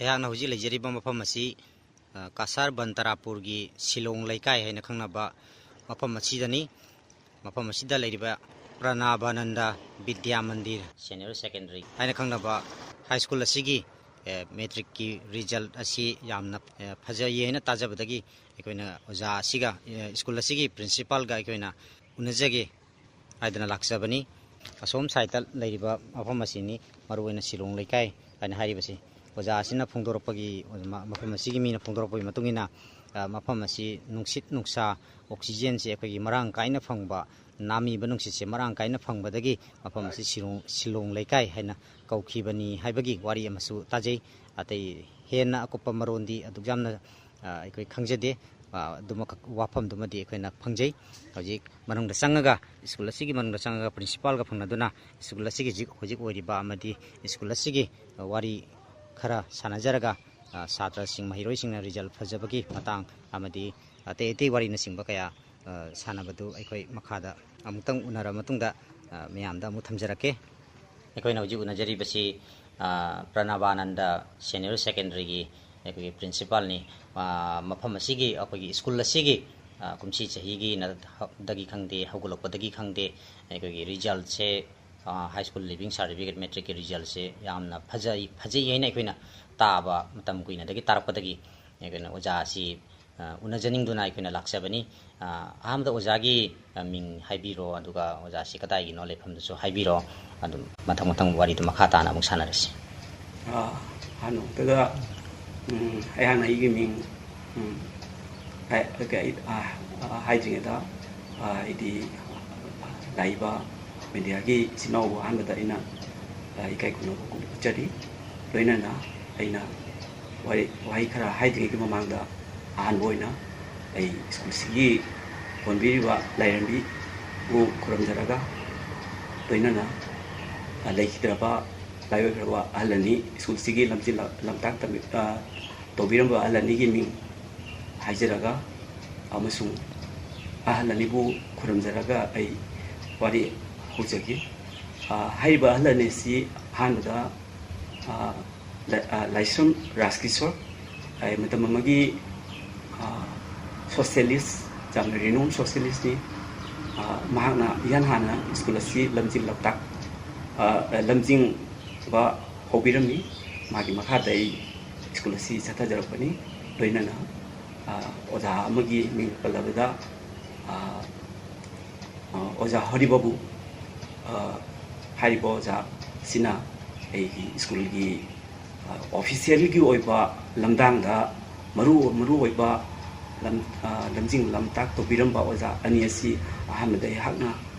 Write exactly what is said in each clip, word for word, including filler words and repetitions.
ꯑꯩꯍꯥꯛꯅ ꯍꯧꯖꯤꯛ ꯂꯩꯖꯔꯤꯕ ꯃꯐꯝ ꯑꯁꯤ, ꯑ, ꯀꯥꯁꯥꯔ ꯕꯟ ꯇꯔꯥꯄꯨꯔꯒꯤ ꯁꯤꯂꯣꯡ ꯂꯩꯀꯥꯏ ꯍꯥꯏꯅ ꯈꯪꯅꯕ ꯃꯐꯝ ꯑꯁꯤꯗꯅꯤ꯫ ꯃꯐꯝ ꯑꯁꯤꯗ ꯂꯩꯔꯤꯕ ꯄ꯭ꯔꯅꯥꯕꯥꯅꯟꯗ ꯕꯤꯗ꯭ꯌꯥ ꯃꯟꯗꯤꯔ ꯁꯦꯅꯤꯌꯔ ꯁꯦꯀꯦꯟꯗꯔꯤ ꯍꯥꯏꯅ ꯈꯪꯅꯕ ꯍꯥꯏ ꯁ꯭ꯀꯨꯜ ꯑꯁꯤꯒꯤ, ꯑ, ꯃꯦꯇ꯭ꯔꯤꯛꯀꯤ ꯔꯤꯖꯜꯠ ꯑꯁꯤ ꯌꯥꯝꯅ, ꯑ, ꯐꯖꯩ ꯍꯥꯏꯅ ꯇꯥꯖꯕꯗꯒꯤ ꯑꯩꯈꯣꯏꯅ ꯑꯣꯖꯥ ꯑꯁꯤꯒ, ꯑ, ꯁ꯭ꯀꯨꯜ ꯑꯁꯤꯒꯤ ꯄ꯭ꯔꯤꯟꯁꯤꯄꯥꯜꯒ ꯑꯩꯈꯣꯏꯅ ꯎꯅꯖꯒꯦ ꯍꯥꯏꯗꯅ ꯂꯥꯛꯆꯕꯅꯤ꯫ ꯑꯁꯣꯝ ꯁꯥꯏꯠꯇ ꯂꯩꯔꯤꯕ ꯃꯐꯝ ꯑꯁꯤꯅꯤ, ꯃꯔꯨꯑꯣꯏꯅ ꯁꯤꯂꯣꯡ ꯂꯩꯀꯥꯏ ꯍꯥꯏꯅ ꯍꯥꯏꯔꯤꯕꯁꯤ꯫ ꯑꯣꯖꯥ ꯑꯁꯤꯅ ꯐꯣꯡꯗꯣꯔꯛꯄꯒꯤ, ꯃ-, ꯃꯐꯝ ꯑꯁꯤꯒꯤ ꯃꯤꯅ ꯐꯣꯡꯗꯣꯔꯛꯄꯒꯤ ꯃꯇꯨꯡ ꯏꯟꯅ, ꯑ, ꯃꯐꯝ ꯑꯁꯤ ꯅꯨꯡꯁꯤꯠ ꯅꯨꯡꯁꯥ, ꯑꯣꯛꯁꯤꯖꯦꯟꯁꯦ ꯑꯩꯈꯣꯏꯒꯤ ꯃꯔꯥꯡ ꯀꯥꯏꯅ ꯐꯪꯕ, ꯅꯥꯝꯃꯤꯕ ꯅꯨꯡꯁꯤꯠꯁꯦ ꯃꯔꯥꯡ ꯀꯥꯏꯅ ꯐꯪꯕꯗꯒꯤ ꯃꯐꯝ ꯑꯁꯤ ꯁꯤꯂꯣꯡ, ꯁꯤꯂꯣꯡ ꯂꯩꯀꯥꯏ ꯍꯥꯏꯅ ꯀꯧꯈꯤꯕꯅꯤ ꯍꯥꯏꯕꯒꯤ ꯋꯥꯔꯤ ꯑꯃꯁꯨ ꯇꯥꯖꯩ꯫ ꯑꯇꯩ ꯍꯦꯟꯅ ꯑꯀꯨꯞꯄ ꯃꯔꯣꯟꯗꯤ ꯑꯗꯨꯛ ꯌꯥꯝꯅ, ꯑ, ꯑꯩꯈꯣꯏ ꯈꯪꯖꯗꯦ꯫ ꯑ, ꯑꯗꯨꯃꯈꯛ, ꯋꯥꯐꯝꯗꯨꯃꯗꯤ ꯑꯩꯈꯣꯏꯅ ꯐꯪꯖꯩ꯫ ꯍꯧꯖꯤꯛ ꯃꯅꯨꯡꯗ ꯆꯪꯉꯒ, ꯁ꯭ꯀꯨꯜ ꯑꯁꯤꯒꯤ ꯃꯅꯨꯡꯗ ꯆꯪꯉꯒ ꯄ꯭ꯔꯤꯟꯁꯤꯄꯥꯜꯒ ꯐꯪꯅꯗꯨꯅ ꯁ꯭ꯀꯨꯜ ꯑꯁꯤꯒꯤ ꯍꯧꯖꯤꯛ, ꯍꯧꯖꯤꯛ ꯑꯣꯏꯔꯤꯕ ꯑꯃꯗꯤ ꯁ꯭ꯀꯨꯜ ꯑꯁꯤꯒꯤ, ꯑ, ꯋꯥꯔꯤ ꯈꯔ ꯁꯥꯟꯅꯖꯔꯒ, ꯑ, ꯁꯥꯇ꯭ꯔꯁꯤꯡ, ꯃꯍꯩꯔꯣꯏꯁꯤꯡꯅ ꯔꯤꯖꯜ ꯐꯖꯕꯒꯤ ꯃꯇꯥꯡ ꯑꯃꯗꯤ ꯑꯇꯩ ꯑꯇꯩ ꯋꯥꯔꯤꯅꯆꯤꯡꯕ ꯀꯌꯥ, ꯑ, ꯁꯥꯟꯅꯕꯗꯨ ꯑꯩꯈꯣꯏ ꯃꯈꯥꯗ ꯑꯃꯨꯛꯇꯪ ꯎꯅꯔꯕ ꯃꯇꯨꯡꯗ, ꯑ, ꯃꯌꯥꯝꯗ ꯑꯃꯨꯛ ꯊꯝꯖꯔꯛꯀꯦ꯫ ꯑꯩꯈꯣꯏꯅ ꯍꯧꯖꯤꯛ ꯎꯅꯖꯔꯤꯕꯁꯤ, ꯑ, ꯄ꯭ꯔꯅꯕꯥꯅꯟꯗ ꯁꯦꯅꯤꯌꯔ ꯁꯦꯀꯦꯟꯗꯔꯤꯒꯤ ꯑꯩꯈꯣꯏꯒꯤ ꯄ꯭ꯔꯤꯟꯁꯤꯄꯥꯜꯅꯤ꯫ ꯑ, ꯃꯐꯝ ꯑꯁꯤꯒꯤ, ꯑꯩꯈꯣꯏꯒꯤ ꯁ꯭ꯀꯨꯜ ꯑꯁꯤꯒꯤ, ꯑ, ꯀꯨꯝꯁꯤ ꯆꯍꯤꯒꯤ ꯅ-, ꯗꯒꯤ ꯈꯪꯗꯦ, ꯍꯧꯒꯠꯂꯛꯄꯗꯒꯤ ꯈꯪꯗꯦ, ꯑꯩꯈꯣꯏꯒꯤ ꯔꯤꯖꯜꯁꯦ, ꯑ, ꯍꯥꯏ ꯁ꯭ꯀꯨꯜ ꯂꯤꯕꯤꯡ ꯁꯥꯔꯇꯤꯐꯤꯀꯦꯠ ꯃꯦꯇ꯭ꯔꯤꯛꯀꯤ ꯔꯤꯖꯜꯁꯦ ꯌꯥꯝꯅ ꯐꯖꯩ, ꯐꯖꯩ ꯍꯥꯏꯅ ꯑꯩꯈꯣꯏꯅ ꯇꯥꯕ, ꯃꯇꯝ ꯀꯨꯏꯅꯗꯒꯤ ꯇꯥꯔꯛꯄꯗꯒꯤ ꯑꯩꯈꯣꯏꯅ ꯑꯣꯖꯥ ꯑꯁꯤ, ꯑ, ꯎꯅꯖꯅꯤꯡꯗꯨꯅ ꯑꯩꯈꯣꯏꯅ ꯂꯥꯛꯆꯕꯅꯤ꯫ ꯑ, ꯑꯍꯥꯟꯕꯗ ꯑꯣꯖꯥꯒꯤ, ꯑ, ꯃꯤꯡ ꯍꯥꯏꯕꯤꯔꯣ, ꯑꯗꯨꯒ ꯑꯣꯖꯥꯁꯤ ꯀꯗꯥꯏꯒꯤꯅꯣ ꯂꯩꯐꯝꯗꯨꯁꯨ ꯍꯥꯏꯕꯤꯔꯣ꯫ ꯑꯗꯨꯝ ꯃꯊꯪ ꯃꯊꯪ ꯋꯥꯔꯤꯗꯨ ꯃꯈꯥ ꯇꯥꯅ ꯑꯃꯨꯛ ꯁꯥꯟꯅꯔꯁꯤ꯫ ꯑ, ꯑꯍꯥꯟꯕꯃꯛꯇꯗ, ꯎꯝ, ꯑꯩꯍꯥꯛꯅ ꯑꯩꯒꯤ ꯃꯤꯡ, ꯎꯝ, ꯑꯩ, ꯑꯩ, ꯑ, ꯑ, ꯍꯥꯏꯗ꯭ꯔꯤꯉꯩꯗ, ꯑ, ꯑꯩꯗꯤ ꯂꯥꯛꯏꯕ ꯃꯦꯗꯤꯌꯥꯒꯤ ꯏꯆꯤꯟ ꯏꯅꯥꯎꯕꯨ ꯑꯍꯥꯟꯕꯗ ꯑꯩꯅ, ꯑ, ꯏꯀꯥꯏ ꯈꯨꯝꯅꯕ ꯎꯠꯆꯔꯤ꯫ ꯂꯣꯏꯅꯅ ꯑꯩꯅ ꯋꯥꯔꯤ, ꯋꯥꯍꯩ ꯈꯔ ꯍꯥꯏꯗ꯭ꯔꯤꯉꯩꯒꯤ ꯃꯃꯥꯡꯗ ꯑꯍꯥꯟꯕ ꯑꯣꯏꯅ ꯑꯩ ꯁ꯭ꯀꯨꯜꯁꯤꯒꯤ ꯀꯣꯟꯕꯤꯔꯤꯕ ꯂꯥꯏꯔꯦꯝꯕꯤꯕꯨ ꯈꯨꯔꯨꯝꯖꯔꯒ, ꯂꯣꯏꯅꯅ, ꯑ, ꯂꯩꯈꯤꯗ꯭ꯔꯕ, ꯂꯥꯏꯑꯣꯏꯈ꯭ꯔꯕ ꯑꯍꯜ ꯑꯅꯤ, ꯁ꯭ꯀꯨꯜꯁꯤꯒꯤ ꯂꯝꯖꯤꯜ ꯂꯝꯇꯥꯛ ꯇꯝꯕꯤ-, ꯑ, ꯇꯧꯕꯤꯔꯝꯕ ꯑꯍꯜ ꯑꯅꯤꯒꯤ ꯃꯤꯡ ꯍꯥꯏꯖꯔꯒ ꯑꯃꯁꯨꯡ ꯑꯍꯜ ꯑꯅꯤꯕꯨ ꯈꯨꯔꯨꯝꯖꯔꯒ ꯑꯩ ꯋꯥꯔꯤ ꯍꯧꯖꯒꯦ꯫ ꯑ, ꯍꯥꯏꯔꯤꯕ ꯑꯍꯜ ꯑꯅꯤꯁꯤ ꯑꯍꯥꯟꯕꯗ, ꯑ, ꯂꯥꯏꯁ꯭ꯔꯝ ꯔꯥꯖꯀꯤꯁꯣꯔ, ꯑꯩ ꯃꯇꯝ ꯑꯃꯒꯤ ꯁꯣꯁꯤꯌꯦꯂꯤꯁ, ꯌꯥꯝꯅ ꯔꯤꯅꯣꯝ ꯁꯣꯁꯤꯌꯦꯂꯤꯁꯅꯤ꯫ ꯃꯍꯥꯛꯅ ꯏꯍꯥꯟ ꯍꯥꯟꯅ ꯁ꯭ꯀꯨꯜ ꯑꯁꯤ ꯂꯝꯖꯤꯡ ꯂꯝꯇꯥꯛ, ꯂꯝꯖꯤꯡꯕ ꯍꯧꯕꯤꯔꯝꯃꯤ꯫ ꯃꯥꯒꯤ ꯃꯈꯥꯗ ꯑꯩ ꯁ꯭ꯀꯨꯜ ꯑꯁꯤ ꯆꯠꯊꯖꯔꯛꯄꯅꯤ꯫ ꯂꯣꯏꯅꯅ ꯑꯣꯖꯥ ꯑꯃꯒꯤ ꯃꯤꯡ ꯄꯜꯂꯕꯗ ꯑꯣꯖꯥ ꯍꯔꯤꯕꯥꯕꯨ ꯍꯥꯏꯔꯤꯕ ꯑꯣꯖꯥꯁꯤꯅ ꯑꯩꯒꯤ ꯁ꯭ꯀꯨꯜꯒꯤ ꯑꯣꯐꯤꯁꯤꯌꯦꯜꯒꯤ ꯑꯣꯏꯕ ꯂꯝꯗꯥꯡꯗ ꯃꯔꯨ ꯃꯔꯨ ꯑꯣꯏꯕ ꯂꯝ ꯂꯝꯖꯤꯡ ꯂꯝꯇꯥꯛ ꯇꯧꯕꯤꯔꯝꯕ ꯑꯣꯖꯥ ꯑꯅꯤ ꯑꯁꯤ ꯑꯍꯥꯟꯕꯗ ꯑꯩꯍꯥꯛꯅ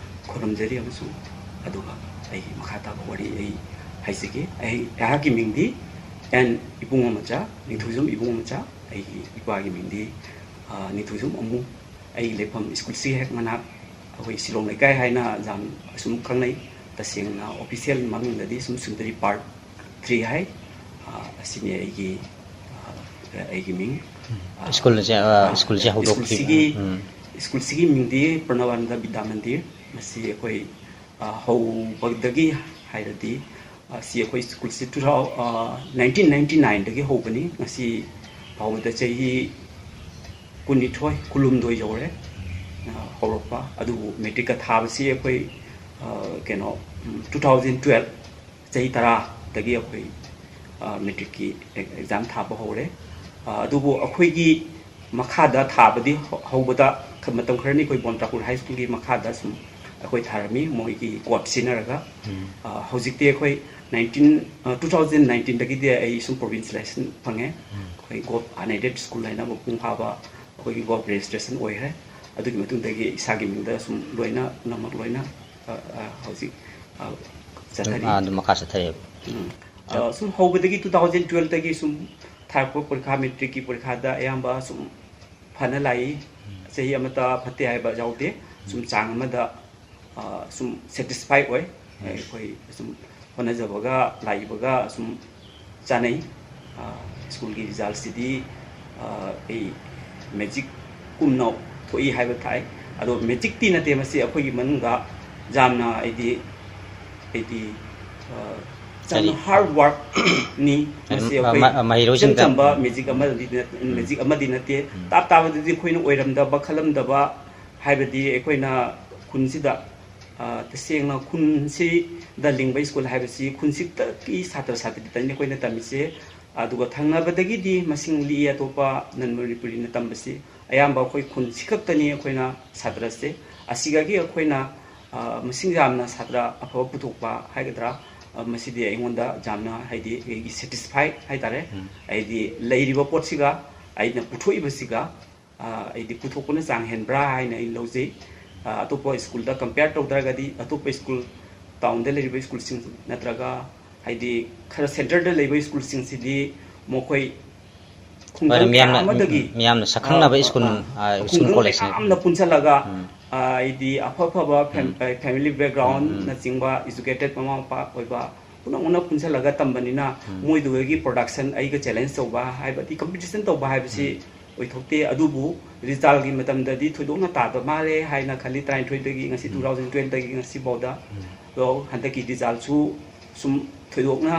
ꯈꯨꯔꯨꯝꯖꯔꯤ ꯑꯃꯁꯨꯡ ꯑꯗꯨꯒ ꯑꯩꯒꯤ ꯃꯈꯥ ꯇꯥꯕ ꯋꯥꯔꯤ ꯑꯩ ꯍꯥꯏꯖꯒꯦ꯫ ꯑꯩ ꯑꯩꯍꯥꯛꯀꯤ ꯃꯤꯡꯗꯤ ꯑꯦꯟ ꯏꯕꯨꯡꯉꯣ ꯃꯆꯥ, ꯅꯤꯡꯊꯧꯖꯝ ꯏꯕꯨꯡꯉꯣ ꯃꯆꯥ꯫ ꯑꯩꯒꯤ ꯏꯄꯥꯒꯤ ꯃꯤꯡꯗꯤ ꯅꯤꯡꯊꯧꯖꯝ ꯑꯃꯨ꯫ ꯑꯩꯒꯤ ꯂꯩꯐꯝ ꯁ꯭ꯀꯨꯜꯁꯤ ꯍꯦꯛ ꯃꯅꯥꯛ, ꯑꯩꯈꯣꯏ ꯁꯤꯂꯣꯡ ꯂꯩꯀꯥꯏ ꯍꯥꯏꯅ ꯌꯥꯝ ꯑꯁꯨꯝ ꯈꯪꯅꯩ꯫ ꯇꯁꯦꯡꯅ ꯑꯣꯐꯤꯁꯤꯌꯦꯜ ꯃꯃꯤꯡꯗꯗꯤ ꯁꯨꯝ ꯁꯨꯟꯗꯔꯤ ꯄꯥꯔꯛ ꯊ꯭ꯔꯤ ꯍꯥꯏ꯫ ꯑꯁꯤꯅꯤ ꯑꯩꯒꯤ ꯑꯩꯒꯤ ꯃꯤꯡ꯫ ꯁ꯭ꯀꯨꯜꯁꯦ ꯁ꯭ꯀꯨꯜꯁꯦ ꯍꯧꯗꯣꯛꯈꯤꯕ꯫ ꯁ꯭ꯀꯨꯜꯁꯤꯒꯤ ꯃꯤꯡꯗꯤ ꯄ꯭ꯔꯅꯕꯥꯅꯟꯗ ꯕꯤꯗ꯭ꯌꯥ ꯃꯟꯗꯤꯔ꯫ ꯃꯁꯤ ꯑꯩꯈꯣꯏ ꯍꯧꯕꯗꯒꯤ ꯍꯥꯏꯔꯗꯤ, ꯁꯤ ꯑꯩꯈꯣꯏ ꯁ꯭ꯀꯨꯜꯁꯤ ꯇꯨ ꯊꯥꯎ ꯅꯥꯏꯟꯇꯤꯟ ꯅꯥꯏꯟꯇꯤ ꯅꯥꯏꯟꯗꯒꯤ ꯍꯧꯕꯅꯤ꯫ ꯉꯁꯤ ꯐꯥꯎꯕꯗ ꯆꯍꯤ ꯀꯨꯟꯅꯤꯊꯣꯏ, ꯀꯨꯟꯍꯨꯝꯗꯣꯏ ꯌꯧꯔꯦ ꯍꯧꯔꯛꯄ꯫ ꯑꯗꯨꯕꯨ ꯃꯦꯇ꯭ꯔꯤꯛꯀ ꯊꯥꯕꯁꯤ ꯑꯩꯈꯣꯏ ꯀꯩꯅꯣ ꯇꯨ ꯊꯥꯎꯖꯟ ꯇꯨꯋꯦꯜꯞ, ꯆꯍꯤ ꯇꯔꯥꯗꯒꯤ ꯑꯩꯈꯣꯏ ꯃꯦꯇ꯭ꯔꯤꯛꯀꯤ ꯑꯦꯛꯖꯥꯝ ꯊꯥꯕ ꯍꯧꯔꯦ꯫ ꯑꯗꯨꯕꯨ ꯑꯩꯈꯣꯏꯒꯤ ꯃꯈꯥꯗ ꯊꯥꯕꯗꯤ ꯍꯧꯕꯗ ꯃꯇꯝ ꯈꯔꯅꯤ ꯑꯩꯈꯣꯏ ꯕꯣꯟ ꯇꯥꯀꯨꯔ ꯍꯥꯏ ꯁ꯭ꯀꯨꯜꯒꯤ ꯃꯈꯥꯗ ꯁꯨꯝ ꯑꯩꯈꯣꯏ ꯊꯥꯔꯝꯃꯤ, ꯃꯣꯏꯒꯤ ꯀꯣꯗ ꯁꯤꯖꯤꯟꯅꯔꯒ꯫ ꯍꯧꯖꯤꯛꯇꯤ ꯑꯩꯈꯣꯏ ꯅꯥꯏꯟꯇꯤꯟ ꯇꯨ ꯊꯥꯎꯖꯟ ꯅꯥꯏꯟꯇꯤꯟꯗꯒꯤꯗꯤ ꯑꯩ ꯁꯨꯝ ꯄ꯭ꯔꯣꯕꯤꯟꯁ ꯂꯥꯏꯁꯦꯟꯁ ꯐꯪꯉꯦ꯫ ꯑꯩꯈꯣꯏ ꯒꯣꯞ ꯑꯟꯑꯦꯗꯦꯗ ꯁ꯭ꯀꯨꯜ ꯍꯥꯏꯅ ꯃꯄꯨꯡ ꯐꯥꯕ ꯑꯩꯈꯣꯏꯒꯤ ꯒꯣꯞ ꯔꯦꯖꯤꯁꯇ꯭ꯔꯦꯁꯟ ꯑꯣꯏꯈ꯭ꯔꯦ꯫ ꯑꯗꯨꯒꯤ ꯃꯇꯨꯡꯗꯒꯤ ꯏꯁꯥꯒꯤ ꯃꯤꯡꯗ ꯁꯨꯝ ꯂꯣꯏꯅ ꯄꯨꯝꯅꯃꯛ ꯂꯣꯏꯅ ꯍꯧꯖꯤꯛ ꯆꯠꯊꯔꯤ꯫ ꯑꯗꯨꯝ ꯃꯈꯥ ꯆꯠꯊꯔꯤꯕ꯫ ꯁꯨꯝ ꯍꯧꯕꯗꯒꯤ ꯇꯨ ꯊꯥꯎꯖꯟ ꯇꯨꯋꯦꯜꯞꯇꯒꯤ ꯁꯨꯝ ꯊꯥꯔꯛꯄ ꯄꯔꯤꯈꯥ, ꯃꯦꯇ꯭ꯔꯤꯛꯀꯤ ꯄꯔꯤꯈꯥꯗ ꯑꯌꯥꯝꯕ ꯁꯨꯝ ꯐꯅ ꯂꯥꯛꯏ꯫ ꯆꯍꯤ ꯑꯃꯠꯇ ꯐꯠꯇꯦ ꯍꯥꯏꯕ ꯌꯥꯎꯗꯦ꯫ ꯁꯨꯝ ꯆꯥꯡ ꯑꯃꯗ ꯁꯨꯝ ꯁꯦꯇꯤꯁꯐꯥꯏ ꯑꯣꯏ꯫ ꯑꯩꯈꯣꯏ ꯁꯨꯝ ꯍꯣꯠꯅꯖꯕꯒ ꯂꯥꯛꯏꯕꯒ ꯁꯨꯝ ꯆꯥꯅꯩ꯫ ꯁ꯭ꯀꯨꯜꯒꯤ ꯔꯤꯖꯜꯁꯤꯗꯤ ꯑꯩ ꯃꯦꯖꯤꯛ ꯀꯨꯝꯅ ꯊꯣꯛꯏ ꯍꯥꯏꯕ ꯊꯥꯏ꯫ ꯑꯗꯣ ꯃꯦꯖꯤꯛꯇꯤ ꯅꯠꯇꯦ, ꯃꯁꯤ ꯑꯩꯈꯣꯏꯒꯤ ꯃꯅꯨꯡꯗ ꯌꯥꯝꯅ ꯑꯩꯗꯤ ꯑꯩꯗꯤ ꯌꯥꯝꯅ ꯍꯥꯔꯗ ꯋꯥꯔꯛꯅꯤ꯫ ꯃꯁꯤ ꯑꯩꯈꯣꯏ ꯏꯆꯝ ꯆꯝꯕ ꯃꯦꯖꯤꯛ ꯑꯃꯗꯤ ꯅꯠ-, ꯃꯦꯖꯤꯛ ꯑꯃꯗꯤ ꯅꯠꯇꯦ꯫ ꯇꯥꯞ ꯇꯥꯕꯗꯗꯤ ꯑꯩꯈꯣꯏꯅ ꯑꯣꯏꯔꯝꯗꯕ, ꯈꯜꯂꯝꯗꯕ, ꯍꯥꯏꯕꯗꯤ ꯑꯩꯈꯣꯏꯅ ꯈꯨꯟꯁꯤꯗ, ꯑ, ꯇꯁꯦꯡꯅ ꯈꯨꯟꯁꯤꯗ ꯂꯤꯡꯕ ꯁ꯭ꯀꯨꯜ ꯍꯥꯏꯕꯁꯤ ꯈꯨꯟꯁꯤꯗꯒꯤ ꯁꯥꯇ꯭ꯔ ꯁꯥꯇ꯭ꯔꯤꯗꯅꯤ ꯑꯩꯈꯣꯏꯅ ꯇꯝꯃꯤꯁꯦ꯫ ꯑꯗꯨꯒ ꯊꯪꯅꯕꯗꯒꯤꯗꯤ ꯃꯁꯤꯡ ꯂꯤꯛꯏ, ꯑꯇꯣꯞꯄ ꯅꯟ ꯃꯅꯤꯄꯨꯔꯤꯅ ꯇꯝꯕꯁꯤ꯫ ꯑꯌꯥꯝꯕ ꯑꯩꯈꯣꯏ ꯈꯨꯟꯁꯤ ꯈꯛꯇꯅꯤ ꯑꯩꯈꯣꯏꯅ ꯁꯥꯇ꯭ꯔꯁꯦ꯫ ꯑꯁꯤꯗꯒꯤ ꯑꯩꯈꯣꯏꯅ, ꯑ, ꯃꯁꯤꯡ ꯌꯥꯝꯅ ꯁꯥꯇ꯭ꯔ ꯑꯐꯕ ꯄꯨꯊꯣꯛꯄ ꯍꯥꯏꯒꯗ꯭ꯔꯥ, ꯑ, ꯃꯁꯤꯗꯤ ꯑꯩꯉꯣꯟꯗ ꯌꯥꯝꯅ, ꯍꯥꯏꯗꯤ, ꯑꯩꯒꯤ ꯁꯦꯇꯤꯁꯐꯥꯏ ꯍꯥꯏꯇꯥꯔꯦ꯫ ꯎꯝ꯫ ꯍꯥꯏꯗꯤ ꯂꯩꯔꯤꯕ ꯄꯣꯠꯁꯤꯒ ꯑꯩꯅ ꯄꯨꯊꯣꯛꯏꯕꯁꯤꯒ, ꯑ, ꯍꯥꯏꯗꯤ ꯄꯨꯊꯣꯛꯄꯅ ꯆꯥꯡ ꯍꯦꯟꯕ꯭ꯔꯥ ꯍꯥꯏꯅ ꯑꯩ ꯂꯧꯖꯩ꯫ ꯑ, ꯑꯇꯣꯞꯄ ꯁ꯭ꯀꯨꯜꯗ ꯀꯝꯄꯤꯌꯔ ꯇꯧꯗ꯭ꯔꯒꯗꯤ, ꯑꯇꯣꯞꯄ ꯁ꯭ꯀꯨꯜ, ꯇꯥꯎꯟꯗ ꯂꯩꯔꯤꯕ ꯁ꯭ꯀꯨꯜꯁꯤꯡ ꯅꯠꯇ꯭ꯔꯒ ꯍꯥꯏꯗꯤ ꯈꯔ ꯁꯦꯟꯇꯔꯗ ꯂꯩꯕ ꯁ꯭ꯀꯨꯜꯁꯤꯡꯁꯤꯗꯤ ꯃꯈꯣꯏ ꯈꯨꯡꯒꯪ ꯀꯌꯥ ꯑꯃꯗꯒꯤ, ꯃꯤꯌꯥꯝꯅ ꯁꯛꯈꯪꯅꯕ ꯁ꯭ꯀꯨꯜ, ꯑ, ꯁ꯭ꯀꯨꯜ ꯈꯨꯡꯒꯪ ꯀꯣꯂꯦꯖꯅꯤ꯫ ꯃꯌꯥꯝꯅ ꯄꯨꯟꯁꯤꯜꯂꯒ, ꯎꯝ꯫ ꯑ, ꯍꯥꯏꯗꯤ ꯑꯐ ꯑꯐꯕ ꯐꯦꯝ-, ꯎꯝ꯫ ꯑ, ꯐꯦꯃꯤꯂꯤ ꯕꯦꯛꯒ꯭ꯔꯥꯎꯟꯅꯆꯤꯡꯕ, ꯎꯝ, ꯎꯝ꯫ ꯏꯖꯨꯀꯦꯇꯦꯠ ꯃꯃꯥ ꯃꯄꯥ ꯑꯣꯏꯕ ꯄꯨꯝꯅꯃꯛꯅ ꯄꯨꯟꯁꯤꯜꯂꯒ ꯇꯝꯕꯅꯤꯅ, ꯎꯝ꯫ ꯃꯣꯏꯗꯨꯗꯒꯤ ꯄ꯭ꯔꯗꯛꯁꯟ ꯑꯩꯒ ꯆꯦꯂꯦꯟꯖ ꯇꯧꯕ ꯍꯥꯏꯕꯗꯤ ꯀꯝꯄꯤꯇꯤꯁꯟ ꯇꯧꯕ ꯍꯥꯏꯕꯁꯤ, ꯎꯝ꯫ ꯑꯣꯏꯊꯣꯛꯇꯦ꯫ ꯑꯗꯨꯕꯨ ꯔꯤꯖꯜꯒꯤ ꯃꯇꯝꯗꯗꯤ ꯊꯣꯏꯗꯣꯛꯅ ꯇꯥꯗ ꯃꯥꯜꯂꯦ ꯍꯥꯏꯅ ꯈꯜꯂꯤ꯫ ꯇꯔꯥꯅꯤꯊꯣꯏꯗꯒꯤ ꯉꯁꯤ, ꯎꯝ꯫ ꯇꯨ ꯊꯥꯎꯖꯟ ꯇ꯭ꯋꯦꯜꯐꯇꯒꯤ ꯉꯁꯤ ꯐꯥꯎꯗ꯫ ꯎꯝ꯫ ꯑꯗꯣ ꯍꯟꯗꯛꯀꯤ ꯔꯤꯖꯜꯁꯨ ꯁꯨꯝ ꯊꯣꯏꯗꯣꯛꯅ,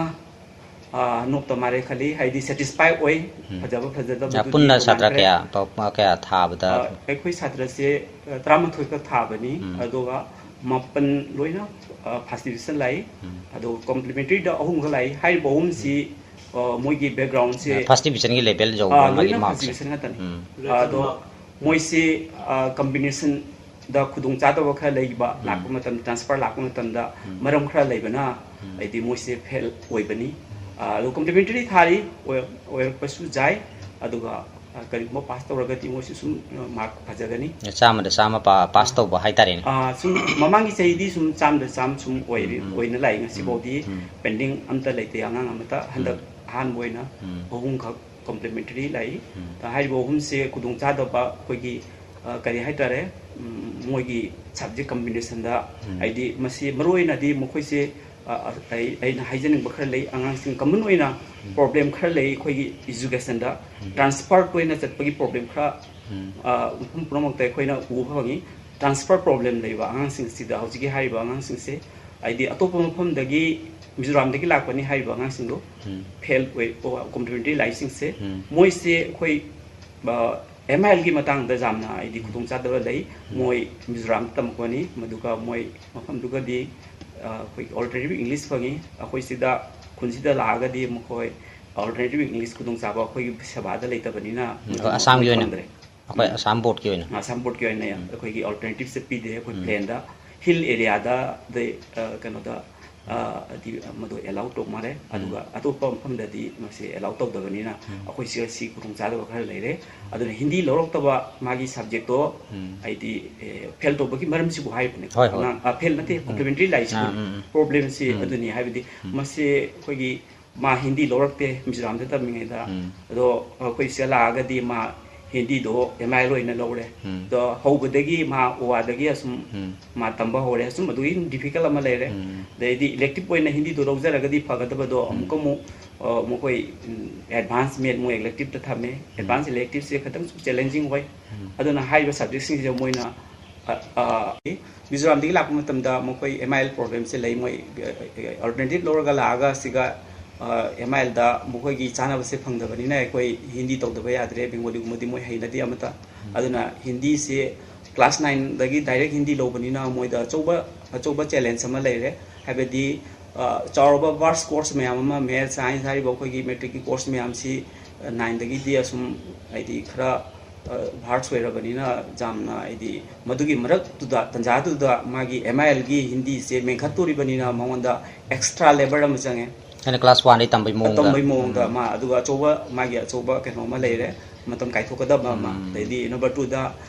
ꯑ, ꯅꯣꯞꯇ ꯃꯥꯜꯂꯦ ꯈꯜꯂꯤ꯫ ꯍꯥꯏꯗꯤ ꯁꯦꯇꯤꯁꯐꯥꯏ ꯑꯣꯏ꯫ ꯎꯝ꯫ ꯐꯖꯕ ꯐꯖꯗꯕꯗꯨꯗꯤ ꯄꯨꯟꯅ ꯁꯥꯇ꯭ꯔ ꯇꯣꯉꯥꯟꯈ꯭ꯔꯦ꯫ ꯀꯌꯥ, ꯄ-, ꯄ-, ꯀꯌꯥ ꯊꯥꯕꯗ? ꯑ, ꯑꯩꯈꯣꯏ ꯁꯥꯇ꯭ꯔꯁꯦ, ꯑ, ꯇꯔꯥꯃꯥꯊꯣꯏ ꯈꯛ ꯊꯥꯕꯅꯤ꯫ ꯎꯝ꯫ ꯑꯗꯨꯒ ꯃꯥꯄꯟ ꯂꯣꯏꯅ, ꯑ, ꯐꯥꯔꯁ ꯗꯤꯕꯤꯖꯟ ꯂꯥꯛꯏ꯫ ꯎꯝ꯫ ꯑꯗꯨꯒ ꯀꯣꯝꯄ꯭ꯂꯤꯃꯦꯟꯇꯔꯤꯗ ꯑꯍꯨꯝ ꯈꯛ ꯂꯥꯛꯏ꯫ ꯍꯥꯏꯔꯤꯕ ꯑꯍꯨꯝꯁꯤ, ꯎꯝ꯫ ꯑ, ꯃꯣꯏꯒꯤ ꯕꯦꯛꯒ꯭ꯔꯥꯎꯟꯁꯦ, ꯐꯥꯔꯁ ꯗꯤꯕꯤꯖꯟꯒꯤ ꯂꯦꯚꯦꯜ ꯌꯧꯕ ꯑ, ꯃꯥꯒꯤ ꯂꯣꯏꯅ ꯐꯥꯔꯁ ꯃꯥꯔꯛꯁꯦ꯫ ꯗꯤꯕꯤꯖꯟ ꯉꯥꯛꯇꯅꯤ꯫ ꯎꯝ꯫ ꯑꯗꯣ ꯃꯣꯏꯁꯤ, ꯑ, ꯀꯝꯕꯤꯅꯦꯁꯟꯗ ꯈꯨꯗꯣꯡꯆꯥꯗꯕ ꯈꯔ ꯂꯩꯕ, ꯎꯝ꯫ ꯂꯥꯛꯄ ꯃꯇꯝꯗ, ꯇ꯭ꯔꯥꯟꯁꯐꯔ ꯂꯥꯛꯄ ꯃꯇꯝꯗ ꯎꯝ꯫ ꯃꯔꯝ ꯈꯔ ꯂꯩꯕꯅ ꯎꯝ꯫ ꯍꯥꯏꯗꯤ ꯃꯣꯏꯁꯦ ꯐꯦꯜ ꯑꯣꯏꯕꯅꯤ꯫ ꯑ, ꯑꯗꯣ ꯀꯝꯄ꯭ꯂꯤꯃꯦꯟꯇꯔꯤ ꯊꯥꯔꯤ, ꯑꯣꯏ-, ꯑꯣꯏꯔꯛꯄꯁꯨ ꯌꯥꯏ꯫ ꯑꯗꯨꯒ, ꯑ, ꯀꯔꯤꯒꯨꯝꯕ ꯄꯥꯁ ꯇꯧꯔꯒꯗꯤ ꯃꯣꯏꯁꯨ ꯁꯨꯝ, ꯑ, ꯃꯥꯔꯛ ꯐꯖꯒꯅꯤ꯫ ꯆꯥꯝꯃꯗ ꯆꯥꯝꯃ ꯄꯥ-, ꯄꯥꯁ ꯇꯧꯕ ꯍꯥꯏꯇꯥꯔꯦꯅꯦ꯫ ꯑ, ꯁꯨꯝ ꯃꯃꯥꯡꯒꯤ ꯆꯍꯤꯗꯤ ꯁꯨꯝ ꯆꯥꯝꯃꯗ ꯆꯥꯝꯃ ꯁꯨꯝ ꯑꯣꯏꯔꯤ-, ꯎꯝ, ꯎꯝ꯫ ꯑꯣꯏꯅ ꯂꯥꯛꯏ꯫ ꯎꯝ, ꯉꯁꯤꯐꯥꯎꯗꯤ ꯎꯝ꯫ ꯄꯦꯟꯗꯤꯡ ꯑꯝꯇ ꯂꯩꯇꯦ ꯑꯉꯥꯡ ꯑꯃꯠꯇ꯫ ꯍꯟꯗꯛ ꯎꯝ꯫ ꯑꯍꯥꯟꯕ ꯑꯣꯏꯅ ꯎꯝ꯫ ꯑꯍꯨꯝꯈꯛ ꯀꯣꯝꯄ꯭ꯂꯤꯃꯦꯟꯇꯔꯤ ꯂꯥꯛꯏ꯫ ꯎꯝ꯫ ꯍꯥꯏꯔꯤꯕ ꯑꯍꯨꯝꯁꯦ ꯈꯨꯗꯣꯡꯆꯥꯗꯕ ꯑꯩꯈꯣꯏꯒꯤ, ꯑ, ꯀꯔꯤ ꯍꯥꯏꯇꯥꯔꯦ, ꯎꯝ, ꯃꯣꯏꯒꯤ ꯁꯕꯖꯦꯛ ꯀꯝꯕꯤꯅꯦꯁꯟꯗ, ꯎꯝ꯫ ꯍꯥꯏꯗꯤ ꯃꯁꯤ ꯃꯔꯨꯑꯣꯏꯅꯗꯤ ꯃꯈꯣꯏꯁꯦ, ꯑ, ꯑ, ꯑꯩ, ꯑꯩꯅ ꯍꯥꯏꯖꯅꯤꯡꯕ ꯈꯔ ꯂꯩ꯫ ꯑꯉꯥꯡꯁꯤꯡ ꯀꯃꯟ ꯑꯣꯏꯅ ꯎꯝ꯫ ꯄ꯭ꯔꯣꯕ꯭ꯂꯦꯝ ꯈꯔ ꯂꯩ ꯑꯩꯈꯣꯏꯒꯤ ꯏꯖꯨꯀꯦꯁꯟꯗ꯫ ꯎꯝ꯫ ꯇ꯭ꯔꯥꯟꯁꯐꯔ ꯇꯣꯏꯅ ꯆꯠꯄꯒꯤ ꯄ꯭ꯔꯣꯕ꯭ꯂꯦꯝ ꯈꯔ, ꯎꯝ꯫ ꯑ, ꯃꯐꯝ ꯄꯨꯝꯅꯃꯛꯇ ꯑꯩꯈꯣꯏꯅ ꯎꯕ ꯐꯪꯉꯤ꯫ ꯇ꯭ꯔꯥꯟꯁꯐꯔ ꯄ꯭ꯔꯣꯕ꯭ꯂꯦꯝ ꯂꯩꯕ ꯑꯉꯥꯡꯁꯤꯡꯁꯤꯗ, ꯍꯧꯖꯤꯛꯀꯤ ꯍꯥꯏꯔꯤꯕ ꯑꯉꯥꯡꯁꯤꯡꯁꯦ, ꯍꯥꯏꯗꯤ ꯑꯇꯣꯞꯄ ꯃꯐꯝꯗꯒꯤ ꯃꯤꯖꯣꯔꯥꯝꯗꯒꯤ ꯂꯥꯛꯄꯅꯤ ꯍꯥꯏꯔꯤꯕ ꯑꯉꯥꯡꯁꯤꯡꯗꯣ, ꯎꯝ꯫ ꯐꯦꯜ ꯑꯣꯏ, ꯀꯣꯝꯄ꯭ꯂꯤꯃꯦꯟꯇꯔꯤ ꯂꯥꯏꯔꯤꯛꯁꯤꯡꯁꯦ, ꯎꯝ꯫ ꯃꯣꯏꯁꯦ ꯑꯩꯈꯣꯏ, ꯑ, ꯑꯦꯝ ꯑꯥꯏ ꯑꯦꯜꯒꯤ ꯃꯇꯥꯡꯗ ꯌꯥꯝꯅ ꯍꯥꯏꯗꯤ ꯎꯝ꯫ ꯈꯨꯗꯣꯡꯆꯥꯗꯕ ꯂꯩ꯫ ꯎꯝ꯫ ꯃꯣꯏ ꯃꯤꯖꯣꯔꯥꯝꯗ ꯇꯝꯃꯛꯄꯅꯤ, ꯃꯗꯨꯒ ꯃꯣꯏ ꯃꯐꯝꯗꯨꯒꯗꯤ, ꯑ, ꯑꯩꯈꯣꯏ ꯑꯜꯇꯔꯅꯦꯇꯤꯚ ꯏꯪꯂꯤꯁ ꯐꯪꯉꯤ꯫ ꯑꯩꯈꯣꯏ ꯁꯤꯗ, ꯈꯨꯟꯁꯤꯗ ꯂꯥꯛꯑꯒꯗꯤ ꯃꯈꯣꯏ ꯑꯜꯇꯔꯅꯦꯇꯤꯚ ꯏꯪꯂꯤꯁ ꯈꯨꯗꯣꯡꯆꯥꯕ ꯑꯩꯈꯣꯏꯒꯤ ꯁꯦꯕꯥꯗ ꯂꯩꯇꯕꯅꯤꯅ ꯎꯝ, ꯃꯗꯨ ꯑꯩꯈꯣꯏ ꯑꯁꯥꯝꯒꯤ ꯃꯈꯣꯏ ꯑꯣꯏꯅ꯫ ꯐꯪꯗ꯭ꯔꯦ꯫ ꯑꯩꯈꯣꯏ ꯎꯝ꯫ ꯑꯁꯥꯝ ꯕꯣꯔꯗꯀꯤ ꯑꯣꯏꯅ꯫ ꯑꯁꯥꯝ ꯕꯣꯔꯗꯀꯤ ꯑꯣꯏꯅ ꯎꯝ꯫ ꯑꯩꯈꯣꯏꯒꯤ ꯑꯜꯇꯔꯅꯦꯇꯤꯚꯁꯦ ꯄꯤꯗꯦ꯫ ꯑꯩꯈꯣꯏ ꯎꯝ꯫ ꯄ꯭ꯂꯦꯟꯗ, ꯍꯤꯜ ꯑꯦꯔꯤꯌꯥꯗ, ꯑꯗꯩ, ꯑ, ꯀꯩꯅꯣꯗ, ꯑ, ꯍꯥꯏꯗꯤ ꯃꯗꯨ ꯑꯦꯂꯥꯎ ꯇꯧ ꯃꯥꯜꯂꯦ꯫ ꯎꯝ꯫ ꯑꯗꯨꯒ ꯑꯇꯣꯞꯄ ꯃꯐꯝꯗꯗꯤ ꯃꯁꯤ ꯑꯦꯂꯥꯎ ꯇꯧꯗꯕꯅꯤꯅ ꯎꯝ꯫ ꯑꯩꯈꯣꯏ ꯁꯤꯗ ꯁꯤ ꯈꯨꯗꯣꯡꯆꯥꯗꯕ ꯈꯔ ꯂꯩꯔꯦ꯫ ꯑꯗꯨꯅ ꯍꯤꯟꯗꯤ ꯂꯧꯔꯛꯇꯕ ꯃꯥꯒꯤ ꯁꯕꯖꯦꯛꯇꯣ ꯎꯝ꯫ ꯍꯥꯏꯗꯤ, ꯑꯦ, ꯐꯦꯜ ꯇꯧꯕꯒꯤ ꯃꯔꯝꯁꯤꯕꯨ ꯍꯥꯏꯕꯅꯦ꯫ ꯍꯣꯏ, ꯍꯣꯏ꯫ ꯑꯉꯥꯡ, ꯑ, ꯐꯦꯜ ꯅꯠꯇꯦ, ꯎꯝ꯫ ꯀꯣꯝꯄ꯭ꯂꯤꯃꯦꯟꯇꯔꯤ ꯂꯥꯏꯔꯤꯛꯁꯤꯕꯨ꯫ ꯑꯥ, ꯎꯝ, ꯎꯝ꯫ ꯄ꯭ꯔꯣꯕ꯭ꯂꯦꯝꯁꯤ ꯎꯝ꯫ ꯑꯗꯨꯅꯤ꯫ ꯍꯥꯏꯕꯗꯤ ꯎꯝ꯫ ꯃꯁꯤ ꯑꯩꯈꯣꯏꯒꯤ ꯃꯥ ꯍꯤꯟꯗꯤ ꯂꯧꯔꯛꯇꯦ ꯃꯤꯖꯣꯔꯥꯝꯗ ꯇꯝꯃꯤꯉꯩꯗ꯫ ꯎꯝ꯫ ꯑꯗꯣ ꯑꯩꯈꯣꯏ ꯁꯤꯗ ꯂꯥꯛꯑꯒꯗꯤ ꯃꯥ ꯍꯤꯟꯗꯤꯗꯣ ꯑꯦꯝ ꯑꯥꯏ ꯑꯦꯜ ꯑꯣꯏꯅ ꯂꯧꯔꯦ꯫ ꯎꯝ꯫ ꯑꯗꯣ ꯍꯧꯕꯗꯒꯤ ꯃꯥ ꯑꯣ ꯑꯥꯗꯒꯤ ꯑꯁꯨꯝ ꯎꯝ꯫ ꯃꯥ ꯇꯝꯕ ꯍꯧꯔꯦ꯫ ꯑꯁꯨꯝ ꯑꯗꯨꯒꯤ ꯗꯤꯐꯤꯀꯜ ꯑꯃ ꯂꯩꯔꯦ꯫ ꯎꯝ꯫ ꯑꯗꯩꯗꯤ ꯏꯂꯦꯛꯇꯤꯞ ꯑꯣꯏꯅ ꯍꯤꯟꯗꯤꯗꯣ ꯂꯧꯖꯔꯒꯗꯤ ꯐꯒꯗꯕꯗꯣ ꯎꯝ꯫ ꯑꯃꯨꯛꯀ ꯑꯃꯨꯛ, ꯑ, ꯃꯈꯣꯏ, ꯎꯝ, ꯑꯦꯗꯚꯥꯟꯁ ꯃꯦꯠ ꯃꯣꯏ ꯏꯂꯦꯛꯇꯤꯞꯇ ꯊꯝꯃꯦ꯫ ꯎꯝ꯫ ꯑꯦꯗꯚꯥꯟꯁ ꯏꯂꯦꯛꯇꯤꯞꯁꯦ ꯈꯤꯇꯪꯁꯨ ꯆꯦꯂꯦꯟꯖꯤꯡ ꯑꯣꯏ꯫ ꯎꯝ꯫ ꯑꯗꯨꯅ ꯍꯥꯏꯔꯤꯕ ꯁꯕꯖꯦꯛꯁꯤꯡꯁꯦ ꯃꯣꯏꯅ, ꯑ, ꯑ, ꯃꯤꯖꯣꯔꯥꯝꯗꯒꯤ ꯂꯥꯛꯄ ꯃꯇꯝꯗ ꯃꯈꯣꯏ ꯑꯦꯝ ꯑꯥꯏ ꯑꯦꯜ ꯄ꯭ꯔꯣꯕ꯭ꯂꯦꯝꯁꯦ ꯂꯩ꯫ ꯃꯣꯏ, ꯑ, ꯑꯜꯇꯔꯅꯦꯇꯤꯞ ꯂꯧꯔꯒ ꯂꯥꯛꯑꯒ ꯁꯤꯒ, ꯑ, ꯑꯦꯝ ꯑꯥꯏ ꯑꯦꯜꯗ ꯃꯈꯣꯏꯒꯤ ꯆꯥꯅꯕꯁꯦ ꯐꯪꯗꯕꯅꯤꯅ ꯑꯩꯈꯣꯏ ꯍꯤꯟꯗꯤ ꯇꯧꯗꯕ ꯌꯥꯗ꯭ꯔꯦ, ꯕꯦꯡꯒꯣꯂꯤꯒꯨꯝꯕꯗꯤ ꯃꯣꯏ ꯍꯩꯅꯗꯦ ꯑꯃꯠꯇ꯫ ꯎꯝ꯫ ꯑꯗꯨꯅ ꯍꯤꯟꯗꯤꯁꯦ ꯀ꯭ꯂꯥꯁ ꯅꯥꯏꯟꯗꯒꯤ ꯗꯥꯏꯔꯦꯛ ꯍꯤꯟꯗꯤ ꯂꯧꯕꯅꯤꯅ ꯃꯣꯏꯗ ꯑꯆꯧꯕ, ꯑꯆꯧꯕ ꯆꯦꯂꯦꯟꯖ ꯑꯃ ꯂꯩꯔꯦ꯫ ꯍꯥꯏꯕꯗꯤ, ꯑ, ꯆꯥꯎꯔꯕ ꯚꯥꯁ ꯀꯣꯔꯁ ꯃꯌꯥꯝ ꯑꯃ, ꯃꯦꯠꯁ, ꯁꯥꯏꯟꯁ ꯍꯥꯏꯔꯤꯕ ꯑꯩꯈꯣꯏꯒꯤ ꯃꯦꯇ꯭ꯔꯤꯛꯀꯤ ꯀꯣꯔꯁ ꯃꯌꯥꯝꯁꯤ, ꯑ, ꯅꯥꯏꯟꯗꯒꯤꯗꯤ ꯑꯁꯨꯝ ꯍꯥꯏꯗꯤ ꯈꯔ, ꯑ, ꯚꯥꯁ ꯑꯣꯏꯔꯕꯅꯤꯅ ꯌꯥꯝꯅ ꯍꯥꯏꯗꯤ ꯃꯗꯨꯒꯤ ꯃꯔꯛꯇꯨꯗ, ꯇꯟꯖꯥꯗꯨꯗ ꯃꯥꯒꯤ ꯑꯦꯝ ꯑꯥꯏ ꯑꯦꯜꯒꯤ ꯍꯤꯟꯗꯤꯁꯦ ꯃꯦꯟꯈꯠꯇꯣꯔꯤꯕꯅꯤꯅ ꯃꯉꯣꯟꯗ ꯑꯦꯛꯁꯇ꯭ꯔꯥ ꯂꯦꯕꯔ ꯑꯃ ꯆꯪꯉꯦ꯫ ꯍꯥꯏꯅ ꯀ꯭ꯂꯥꯁ ꯋꯥꯟꯗꯒꯤ ꯇꯝꯕꯩ ꯃꯑꯣꯡꯗ꯫ ꯇꯝꯕꯩ ꯃꯑꯣꯡꯗ ꯎꯝ꯫ ꯃꯥ, ꯑꯗꯨꯒ ꯑꯆꯧꯕ, ꯃꯥꯒꯤ ꯑꯆꯧꯕ ꯀꯩꯅꯣ ꯑꯃ ꯂꯩꯔꯦ, ꯃꯇꯝ ꯀꯥꯏꯊꯣꯛꯀꯗꯕ ꯑꯃ꯫ ꯎꯝ꯫ ꯑꯗꯩꯗꯤ ꯅꯝꯕꯔ ꯇꯨꯗ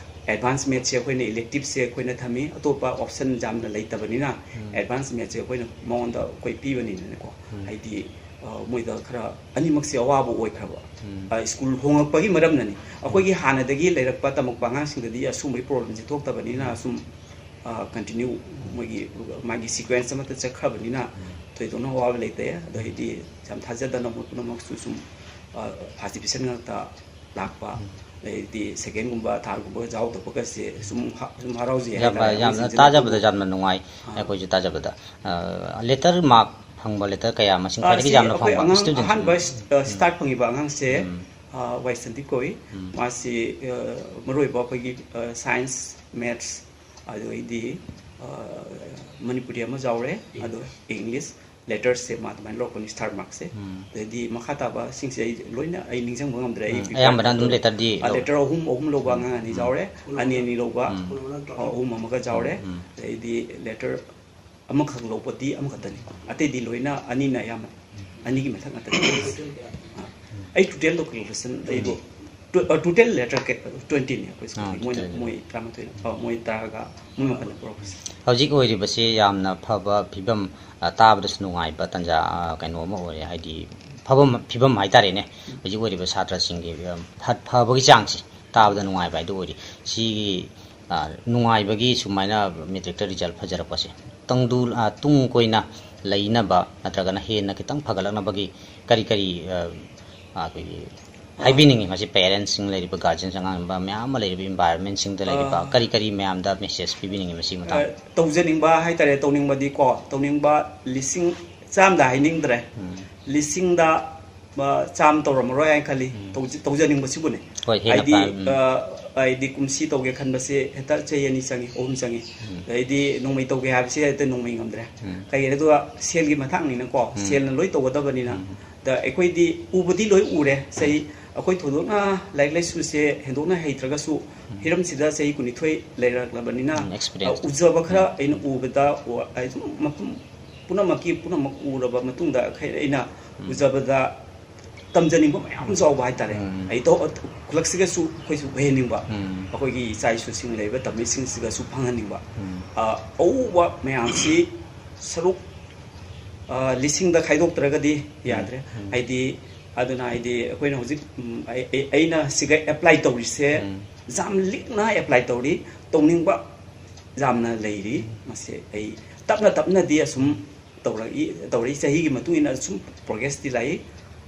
ꯑꯦꯗꯚꯥꯟꯁ ꯃꯦꯠꯁꯦ ꯑꯩꯈꯣꯏꯅ ꯏꯂꯦꯛꯇꯤꯞꯁꯦ ꯑꯩꯈꯣꯏꯅ ꯊꯝꯃꯤ, ꯑꯇꯣꯞꯄ ꯑꯣꯞꯁꯟ ꯌꯥꯝꯅ ꯂꯩꯇꯕꯅꯤꯅ ꯎꯝ꯫ ꯑꯦꯗꯚꯥꯟꯁ ꯃꯦꯠꯁꯦ ꯑꯩꯈꯣꯏꯅ ꯃꯉꯣꯟꯗ ꯑꯩꯈꯣꯏ ꯄꯤꯕꯅꯤꯅꯅꯦꯀꯣ꯫ ꯎꯝ꯫ ꯍꯥꯏꯗꯤ, ꯑ, ꯃꯣꯏꯗ ꯈꯔ ꯑꯅꯤꯃꯛꯁꯦ ꯑꯋꯥꯕ ꯑꯣꯏꯈ꯭ꯔꯕ꯫ ꯎꯝ꯫ ꯑ, ꯁ꯭ꯀꯨꯜ ꯍꯣꯡꯉꯛꯄꯒꯤ ꯃꯔꯝꯅꯅꯤ꯫ ꯑꯩꯈꯣꯏꯒꯤ ꯎꯝ꯫ ꯍꯥꯟꯅꯗꯒꯤ ꯂꯩꯔꯛꯄ ꯇꯝꯃꯛꯄ ꯑꯉꯥꯡꯁꯤꯡꯗꯗꯤ ꯑꯁꯨꯝꯕꯒꯤ ꯄ꯭ꯔꯣꯕ꯭ꯂꯦꯝꯁꯦ ꯊꯣꯛꯇꯕꯅꯤꯅ ꯎꯝ꯫ ꯑꯁꯨꯝ, ꯑ, ꯀꯟꯇꯤꯅ꯭ꯌꯨ ꯎꯝ꯫ ꯃꯣꯏꯒꯤ, ꯃꯥꯒꯤ ꯁꯤꯀ꯭ꯋꯦꯟꯁ ꯑꯃꯠꯇ ꯆꯠꯈ꯭ꯔꯕꯅꯤꯅ ꯎꯝ꯫ ꯊꯣꯏꯗꯣꯛꯅ ꯑꯋꯥꯕ ꯂꯩꯇꯦ꯫ ꯑꯗꯣ ꯍꯥꯏꯗꯤ ꯌꯥꯝ ꯊꯥꯖꯗꯅ ꯃꯣꯏ ꯄꯨꯝꯅꯃꯛꯁꯨ ꯁꯨꯝ, ꯑ, ꯐꯥꯔꯁ ꯗꯤꯕꯤꯖꯟ ꯉꯥꯛꯇ ꯂꯥꯛꯄ, ꯎꯝ꯫ ꯑꯗꯩꯗꯤ ꯁꯦꯀꯦꯟꯒꯨꯝꯕ, ꯊꯥꯔꯠꯒꯨꯝꯕ ꯌꯥꯎꯗꯕꯒꯁꯦ ꯁꯨꯝ ꯍ-, ꯁꯨꯝ ꯍꯔꯥꯎꯖꯩ ꯌꯥꯝꯅ, ꯍꯥꯏꯇꯥꯔꯦ꯫ ꯌꯥꯝꯅ ꯑꯉꯥꯡꯁꯤꯡꯁꯤꯅ ꯇꯥꯖꯕꯗ ꯑꯗꯨꯕꯨ ꯌꯥꯝꯅ ꯅꯨꯡꯉꯥꯏ꯫ ꯑꯥ꯫ ꯑꯩꯈꯣꯏꯁꯨ ꯇꯥꯖꯕꯗ꯫ ꯑ, ꯂꯦꯇꯔ ꯃꯥꯔꯛ ꯐꯪꯕ ꯂꯦꯇꯔ ꯀꯌꯥ ꯃꯁꯤꯡ ꯑꯥ, ꯈ꯭ꯋꯥꯏꯗꯒꯤ ꯁꯤ ꯌꯥꯝꯅ ꯑꯩꯈꯣꯏ ꯐꯪꯕ ꯑꯉꯥꯡ student? ꯑꯍꯥꯟꯕ, ꯑ, ꯎꯝ. Start ꯐꯪꯉꯤꯕ ꯑꯉꯥꯡꯁꯦ, ꯎꯝ. ꯑ, ꯋꯥꯏꯁꯟꯗꯤ ꯀꯧꯏ꯫ ꯎꯝ. ꯃꯥꯁꯤ, ꯑ, ꯃꯔꯨꯑꯣꯏꯕ ꯑꯩꯈꯣꯏꯒꯤ, ꯑ, science, maths, ꯑꯗꯨꯗꯩꯗꯤ, ꯑ, ꯃꯅꯤꯄꯨꯔꯤ ꯑꯃ ꯌꯥꯎꯔꯦ, ꯑꯗꯣ English, lettersꯁꯦ ꯃꯥ ꯑꯗꯨꯃꯥꯏꯅ ꯂꯧꯔꯛꯄꯅꯤ, star marksꯁꯦ꯫ ꯎꯝ. ꯑꯗꯩꯗꯤ ꯃꯈꯥ ꯇꯥꯕꯁꯤꯡꯁꯦ ꯑꯩ ꯂꯣꯏꯅ ꯑꯩ ꯅꯤꯡꯁꯤꯡꯕ ꯉꯝꯗ꯭ꯔꯦ꯫ ꯑꯩ ꯎꯝ, ꯄꯤꯛꯄ ꯑꯌꯥꯝꯕꯅ ꯑꯗꯨꯝ ꯃꯇꯝꯗ, letterꯗꯤ ꯑ, ꯂꯧ-, letter ꯑꯍꯨꯝ, ꯑꯍꯨꯝ ꯂꯧꯕ ꯎꯝ. ꯑꯉꯥꯡ ꯑꯅꯤ ꯎꯝ. ꯌꯥꯎꯔꯦ, ꯑꯅꯤ, ꯑꯅꯤ ꯂꯧꯕ, ꯎꯝ. ꯑ, ꯑꯍꯨꯝ ꯑꯃꯒ ꯌꯥꯎꯔꯦ꯫ ꯎꯝ. ꯑꯗꯩꯗꯤ letter ꯑꯃꯈꯛ ꯂꯧꯕꯗꯤ ꯑꯃꯈꯛꯇꯅꯤ꯫ ꯑꯇꯩꯗꯤ ꯂꯣꯏꯅ ꯑꯅꯤꯅ ꯑꯌꯥꯝꯕꯅꯤ꯫ ꯑꯅꯤꯒꯤ ꯃꯊꯛ ꯉꯥꯛꯇꯅꯤ꯫ ꯑꯩ total ꯗꯣ calculation ꯑꯩꯗꯣ ꯇꯨ-, ꯑ, total letter ꯀ-, twentyꯅꯤ ꯑꯩꯈꯣꯏ schoolꯒꯤ꯫ ꯑꯥ, ꯃꯣꯏꯅ, total. ꯃꯣꯏ ꯇꯔꯥꯃꯥꯊꯣꯏ, ꯑ, ꯃꯣꯏ ꯇꯔꯥꯒ ꯃꯣꯏ ꯃꯥꯄꯟꯅ ꯄꯨꯔꯛꯄꯁꯦ꯫ ꯍꯧꯖꯤꯛ ꯑꯣꯏꯔꯤꯕꯁꯤ ꯌꯥꯝꯅ ꯐꯕ ꯐꯤꯕꯝ, ꯑ, ꯇꯥꯕꯗꯁꯨ ꯅꯨꯡꯉꯥꯏꯕ ꯇꯥꯟꯖꯥ, ꯑ, ꯀꯩꯅꯣ ꯑꯃ ꯑꯣꯏꯔꯦ, ꯍꯥꯏꯗꯤ ꯐꯕ ꯐꯤꯕꯝ ꯍꯥꯏꯇꯥꯔꯦꯅꯦ꯫ ꯍꯧꯖꯤꯛ ꯑꯣꯏꯔꯤꯕ ꯁꯥꯇ꯭ꯔꯁꯤꯡꯒꯤ, ꯑ, ꯐꯠ-, ꯐꯕꯒꯤ ꯆꯥꯡꯁꯦ ꯇꯥꯕꯗ ꯅꯨꯡꯉꯥꯏꯕ ꯍꯥꯏꯗꯨ ꯑꯣꯏꯔꯤ꯫ ꯁꯤꯒꯤ, ꯑ, ꯅꯨꯡꯉꯥꯏꯕꯒꯤ ꯁꯨꯃꯥꯏꯅ matricꯇ result ꯐꯖꯔꯛꯄꯁꯦ ꯇꯪꯗꯨ, ꯑ, ꯇꯨꯡ ꯀꯣꯏꯅ ꯂꯩꯅꯕ ꯅꯠꯇ꯭ꯔꯒꯅ ꯍꯦꯟꯅ ꯈꯤꯇꯪ ꯐꯒꯠꯂꯛꯅꯕꯒꯤ ꯀꯔꯤ ꯀꯔꯤ, ꯑ, ꯑ, ꯑꯩꯈꯣꯏꯒꯤ ꯑ. ꯍꯥꯏꯕꯤꯅꯤꯡꯉꯤ? ꯃꯁꯤ parentsꯁꯤꯡ ꯂꯩꯔꯤꯕ, guardianꯁꯤꯡ, ꯑꯉꯥꯡ ꯃꯌꯥꯝ ꯑꯃ ꯂꯩꯔꯤꯕ environmentꯁꯤꯡꯗ ꯂꯩꯔꯤꯕ ꯑ. ꯀꯔꯤ ꯀꯔꯤ ꯃꯌꯥꯝꯗ message ꯄꯤꯕꯤꯅꯤꯡꯉꯤ ꯃꯁꯤꯒꯤ ꯑ, ꯃꯇꯥꯡꯗ? ꯇꯧꯖꯅꯤꯡꯕ ꯍꯥꯏꯇꯥꯔꯦ, ꯇꯧꯅꯤꯡꯕꯗꯤꯀꯣ, ꯇꯧꯅꯤꯡꯕ ꯂꯤꯁꯤꯡ ꯆꯥꯝꯗ ꯍꯥꯏꯅꯤꯡꯗ꯭ꯔꯦ꯫ ꯎꯝ. ꯂꯤꯁꯤꯡꯗ, ꯑ, ꯆꯥꯝ ꯇꯧꯔꯝꯃꯔꯣꯏ ꯍꯥꯏꯅ ꯈꯜꯂꯤ꯫ ꯎꯝ. ꯇꯧꯖ-, ꯇꯧꯖꯅꯤꯡꯕꯁꯤꯕꯨꯅꯦ꯫ ꯍꯣꯏ, ꯍꯦꯟꯅ ꯍꯥꯏꯗꯤ, ꯄꯥ-, ꯎꯝ. ꯑ, ꯍꯥꯏꯗꯤ ꯀꯨꯝꯁꯤ ꯇꯧꯒꯦ ꯈꯟꯕꯁꯦ ꯍꯦꯛꯇ ꯆꯍꯤ ꯑꯅꯤ ꯆꯪꯉꯤ, ꯑꯍꯨꯝ ꯆꯪꯉꯤ꯫ ꯎꯝ. ꯑꯗꯩꯗꯤ ꯅꯣꯡꯃꯩ ꯇꯧꯒꯦ ꯍꯥꯏꯕꯁꯦ ꯍꯦꯛꯇ ꯅꯣꯡꯃꯩ ꯉꯝꯗ꯭ꯔꯦ꯫ ꯎꯝ. ꯀꯩꯒꯤꯅꯣ ꯑꯗꯨꯒ ꯁꯦꯜꯒꯤ ꯃꯇꯥꯡꯅꯤꯅꯀꯣ, ꯎꯝ. ꯁꯦꯜꯅ ꯂꯣꯏ ꯇꯧꯒꯗꯕꯅꯤꯅ꯫ ꯎꯝ. ꯗ ꯑꯩꯈꯣꯏꯗꯤ ꯎꯕꯗꯤ ꯂꯣꯏ ꯎꯔꯦ꯫ ꯆꯍꯤ, ꯑꯩꯈꯣꯏ ꯊꯣꯏꯗꯣꯛꯅ ꯂꯥꯏꯔꯤꯛ ꯂꯥꯏꯁꯨꯁꯦ ꯍꯦꯟꯗꯣꯛꯅ ꯍꯩꯇ꯭ꯔꯒꯁꯨ, ꯎꯝ. ꯍꯤꯔꯝꯁꯤꯗ ꯆꯍꯤ ꯀꯨꯟꯅꯤꯊꯣꯏ ꯂꯩꯔꯛꯂꯕꯅꯤꯅ, ꯎꯝ, experience. ꯑ, ꯎꯖꯕ ꯈꯔ ꯎꯝ. ꯑꯩꯅ ꯎꯕꯗ, ꯎ-, ꯑꯩ ꯁꯨꯝ ꯃꯐꯝ ꯄꯨꯝꯅꯃꯛꯀꯤ, ꯄꯨꯝꯅꯃꯛ ꯎꯔꯕ ꯃꯇꯨꯡꯗ ꯑꯩꯈꯣꯏ, ꯑꯩꯅ ꯎꯝ. ꯎꯖꯕꯗ ꯇꯝꯖꯅꯤꯡꯕ ꯃꯌꯥꯝ ꯑꯃꯁꯨ ꯌꯥꯎꯕ ꯍꯥꯏꯇꯥꯔꯦ꯫ ꯎꯝ. ꯑꯩ ꯇꯧ-, ꯈꯨꯜꯂꯛꯁꯤꯒꯁꯨ ꯑꯩꯈꯣꯏꯁꯨ ꯑꯣꯏꯍꯟꯅꯤꯡꯕ, ꯎꯝ. ꯑꯩꯈꯣꯏꯒꯤ ꯏꯆꯥ ꯏꯁꯨꯁꯤꯡ ꯂꯩꯔꯤꯕ ꯇꯝꯕꯤꯁꯤꯡꯁꯤꯒꯁꯨ ꯐꯪꯍꯟꯅꯤꯡꯕ꯫ ꯎꯝ. ꯑ, ꯑꯎꯕ ꯃꯌꯥꯝꯁꯤ ꯁꯔꯨꯛ, ꯑ, ꯂꯤꯁꯤꯡꯗ ꯈꯥꯏꯗꯣꯛꯇ꯭ꯔꯒꯗꯤ ꯎꯝ. ꯌꯥꯗ꯭ꯔꯦ꯫ ꯎꯝ. ꯍꯥꯏꯗꯤ, ꯑꯗꯨꯅ ꯍꯥꯏꯗꯤ ꯑꯩꯈꯣꯏꯅ ꯍꯧꯖꯤꯛ, ꯎꯝ, ꯑꯩ, ꯑꯩ, ꯑꯩꯅ ꯁꯤꯒ apply ꯇꯧꯔꯤꯁꯦ ꯎꯝ. ꯌꯥꯝ ꯂꯤꯛꯅ apply ꯇꯧꯔꯤ, ꯇꯧꯅꯤꯡꯕ ꯌꯥꯝꯅ ꯂꯩꯔꯤ꯫ ꯎꯝ. ꯃꯁꯤ ꯑꯩ ꯇꯞꯅ ꯇꯞꯅꯗꯤ ꯑꯁꯨꯝ ꯇꯧꯔꯛꯏ, ꯇꯧꯔꯛꯏ꯫ ꯆꯍꯤꯒꯤ ꯃꯇꯨꯡ ꯏꯟꯅ ꯁꯨꯝ progressꯇꯤ ꯂꯥꯛꯏ꯫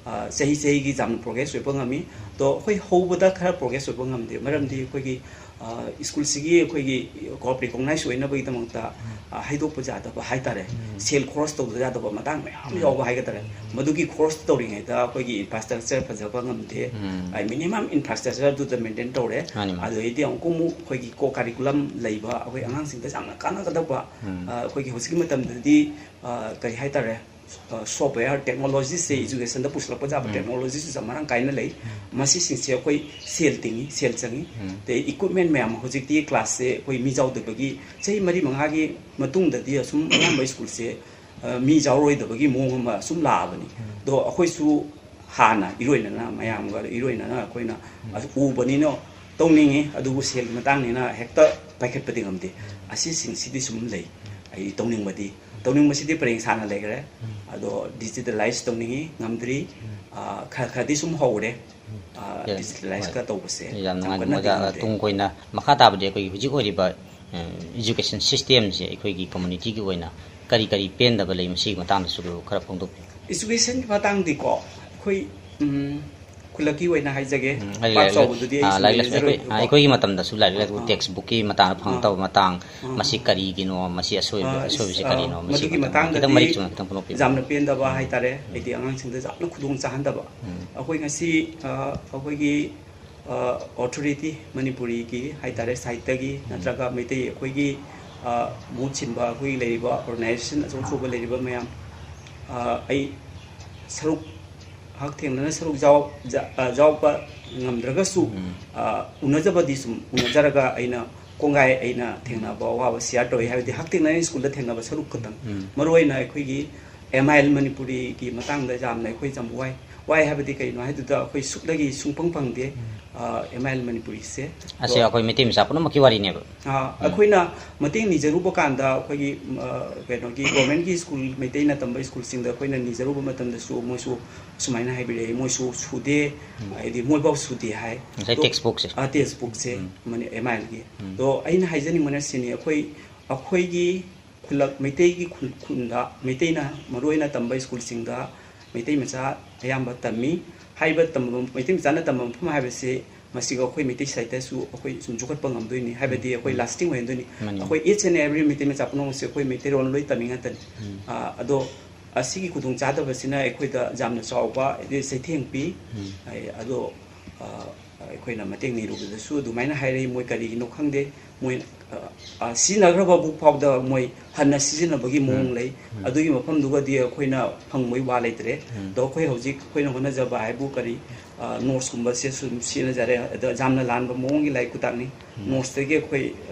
ꯑ, ꯆꯍꯤ ꯆꯍꯤꯒꯤ ꯌꯥꯝꯅ ꯄ꯭ꯔꯣꯒ꯭ꯔꯦꯁ ꯑꯣꯏꯕ ꯉꯝꯃꯤ꯫ ꯑꯗꯣ ꯑꯩꯈꯣꯏ ꯍꯧꯕꯗ ꯈꯔ ꯄ꯭ꯔꯣꯒ꯭ꯔꯦꯁ ꯑꯣꯏꯕ ꯉꯝꯗꯦ, ꯃꯔꯝꯗꯤ ꯑꯩꯈꯣꯏꯒꯤ, ꯑ, ꯁ꯭ꯀꯨꯜꯁꯤꯒꯤ ꯑꯩꯈꯣꯏꯒꯤ ꯀꯣ-, ꯔꯤꯀꯣꯛꯅꯥꯏꯁ ꯑꯣꯏꯅꯕꯒꯤꯗꯃꯛꯇ, ꯑ, ꯍꯥꯏꯗꯣꯛꯄ ꯌꯥꯗꯕ ꯍꯥꯏꯇꯥꯔꯦ, ꯎꯝ꯫ ꯁꯦꯜ ꯈꯣꯔꯁ ꯇꯧꯗ ꯌꯥꯗꯕ ꯃꯇꯥꯡ ꯃꯌꯥꯝ ꯎꯝ꯫ ꯌꯥꯎꯕ ꯍꯥꯏꯒꯗ꯭ꯔꯥ꯫ ꯎꯝ꯫ ꯃꯗꯨꯒꯤ ꯈꯣꯔꯁ ꯇꯧꯔꯤꯉꯩꯗ ꯑꯩꯈꯣꯏꯒꯤ ꯏꯟꯐ꯭ꯔꯥꯁ꯭ꯇ꯭ꯔꯛꯆꯔ ꯐꯖꯕ ꯉꯝꯗꯦ꯫ ꯎꯝ꯫ ꯑ, ꯃꯤꯅꯤꯃꯝ ꯏꯟꯐ꯭ꯔꯥꯁ꯭ꯇ꯭ꯔꯛꯆꯔꯗꯨꯗ ꯃꯦꯟꯇꯦꯟ ꯇꯧꯔꯦ꯫ ꯃꯥꯅꯤ, ꯃꯥꯅꯤ꯫ ꯑꯗꯨꯗꯩꯗꯤ ꯑꯃꯨꯛꯀ ꯑꯃꯨꯛ ꯑꯩꯈꯣꯏꯒꯤ ꯀꯣ ꯀꯥꯔꯤꯀꯨꯂꯝ ꯂꯩꯕ, ꯑꯩꯈꯣꯏ ꯑꯉꯥꯡꯁꯤꯡꯗ ꯌꯥꯝꯅ ꯀꯥꯟꯅꯒꯗꯕ, ꯎꯝ꯫ ꯑ, ꯑꯩꯈꯣꯏꯒꯤ ꯍꯧꯖꯤꯛꯀꯤ ꯃꯇꯝꯗꯗꯤ, ꯑ, ꯀꯔꯤ ꯍꯥꯏꯇꯥꯔꯦ, ꯑ, ꯁꯣꯐꯋꯦꯌꯔ ꯇꯦꯛꯅꯣꯂꯣꯖꯤꯁꯦ ꯎꯝ꯫ ꯏꯖꯨꯀꯦꯁꯟꯗ ꯄꯨꯁꯤꯜꯂꯛꯄ ꯌꯥꯕ ꯎꯝ꯫ ꯇꯦꯛꯅꯣꯂꯣꯖꯤꯁꯨ ꯌꯥꯝ ꯃꯔꯥꯡ ꯀꯥꯏꯅ ꯂꯩ꯫ ꯎꯝ꯫ ꯃꯁꯤꯁꯤꯡꯁꯦ ꯑꯩꯈꯣꯏ ꯁꯦꯜ ꯇꯤꯡꯉꯤ, ꯁꯦꯜ ꯆꯪꯉꯤ꯫ ꯎꯝ꯫ ꯑꯗꯩ ꯏꯀ꯭ꯋꯤꯞꯃꯦꯟ ꯃꯌꯥꯝ, ꯍꯧꯖꯤꯛꯇꯤ ꯀ꯭ꯂꯥꯁꯁꯦ ꯑꯩꯈꯣꯏ ꯃꯤ ꯌꯥꯎꯗꯕꯒꯤ ꯆꯍꯤ ꯃꯔꯤ ꯃꯉꯥꯒꯤ ꯃꯇꯨꯡꯗꯗꯤ ꯑꯁꯨꯝ ꯑꯌꯥꯝꯕ ꯁ꯭ꯀꯨꯜꯁꯦ, ꯑ, ꯃꯤ ꯌꯥꯎꯔꯣꯏꯗꯕꯒꯤ ꯃꯑꯣꯡ ꯑꯃ ꯁꯨꯝ ꯂꯥꯛꯑꯕꯅꯤ꯫ ꯎꯝ꯫ ꯑꯗꯣ ꯑꯩꯈꯣꯏꯁꯨ ꯍꯥꯟꯅ ꯏꯔꯣꯏꯅꯅ, ꯃꯌꯥꯝꯒ ꯏꯔꯣꯏꯅꯅ ꯑꯩꯈꯣꯏꯅ ꯎꯝ꯫ ꯑꯗꯨ ꯎꯕꯅꯤꯅ ꯇꯧꯅꯤꯡꯉꯤ, ꯑꯗꯨꯕꯨ ꯁꯦꯜꯒꯤ ꯃꯇꯥꯡꯅꯤꯅ ꯍꯦꯛꯇ ꯄꯥꯏꯈꯠꯄꯗꯤ ꯉꯝꯗꯦ꯫ ꯎꯝ꯫ ꯑꯁꯤꯁꯤꯡꯁꯤꯗꯤ ꯁꯨꯝ ꯂꯩ꯫ ꯎꯝ꯫ ꯑꯩ ꯇꯧꯅꯤꯡꯕꯗꯤ, ꯇꯧꯅꯤꯡꯕꯁꯤꯗꯤ ꯄꯔꯦꯡ ꯁꯥꯅ ꯂꯩꯈ꯭ꯔꯦ꯫ ꯎꯝ꯫ ꯑꯗꯣ ꯗꯤꯖꯤꯇꯦꯂꯥꯏꯁ ꯇꯧꯅꯤꯡꯉꯤ, ꯉꯝꯗ꯭ꯔꯤ꯫ ꯎꯝ꯫ ꯑ, ꯈꯔ ꯈꯔꯗꯤ ꯁꯨꯝ ꯍꯧꯔꯦ꯫ ꯎꯝ꯫ ꯑ, ꯌꯥꯝ-, ꯗꯤꯖꯤꯇꯦꯂꯥꯏꯁ ꯍꯣꯏ꯫ ꯈꯔ ꯇꯧꯕꯁꯦ ꯌꯥꯝ ꯌꯥꯝ ꯅꯨꯡꯉꯥꯏ꯫ ꯀꯟꯅꯗꯤ ꯃꯣꯏꯗ, ꯑ, ꯉꯝꯗ꯭ꯔꯤ꯫ ꯇꯨꯡ ꯀꯣꯏꯅ ꯃꯈꯥ ꯇꯥꯕꯗꯤ ꯑꯩꯈꯣꯏꯒꯤ ꯍꯧꯖꯤꯛ ꯑꯣꯏꯔꯤꯕ, ꯑ, ꯏꯖꯨꯀꯦꯁꯟ ꯁꯤꯁꯇꯦꯝꯁꯦ ꯑꯩꯈꯣꯏꯒꯤ ꯀꯝꯃꯨꯅꯤꯇꯤꯒꯤ ꯑꯣꯏꯅ ꯀꯔꯤ ꯀꯔꯤ ꯄꯦꯟꯗꯕ ꯂꯩ, ꯃꯁꯤꯒꯤ ꯃꯇꯥꯡꯗꯁꯨ ꯈꯔ ꯐꯣꯡꯗꯣꯛꯄꯤꯌꯨ꯫ ꯏꯖꯨꯀꯦꯁꯟꯒꯤ ꯃꯇꯥꯡꯗꯤꯀꯣ, ꯑꯩꯈꯣꯏ, ꯎꯝ, ꯈꯨꯜꯂꯛꯀꯤ ꯑꯣꯏꯅ ꯍꯥꯏꯖꯒꯦ, ꯎꯝ, ꯍꯥꯏꯗꯤ ꯄꯥꯛ ꯂꯥꯏꯔꯤꯛ ꯂꯥꯏꯁꯨ, ꯆꯥꯎꯕꯗꯨꯗꯤ ꯑꯥ, ꯑꯩꯁꯨ ꯂꯥꯏꯔꯤꯛ ꯂꯥꯏꯁꯨ ꯑꯩꯈꯣꯏ, ꯑꯥ, ꯂꯩꯖꯔꯣꯏꯕꯀꯣ꯫ ꯑꯩꯈꯣꯏꯒꯤ ꯃꯇꯝꯗꯁꯨ ꯂꯥꯏꯔꯤꯛ ꯂꯥꯏꯁꯨ ꯑꯥ꯫ ꯇꯦꯛꯁ ꯕꯨꯛꯀꯤ ꯃꯇꯥꯡꯗ ꯑꯥ꯫ ꯐꯪꯉꯛꯇꯕ ꯃꯇꯥꯡ, ꯑꯥ꯫ ꯃꯁꯤ ꯀꯔꯤꯒꯤꯅꯣ, ꯃꯁꯤ ꯑꯁꯣꯏꯕ, ꯑꯥ, ꯑꯁꯣꯏꯕꯁꯤ ꯑꯥ, ꯀꯔꯤꯅꯣ, ꯃꯁꯤꯒꯤ ꯃꯗꯨꯒꯤ ꯃꯇꯥꯡꯗ ꯈꯤꯇꯪ ꯃꯇꯥꯡꯗꯗꯤ ꯃꯔꯤꯛ ꯆꯨꯝꯅ ꯈꯤꯇꯪ ꯐꯣꯡꯗꯣꯛꯄꯤꯌꯨ꯫ ꯌꯥꯝꯅ ꯄꯦꯟꯗꯕ ꯎꯝ꯫ ꯍꯥꯏꯇꯥꯔꯦ꯫ ꯎꯝ꯫ ꯍꯥꯏꯗꯤ ꯑꯉꯥꯡꯁꯤꯡꯗ ꯌꯥꯝꯅ ꯈꯨꯗꯣꯡ ꯆꯥꯍꯟꯗꯕ꯫ ꯎꯝ꯫ ꯑꯩꯈꯣꯏ ꯉꯁꯤ, ꯑꯥ, ꯑꯩꯈꯣꯏꯒꯤ, ꯑꯥ, ꯑꯣꯊꯣꯔꯤꯇꯤ ꯃꯅꯤꯄꯨꯔꯤꯒꯤ ꯍꯥꯏꯇꯥꯔꯦ, ꯁꯥꯏꯠꯇꯒꯤ ꯎꯝ꯫ ꯅꯠꯇ꯭ꯔꯒ ꯃꯩꯇꯩ ꯑꯩꯈꯣꯏꯒꯤ, ꯑꯥ, ꯃꯍꯨꯠ ꯁꯤꯟꯕ ꯑꯩꯈꯣꯏꯒꯤ ꯂꯩꯔꯤꯕ ꯑꯣꯔꯒꯅꯥꯏꯖꯦꯁꯟ ꯑꯆꯧ ꯑꯆꯧꯕ ꯂꯩꯔꯤꯕ ꯃꯌꯥꯝ, ꯑꯥ, ꯑꯩ ꯁꯔꯨꯛ ꯍꯛꯊꯦꯡꯅꯅ ꯁꯔꯨꯛ ꯌꯥꯎ-, ꯖ-, ꯑ, ꯌꯥꯎꯕ ꯉꯝꯗ꯭ꯔꯒꯁꯨ, ꯎꯝ꯫ ꯑ, ꯎꯅꯖꯕꯗꯤ ꯁꯨꯝ ꯎꯅꯖꯔꯒ ꯑꯩꯅ ꯀꯣꯡꯒꯥꯏ ꯑꯩꯅ ꯊꯦꯡꯅꯕ ꯑꯋꯥꯕ ꯁꯤꯌꯥꯔ ꯇꯧꯏ, ꯍꯥꯏꯕꯗꯤ ꯍꯛꯊꯦꯡꯅꯅ ꯁ꯭ꯀꯨꯜꯗ ꯊꯦꯡꯅꯕ ꯁꯔꯨꯛ ꯈꯛꯇꯪ꯫ ꯎꯝ꯫ ꯃꯔꯨꯑꯣꯏꯅ ꯑꯩꯈꯣꯏꯒꯤ ꯑꯦꯝ ꯑꯥꯏ ꯑꯦꯜ ꯃꯅꯤꯄꯨꯔꯤꯒꯤ ꯃꯇꯥꯡꯗ ꯌꯥꯝꯅ ꯑꯩꯈꯣꯏ ꯌꯥꯝ ꯋꯥꯏ꯫ ꯋꯥꯏ ꯍꯥꯏꯕꯗꯤ ꯀꯩꯅꯣ ꯍꯥꯏꯗꯨꯗ ꯑꯩꯈꯣꯏ ꯁꯨꯞꯅꯒꯤ ꯁꯨꯡꯐꯪ ꯐꯪꯗꯦ, ꯎꯝ꯫ ꯑ, ꯑꯦꯝ ꯑꯥꯏ ꯑꯦꯜ ꯃꯅꯤꯄꯨꯔꯤꯁꯦ꯫ ꯑꯁꯤ ꯑꯗꯣ ꯑꯩꯈꯣꯏ ꯃꯩꯇꯩ ꯃꯆꯥ ꯄꯨꯝꯅꯃꯛꯀꯤ ꯋꯥꯔꯤꯅꯦꯕ꯫ ꯑ, ꯎꯝ꯫ ꯑꯩꯈꯣꯏꯅ ꯃꯇꯦꯡ ꯅꯤꯖꯔꯨꯕ ꯀꯥꯟꯗ ꯑꯩꯈꯣꯏꯒꯤ, ꯑ, ꯀꯩꯅꯣꯒꯤ ꯒꯣꯔꯃꯦꯟꯒꯤ ꯁ꯭ꯀꯨꯜ, ꯃꯩꯇꯩꯅ ꯇꯝꯕ ꯁ꯭ꯀꯨꯜꯁꯤꯡꯗ ꯑꯩꯈꯣꯏꯅ ꯅꯤꯖꯔꯨꯕ ꯃꯇꯝꯗꯁꯨ ꯃꯣꯏꯁꯨ ꯁꯨꯃꯥꯏꯅ ꯍꯥꯏꯕꯤꯔꯛꯑꯦ, ꯃꯣꯏꯁꯨ ꯁꯨꯗꯦ, ꯎꯝ꯫ ꯍꯥꯏꯗꯤ ꯃꯣꯏꯐꯥꯎ ꯁꯨꯗꯦ ꯍꯥꯏ꯫ ꯉꯁꯥꯏ ꯑꯗꯣ, ꯇꯦꯛꯁ ꯕꯨꯛꯁꯦ꯫ ꯑ, ꯇꯦꯛꯁ ꯕꯨꯛꯁꯦ, ꯎꯝ꯫ ꯃꯅꯤ-, ꯑꯦꯝ ꯑꯥꯏ ꯑꯦꯜꯒꯤ꯫ ꯎꯝ꯫ ꯑꯗꯣ ꯑꯩꯅ ꯍꯥꯏꯖꯅꯤꯡꯕꯅ ꯁꯤꯅꯤ, ꯑꯩꯈꯣꯏ, ꯑꯩꯈꯣꯏꯒꯤ ꯈꯨꯜꯂꯛ-, ꯃꯩꯇꯩꯒꯤ ꯈꯨꯜ-, ꯈꯨꯟꯗ, ꯃꯩꯇꯩꯅ ꯃꯔꯨꯑꯣꯏꯅ ꯇꯝꯕ ꯁ꯭ꯀꯨꯜꯁꯤꯡꯗ ꯃꯩꯇꯩ ꯃꯆꯥ ꯑꯌꯥꯝꯕ ꯇꯝꯃꯤ꯫ ꯍꯥꯏꯔꯤꯕ ꯇꯝꯕ, ꯃꯩꯇꯩ ꯃꯆꯥꯅ ꯇꯝꯕ ꯃꯐꯝ ꯍꯥꯏꯕꯁꯤ ꯃꯁꯤꯒ ꯑꯩꯈꯣꯏ ꯃꯩꯇꯩ ꯁꯥꯍꯤꯇ꯭ꯌꯁꯨ ꯑꯩꯈꯣꯏ ꯁꯨꯝ ꯌꯣꯛꯈꯠꯄ ꯉꯝꯗꯣꯏꯅꯤ, ꯍꯥꯏꯕꯗꯤ ꯑꯩꯈꯣꯏ ꯎꯝ꯫ Lasting ꯑꯣꯏꯍꯟꯗꯣꯏꯅꯤ꯫ ꯃꯥꯅꯤ꯫ ꯑꯩꯈꯣꯏ each and every ꯃꯩꯇꯩ ꯃꯆꯥ ꯄꯨꯝꯅꯃꯛꯁꯦ ꯑꯩꯈꯣꯏ ꯃꯩꯇꯩꯔꯣꯟ ꯂꯣꯏ ꯇꯝꯃꯤ ꯉꯥꯛꯇꯅꯤ꯫ ꯎꯝ꯫ ꯑ, ꯑꯗꯣ ꯑꯁꯤꯒꯤ ꯈꯨꯗꯣꯡꯆꯥꯗꯕꯁꯤꯅ ꯑꯩꯈꯣꯏꯗ ꯌꯥꯝꯅ ꯆꯥꯎꯕ ꯍꯥꯏꯗꯤ ꯆꯩꯊꯦꯡ ꯄꯤ꯫ ꯎꯝ꯫ ꯑꯩ, ꯑꯗꯣ, ꯑ, ꯑꯩꯈꯣꯏꯅ ꯃꯇꯦꯡ ꯅꯤꯔꯨꯕꯗꯁꯨ ꯑꯗꯨꯃꯥꯏꯅ ꯍꯥꯏꯔꯛꯏ꯫ ꯃꯣꯏ ꯀꯔꯤꯒꯤꯅꯣ ꯈꯪꯗꯦ, ꯃꯣꯏ, ꯑ, ꯑ, ꯁꯤꯖꯤꯟꯅꯈ꯭ꯔꯕ ꯕꯨꯛ ꯐꯥꯎꯗ ꯃꯣꯏ ꯍꯟꯅ ꯁꯤꯖꯤꯟꯅꯕꯒꯤ ꯃꯑꯣꯡ ꯎꯝ꯫ ꯂꯩ꯫ ꯎꯝ꯫ ꯑꯗꯨꯒꯤ ꯃꯐꯝꯗꯨꯒꯗꯤ ꯑꯩꯈꯣꯏꯅ ꯐꯪꯕꯒꯤ ꯋꯥ ꯂꯩꯇ꯭ꯔꯦ꯫ ꯎꯝ꯫ ꯑꯗꯣ ꯑꯩꯈꯣꯏ ꯍꯧꯖꯤꯛ ꯑꯩꯈꯣꯏꯅ ꯍꯣꯠꯅꯖꯕ ꯍꯥꯏꯕꯨ ꯀꯔꯤ, ꯑ, ꯅꯣꯠꯁꯀꯨꯝꯕꯁꯦ ꯁꯨꯝ ꯁꯤꯖꯤꯟꯅꯖꯔꯦ꯫ ꯑꯗ ꯌꯥꯝꯅ ꯂꯥꯟꯕ ꯃꯑꯣꯡꯒꯤ ꯂꯥꯏꯔꯤꯛ ꯈꯨꯇꯥꯛꯅꯤ꯫ ꯎꯝ꯫ ꯅꯣꯠꯁꯇꯒꯤ ꯑꯩꯈꯣꯏ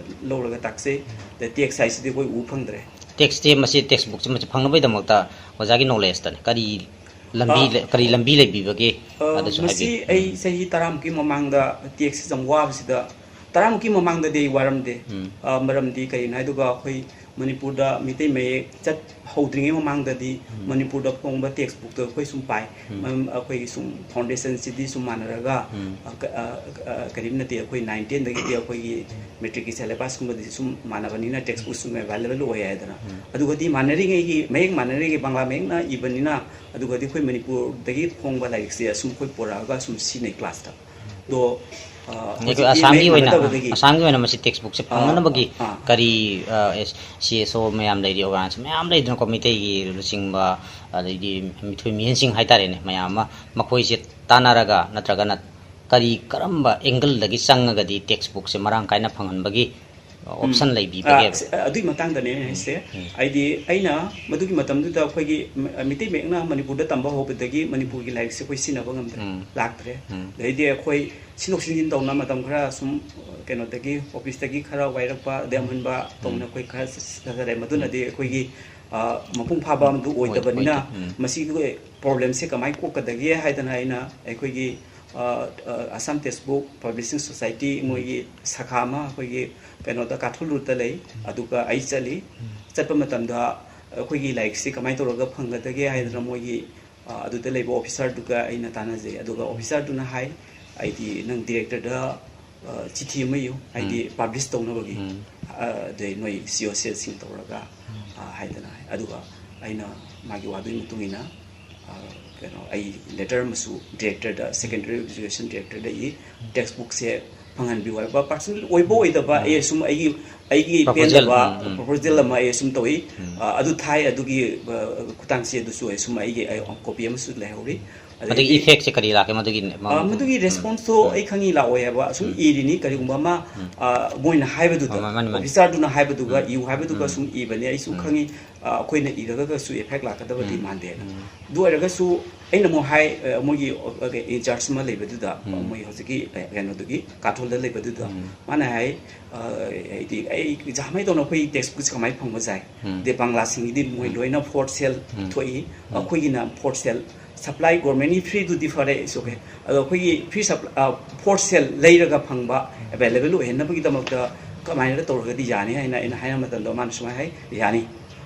ꯂꯧꯔꯒ ꯇꯥꯛꯆꯩ꯫ ꯎꯝ꯫ ꯑꯗ ꯇꯦꯛꯁ ꯍꯥꯏꯁꯤꯗꯤ ꯑꯩꯈꯣꯏ ꯎ ꯐꯪꯗ꯭ꯔꯦ꯫ ꯇꯦꯛꯁꯁꯦ ꯃꯁꯤ, ꯇꯦꯛꯁ ꯕꯨꯛꯁꯦ ꯃꯁꯤ ꯐꯪꯅꯕꯒꯤꯗꯃꯛꯇ ꯑꯣꯖꯥꯒꯤ ꯅꯣꯂꯦꯖꯇꯅꯦ ꯀꯔꯤ ꯂꯝꯕꯤ ꯑ, ꯂꯩ-, ꯀꯔꯤ ꯂꯝꯕꯤ ꯂꯩꯕꯤꯕꯒꯦ? ꯑ, ꯑꯗꯨꯁꯨ ꯃꯁꯤ ꯍꯥꯏꯕꯤꯌꯨ꯫ ꯑꯩ ꯎꯝ꯫ ꯆꯍꯤ ꯇꯔꯥꯃꯨꯛꯀꯤ ꯃꯃꯥꯡꯗ ꯇꯦꯛꯁꯁꯦ ꯌꯥꯝ ꯋꯥꯕꯁꯤꯗ, ꯇꯔꯥꯃꯨꯛꯀꯤ ꯃꯃꯥꯡꯗꯗꯤ ꯑꯩ ꯋꯥꯔꯝꯗꯦ꯫ ꯎꯝ꯫ ꯑ, ꯃꯔꯝꯗꯤ ꯀꯔꯤꯅꯣ ꯍꯥꯏꯗꯨꯒ ꯑꯩꯈꯣꯏ ꯃꯅꯤꯄꯨꯔꯗ ꯃꯤꯇꯩ ꯃꯌꯦꯛ ꯆꯠ ꯍꯧꯗ꯭ꯔꯤꯉꯩ ꯃꯃꯥꯡꯗꯗꯤ ꯎꯝ꯫ ꯃꯅꯤꯄꯨꯔꯗ ꯐꯣꯡꯕ ꯇꯦꯛꯁ ꯕꯨꯛꯇꯣ ꯑꯩꯈꯣꯏ ꯁꯨꯝ ꯄꯥꯏ꯫ ꯎꯝ꯫ ꯃꯔꯝ ꯑꯩꯈꯣꯏꯒꯤ ꯁꯨꯝ ꯐꯥꯎꯟꯗꯦꯁꯟꯁꯤꯗꯤ ꯁꯨꯝ ꯃꯥꯟꯅꯔꯒ, ꯎꯝ꯫ ꯑ, ꯀ-, ꯑ, ꯑ, ꯀꯔꯤꯝ ꯅꯠꯇꯦ꯫ ꯑꯩꯈꯣꯏ ꯅꯥꯏꯟ ꯇꯦꯟꯗꯒꯤꯗꯤ ꯑꯩꯈꯣꯏꯒꯤ ꯃꯦꯇ꯭ꯔꯤꯛꯀꯤ ꯁꯦꯂꯦꯕꯁꯀꯨꯝꯕꯗꯤ ꯁꯨꯝ ꯃꯥꯟꯅꯕꯅꯤꯅ ꯇꯦꯛꯁ ꯕꯨꯛ ꯁꯨꯝ ꯑꯦꯚꯥꯏꯂꯦꯕꯜ ꯑꯣꯏ ꯍꯥꯏꯗꯅ꯫ ꯎꯝ꯫ ꯑꯗꯨꯒꯗꯤ ꯃꯥꯟꯅꯔꯤꯉꯩꯒꯤ, ꯃꯌꯦꯛ ꯃꯥꯟꯅꯔꯤꯉꯩ ꯕꯪꯒ꯭ꯂꯥ ꯃꯌꯦꯛꯅ ꯏꯕꯅꯤꯅ, ꯑꯗꯨꯒꯗꯤ ꯑꯩꯈꯣꯏ ꯃꯅꯤꯄꯨꯔꯗꯒꯤ ꯐꯣꯡꯕ ꯂꯥꯏꯔꯤꯛꯁꯦ ꯑꯁꯨꯝ ꯑꯩꯈꯣꯏ ꯄꯨꯔꯛꯑꯒ ꯁꯨꯝ ꯁꯤꯖꯤꯟꯅꯩ ꯀ꯭ꯂꯥꯁꯇ꯫ ꯑꯗꯣ, ꯑ, ꯑꯩꯈꯣꯏ ꯍꯧꯖꯤꯛꯇꯤ ꯑꯁꯥꯝꯒꯤ ꯃꯌꯦꯛ ꯑꯣꯏꯅ, ꯃꯥꯟꯅꯗꯕꯗꯒꯤ, ꯑꯁꯥꯝꯒꯤ ꯑꯣꯏꯅ ꯃꯁꯤ ꯇꯦꯛꯁ ꯕꯨꯛꯁꯦ ꯑ, ꯐꯪꯅꯅꯕꯒꯤ ꯑ, ꯀꯔꯤ, ꯑ, ꯑꯦꯁ-, ꯁꯤ ꯑꯦꯁ ꯑꯣ ꯃꯌꯥꯝ ꯂꯩꯔꯤ, ꯑꯣꯔꯒꯅꯥꯏꯖꯦꯁꯟ ꯃꯌꯥꯝ ꯂꯩꯗꯅꯀꯣ, ꯃꯩꯇꯩꯒꯤ ꯂꯨꯆꯤꯡꯕ, ꯑꯗꯩꯗꯤ ꯃꯤꯊꯣꯏ ꯃꯤꯍꯦꯟꯁꯤꯡ ꯍꯥꯏꯇꯥꯔꯦꯅꯦ, ꯃꯌꯥꯝ ꯑꯃ ꯃꯈꯣꯏꯁꯦ ꯇꯥꯟꯅꯔꯒ ꯅꯠꯇ꯭ꯔꯒꯅ ꯀꯔꯤ, ꯀꯔꯝꯕ ꯑꯦꯡꯒꯜꯗꯒꯤ ꯆꯪꯉꯒꯗꯤ ꯇꯦꯛꯁ ꯕꯨꯛꯁꯦ ꯃꯔꯥꯡ ꯀꯥꯏꯅ ꯐꯪꯍꯟꯕꯒꯤ ꯎꯝ꯫ ꯑꯣꯞꯁꯟ ꯂꯩꯕꯤꯕꯒꯦꯕ? ꯑ, ꯁ-, ꯑꯗꯨꯒꯤ ꯃꯇꯥꯡꯗꯅꯦ ꯑꯩꯅ ꯎꯝ, ꯍꯥꯏꯁꯦ꯫ ꯎꯝ꯫ ꯍꯥꯏꯗꯤ ꯑꯩꯅ ꯃꯗꯨꯒꯤ ꯃꯇꯝꯗꯨꯗ ꯑꯩꯈꯣꯏꯒꯤ ꯃ-, ꯃꯤꯇꯩ ꯃꯌꯦꯛꯅ ꯃꯅꯤꯄꯨꯔꯗ ꯇꯝꯕ ꯍꯧꯕꯗꯒꯤ ꯃꯅꯤꯄꯨꯔꯒꯤ ꯂꯥꯏꯔꯤꯛꯁꯦ ꯑꯩꯈꯣꯏ ꯁꯤꯖꯤꯟꯅꯕ ꯉꯝꯗ꯭ꯔꯦ, ꯎꯝ꯫ ꯂꯥꯛꯇ꯭ꯔꯦ꯫ ꯎꯝ꯫ ꯑꯗꯩꯗꯤ ꯑꯩꯈꯣꯏ ꯁꯤꯟꯗꯣꯛ ꯁꯤꯟꯖꯤꯟ ꯇꯧꯅ ꯃꯇꯝ ꯈꯔ ꯁꯨꯝ, ꯑ, ꯀꯩꯅꯣꯗꯒꯤ, ꯑꯣꯐꯤꯁꯇꯒꯤ ꯈꯔ ꯋꯥꯏꯔꯛꯄ, ꯑꯗꯩ ꯎꯝ꯫ ꯑꯃꯟꯕ ꯇꯧꯅ ꯎꯝ꯫ ꯑꯩꯈꯣꯏ ꯈꯔ ꯆꯠ-, ꯆꯠꯆꯔꯦ꯫ ꯃꯗꯨꯅꯗꯤ ꯎꯝ꯫ ꯑꯩꯈꯣꯏꯒꯤ, ꯑ, ꯃꯄꯨꯡ ꯐꯥꯕ ꯑꯃꯗꯨ ꯑꯣꯏ-, ꯑꯣꯏꯗꯕꯅꯤꯅ ꯑꯣꯏꯗꯦ꯫ ꯎꯝ꯫ ꯃꯁꯤꯒꯤ ꯄ꯭ꯔꯣꯕ꯭ꯂꯦꯝꯁꯦ ꯀꯃꯥꯏꯅ ꯀꯣꯛꯀꯗꯒꯦ ꯍꯥꯏꯗꯅ ꯑꯩꯅ ꯑꯩꯈꯣꯏꯒꯤ, ꯑ, ꯑ, ꯑꯁꯥꯝ ꯇꯦꯛꯁ ꯕꯨꯛ ꯄꯕ꯭ꯂꯤꯁꯤꯡ ꯁꯣꯁꯥꯏꯇꯤ ꯎꯝ꯫ ꯃꯣꯏꯒꯤ ꯁꯥꯈꯥ ꯑꯃ ꯑꯩꯈꯣꯏꯒꯤ ꯀꯩꯅꯣꯗ, ꯀꯥꯊꯨꯂꯨꯔꯗ ꯂꯩ꯫ ꯎꯝ꯫ ꯑꯗꯨꯒ ꯑꯩ ꯆꯠꯂꯤ꯫ ꯎꯝ꯫ ꯆꯠꯄ ꯃꯇꯝꯗ ꯑꯩꯈꯣꯏꯒꯤ ꯂꯥꯏꯔꯤꯛꯁꯤ ꯀꯃꯥꯏꯅ ꯇꯧꯔꯒ ꯐꯪꯒꯗꯒꯦ ꯍꯥꯏꯗꯅ ꯎꯝ꯫ ꯃꯣꯏꯒꯤ, ꯑ, ꯑꯗꯨꯗ ꯂꯩꯕ ꯑꯣꯐꯤꯁꯥꯔꯗꯨꯒ ꯑꯩꯅ ꯇꯥꯟꯅꯖꯩ꯫ ꯑꯗꯨꯒ ꯎꯝ꯫ ꯑꯣꯐꯤꯁꯥꯔꯗꯨꯅ ꯍꯥꯏ, "ꯑꯩꯗꯤ ꯅꯪ ꯗꯤꯔꯦꯛꯇꯔꯗ, ꯑ, ꯆꯤꯊꯤ ꯑꯃ ꯏꯌꯨ, ꯍꯥꯏꯗꯤ ꯎꯝ꯫ ꯄꯕ꯭ꯂꯤꯁ ꯇꯧꯅꯕꯒꯤ, ꯎꯝ꯫ ꯑ, ꯑꯗꯩ ꯅꯣꯏ ꯁꯤ ꯑꯣ ꯁꯦꯜꯁꯤꯡ ꯇꯧꯔꯒ", ꯎꯝ꯫ ꯑ, ꯍꯥꯏꯗꯅ ꯍꯥꯏ꯫ ꯑꯗꯨꯒ ꯑꯩꯅ ꯃꯥꯒꯤ ꯋꯥꯗꯨꯒꯤ ꯃꯇꯨꯡ ꯏꯟꯅ ꯀꯩꯅꯣ, ꯑꯩ ꯂꯦꯇꯔ ꯑꯃꯁꯨ ꯗꯤꯔꯦꯛꯇꯔꯗ, ꯁꯦꯀꯦꯟꯗꯔꯤ ꯑꯦꯖꯨꯀꯦꯁꯟ ꯗꯤꯔꯦꯛꯇꯔꯗ ꯏ, ꯇꯦꯛꯁ ꯕꯨꯛꯁꯦ ꯐꯪꯍꯟꯕꯤꯌꯨ ꯍꯥꯏꯕ꯫ ꯄꯥꯔꯁꯅꯦꯜ ꯑꯣꯏꯕ ꯑꯣꯏꯗꯕ, ꯑꯩ ꯁꯨꯝ ꯑꯩꯒꯤ ꯑꯩꯒꯤ ꯄꯦꯟꯗꯕ ꯄ꯭ꯔꯣꯄꯣꯖꯦꯜ ꯑꯃ ꯑꯩ ꯁꯨꯝ ꯇꯧꯏ꯫ ꯑ, ꯑꯗꯨ ꯊꯥꯏ, ꯑꯗꯨꯒꯤ ꯑ, ꯈꯨꯠꯊꯥꯡꯁꯤ ꯑꯗꯨꯁꯨ ꯑꯩ ꯁꯨꯝ ꯑꯩꯒꯤ ꯑꯩ ꯀꯣꯄꯤ ꯑꯃꯁꯨ ꯂꯩꯍꯧꯔꯤ꯫ ꯑꯗꯒꯤ ꯏꯐꯦꯛꯁꯦ ꯀꯔꯤ ꯂꯥꯛꯀꯦ ꯃꯗꯨꯒꯤ? ꯑ, ꯃꯗꯨꯒꯤ ꯔꯦꯁꯄꯣꯟꯁꯇꯣ ꯑꯩ ꯈꯪꯉꯤ ꯂꯥꯛꯑꯣꯏ ꯍꯥꯏꯕ, ꯁꯨꯝ ꯏꯔꯤꯅꯤ꯫ ꯀꯔꯤꯒꯨꯝꯕ ꯑꯃ, ꯑ, ꯃꯣꯏꯅ ꯍꯥꯏꯕꯗꯨꯗ, ꯑꯣ, ꯃꯥꯅꯤ, ꯃꯥꯅꯤ꯫ ꯑꯣꯐꯤꯁꯥꯔꯗꯨꯅ ꯍꯥꯏꯕꯗꯨꯒ ꯏꯌꯨ ꯍꯥꯏꯕꯗꯨꯒ ꯁꯨꯝ ꯏꯕꯅꯦ꯫ ꯑꯩꯁꯨ ꯈꯪꯉꯤ, ꯑ, ꯑꯩꯈꯣꯏꯅ ꯏꯔꯒꯁꯨ ꯏꯐꯦꯛ ꯂꯥꯛꯀꯗꯕꯗꯤ ꯃꯥꯟꯗꯦꯅ꯫ ꯑꯗꯨ ꯑꯣꯏꯔꯒꯁꯨ ꯑꯩꯅ ꯑꯃꯨꯛ ꯍꯥꯏ, ꯑ, ꯃꯣꯏꯒꯤ, ꯑ, ꯏꯟꯆꯥꯔꯖ ꯑꯃ ꯂꯩꯕꯗꯨꯗ, ꯃꯣꯏ ꯍꯧꯖꯤꯛꯀꯤ, ꯑ, ꯀꯩꯅꯣꯗꯨꯒꯤ, ꯀꯥꯊꯣꯜꯗ ꯂꯩꯕꯗꯨꯗ, ꯃꯥꯅ ꯍꯥꯏ, ꯑ, ꯍꯥꯏꯗꯤ ꯑꯩ ꯖꯍꯥꯃꯩ ꯇꯧꯅ ꯑꯩꯈꯣꯏ ꯇꯦꯛꯁ ꯕꯨꯛꯁꯦ ꯀꯃꯥꯏꯅ ꯐꯪꯕ ꯌꯥꯏ? ꯗꯦꯕ ꯕꯪꯒ꯭ꯂꯥꯁꯤꯡꯒꯤꯗꯤ ꯃꯣꯏ ꯂꯣꯏꯅ ꯐꯣꯔꯠ ꯁꯦꯜ ꯊꯣꯛꯏ, ꯑꯩꯈꯣꯏꯒꯤꯅ ꯐꯣꯔꯠ ꯁꯦꯜ ꯁꯄ꯭ꯂꯥꯏ꯫ ꯒꯣꯔꯃꯦꯟꯒꯤ ꯐ꯭ꯔꯤꯗꯨꯗꯤ ꯐꯔꯦ, it's okay꯫ ꯑꯗꯣ ꯑꯩꯈꯣꯏꯒꯤ ꯐ꯭ꯔꯤ ꯁꯄ꯭ꯂꯥꯏ, ꯑ, ꯐꯣꯔꯠ ꯁꯦꯜ ꯂꯩꯔꯒ ꯐꯪꯕ ꯑꯦꯕꯥꯏꯂꯦꯕꯜ ꯑꯣꯏꯍꯟꯅꯕꯒꯤꯗꯃꯛꯇ ꯀꯃꯥꯏꯅ ꯇꯧꯔꯒꯗꯤ ꯌꯥꯅꯤ ꯍꯥꯏꯅ ꯑꯩꯅ ꯍꯥꯏꯕ ꯃꯇꯝꯗ ꯃꯥꯅ ꯁꯨꯃꯥꯏꯅ ꯍꯥꯏ, ꯌꯥꯅꯤ,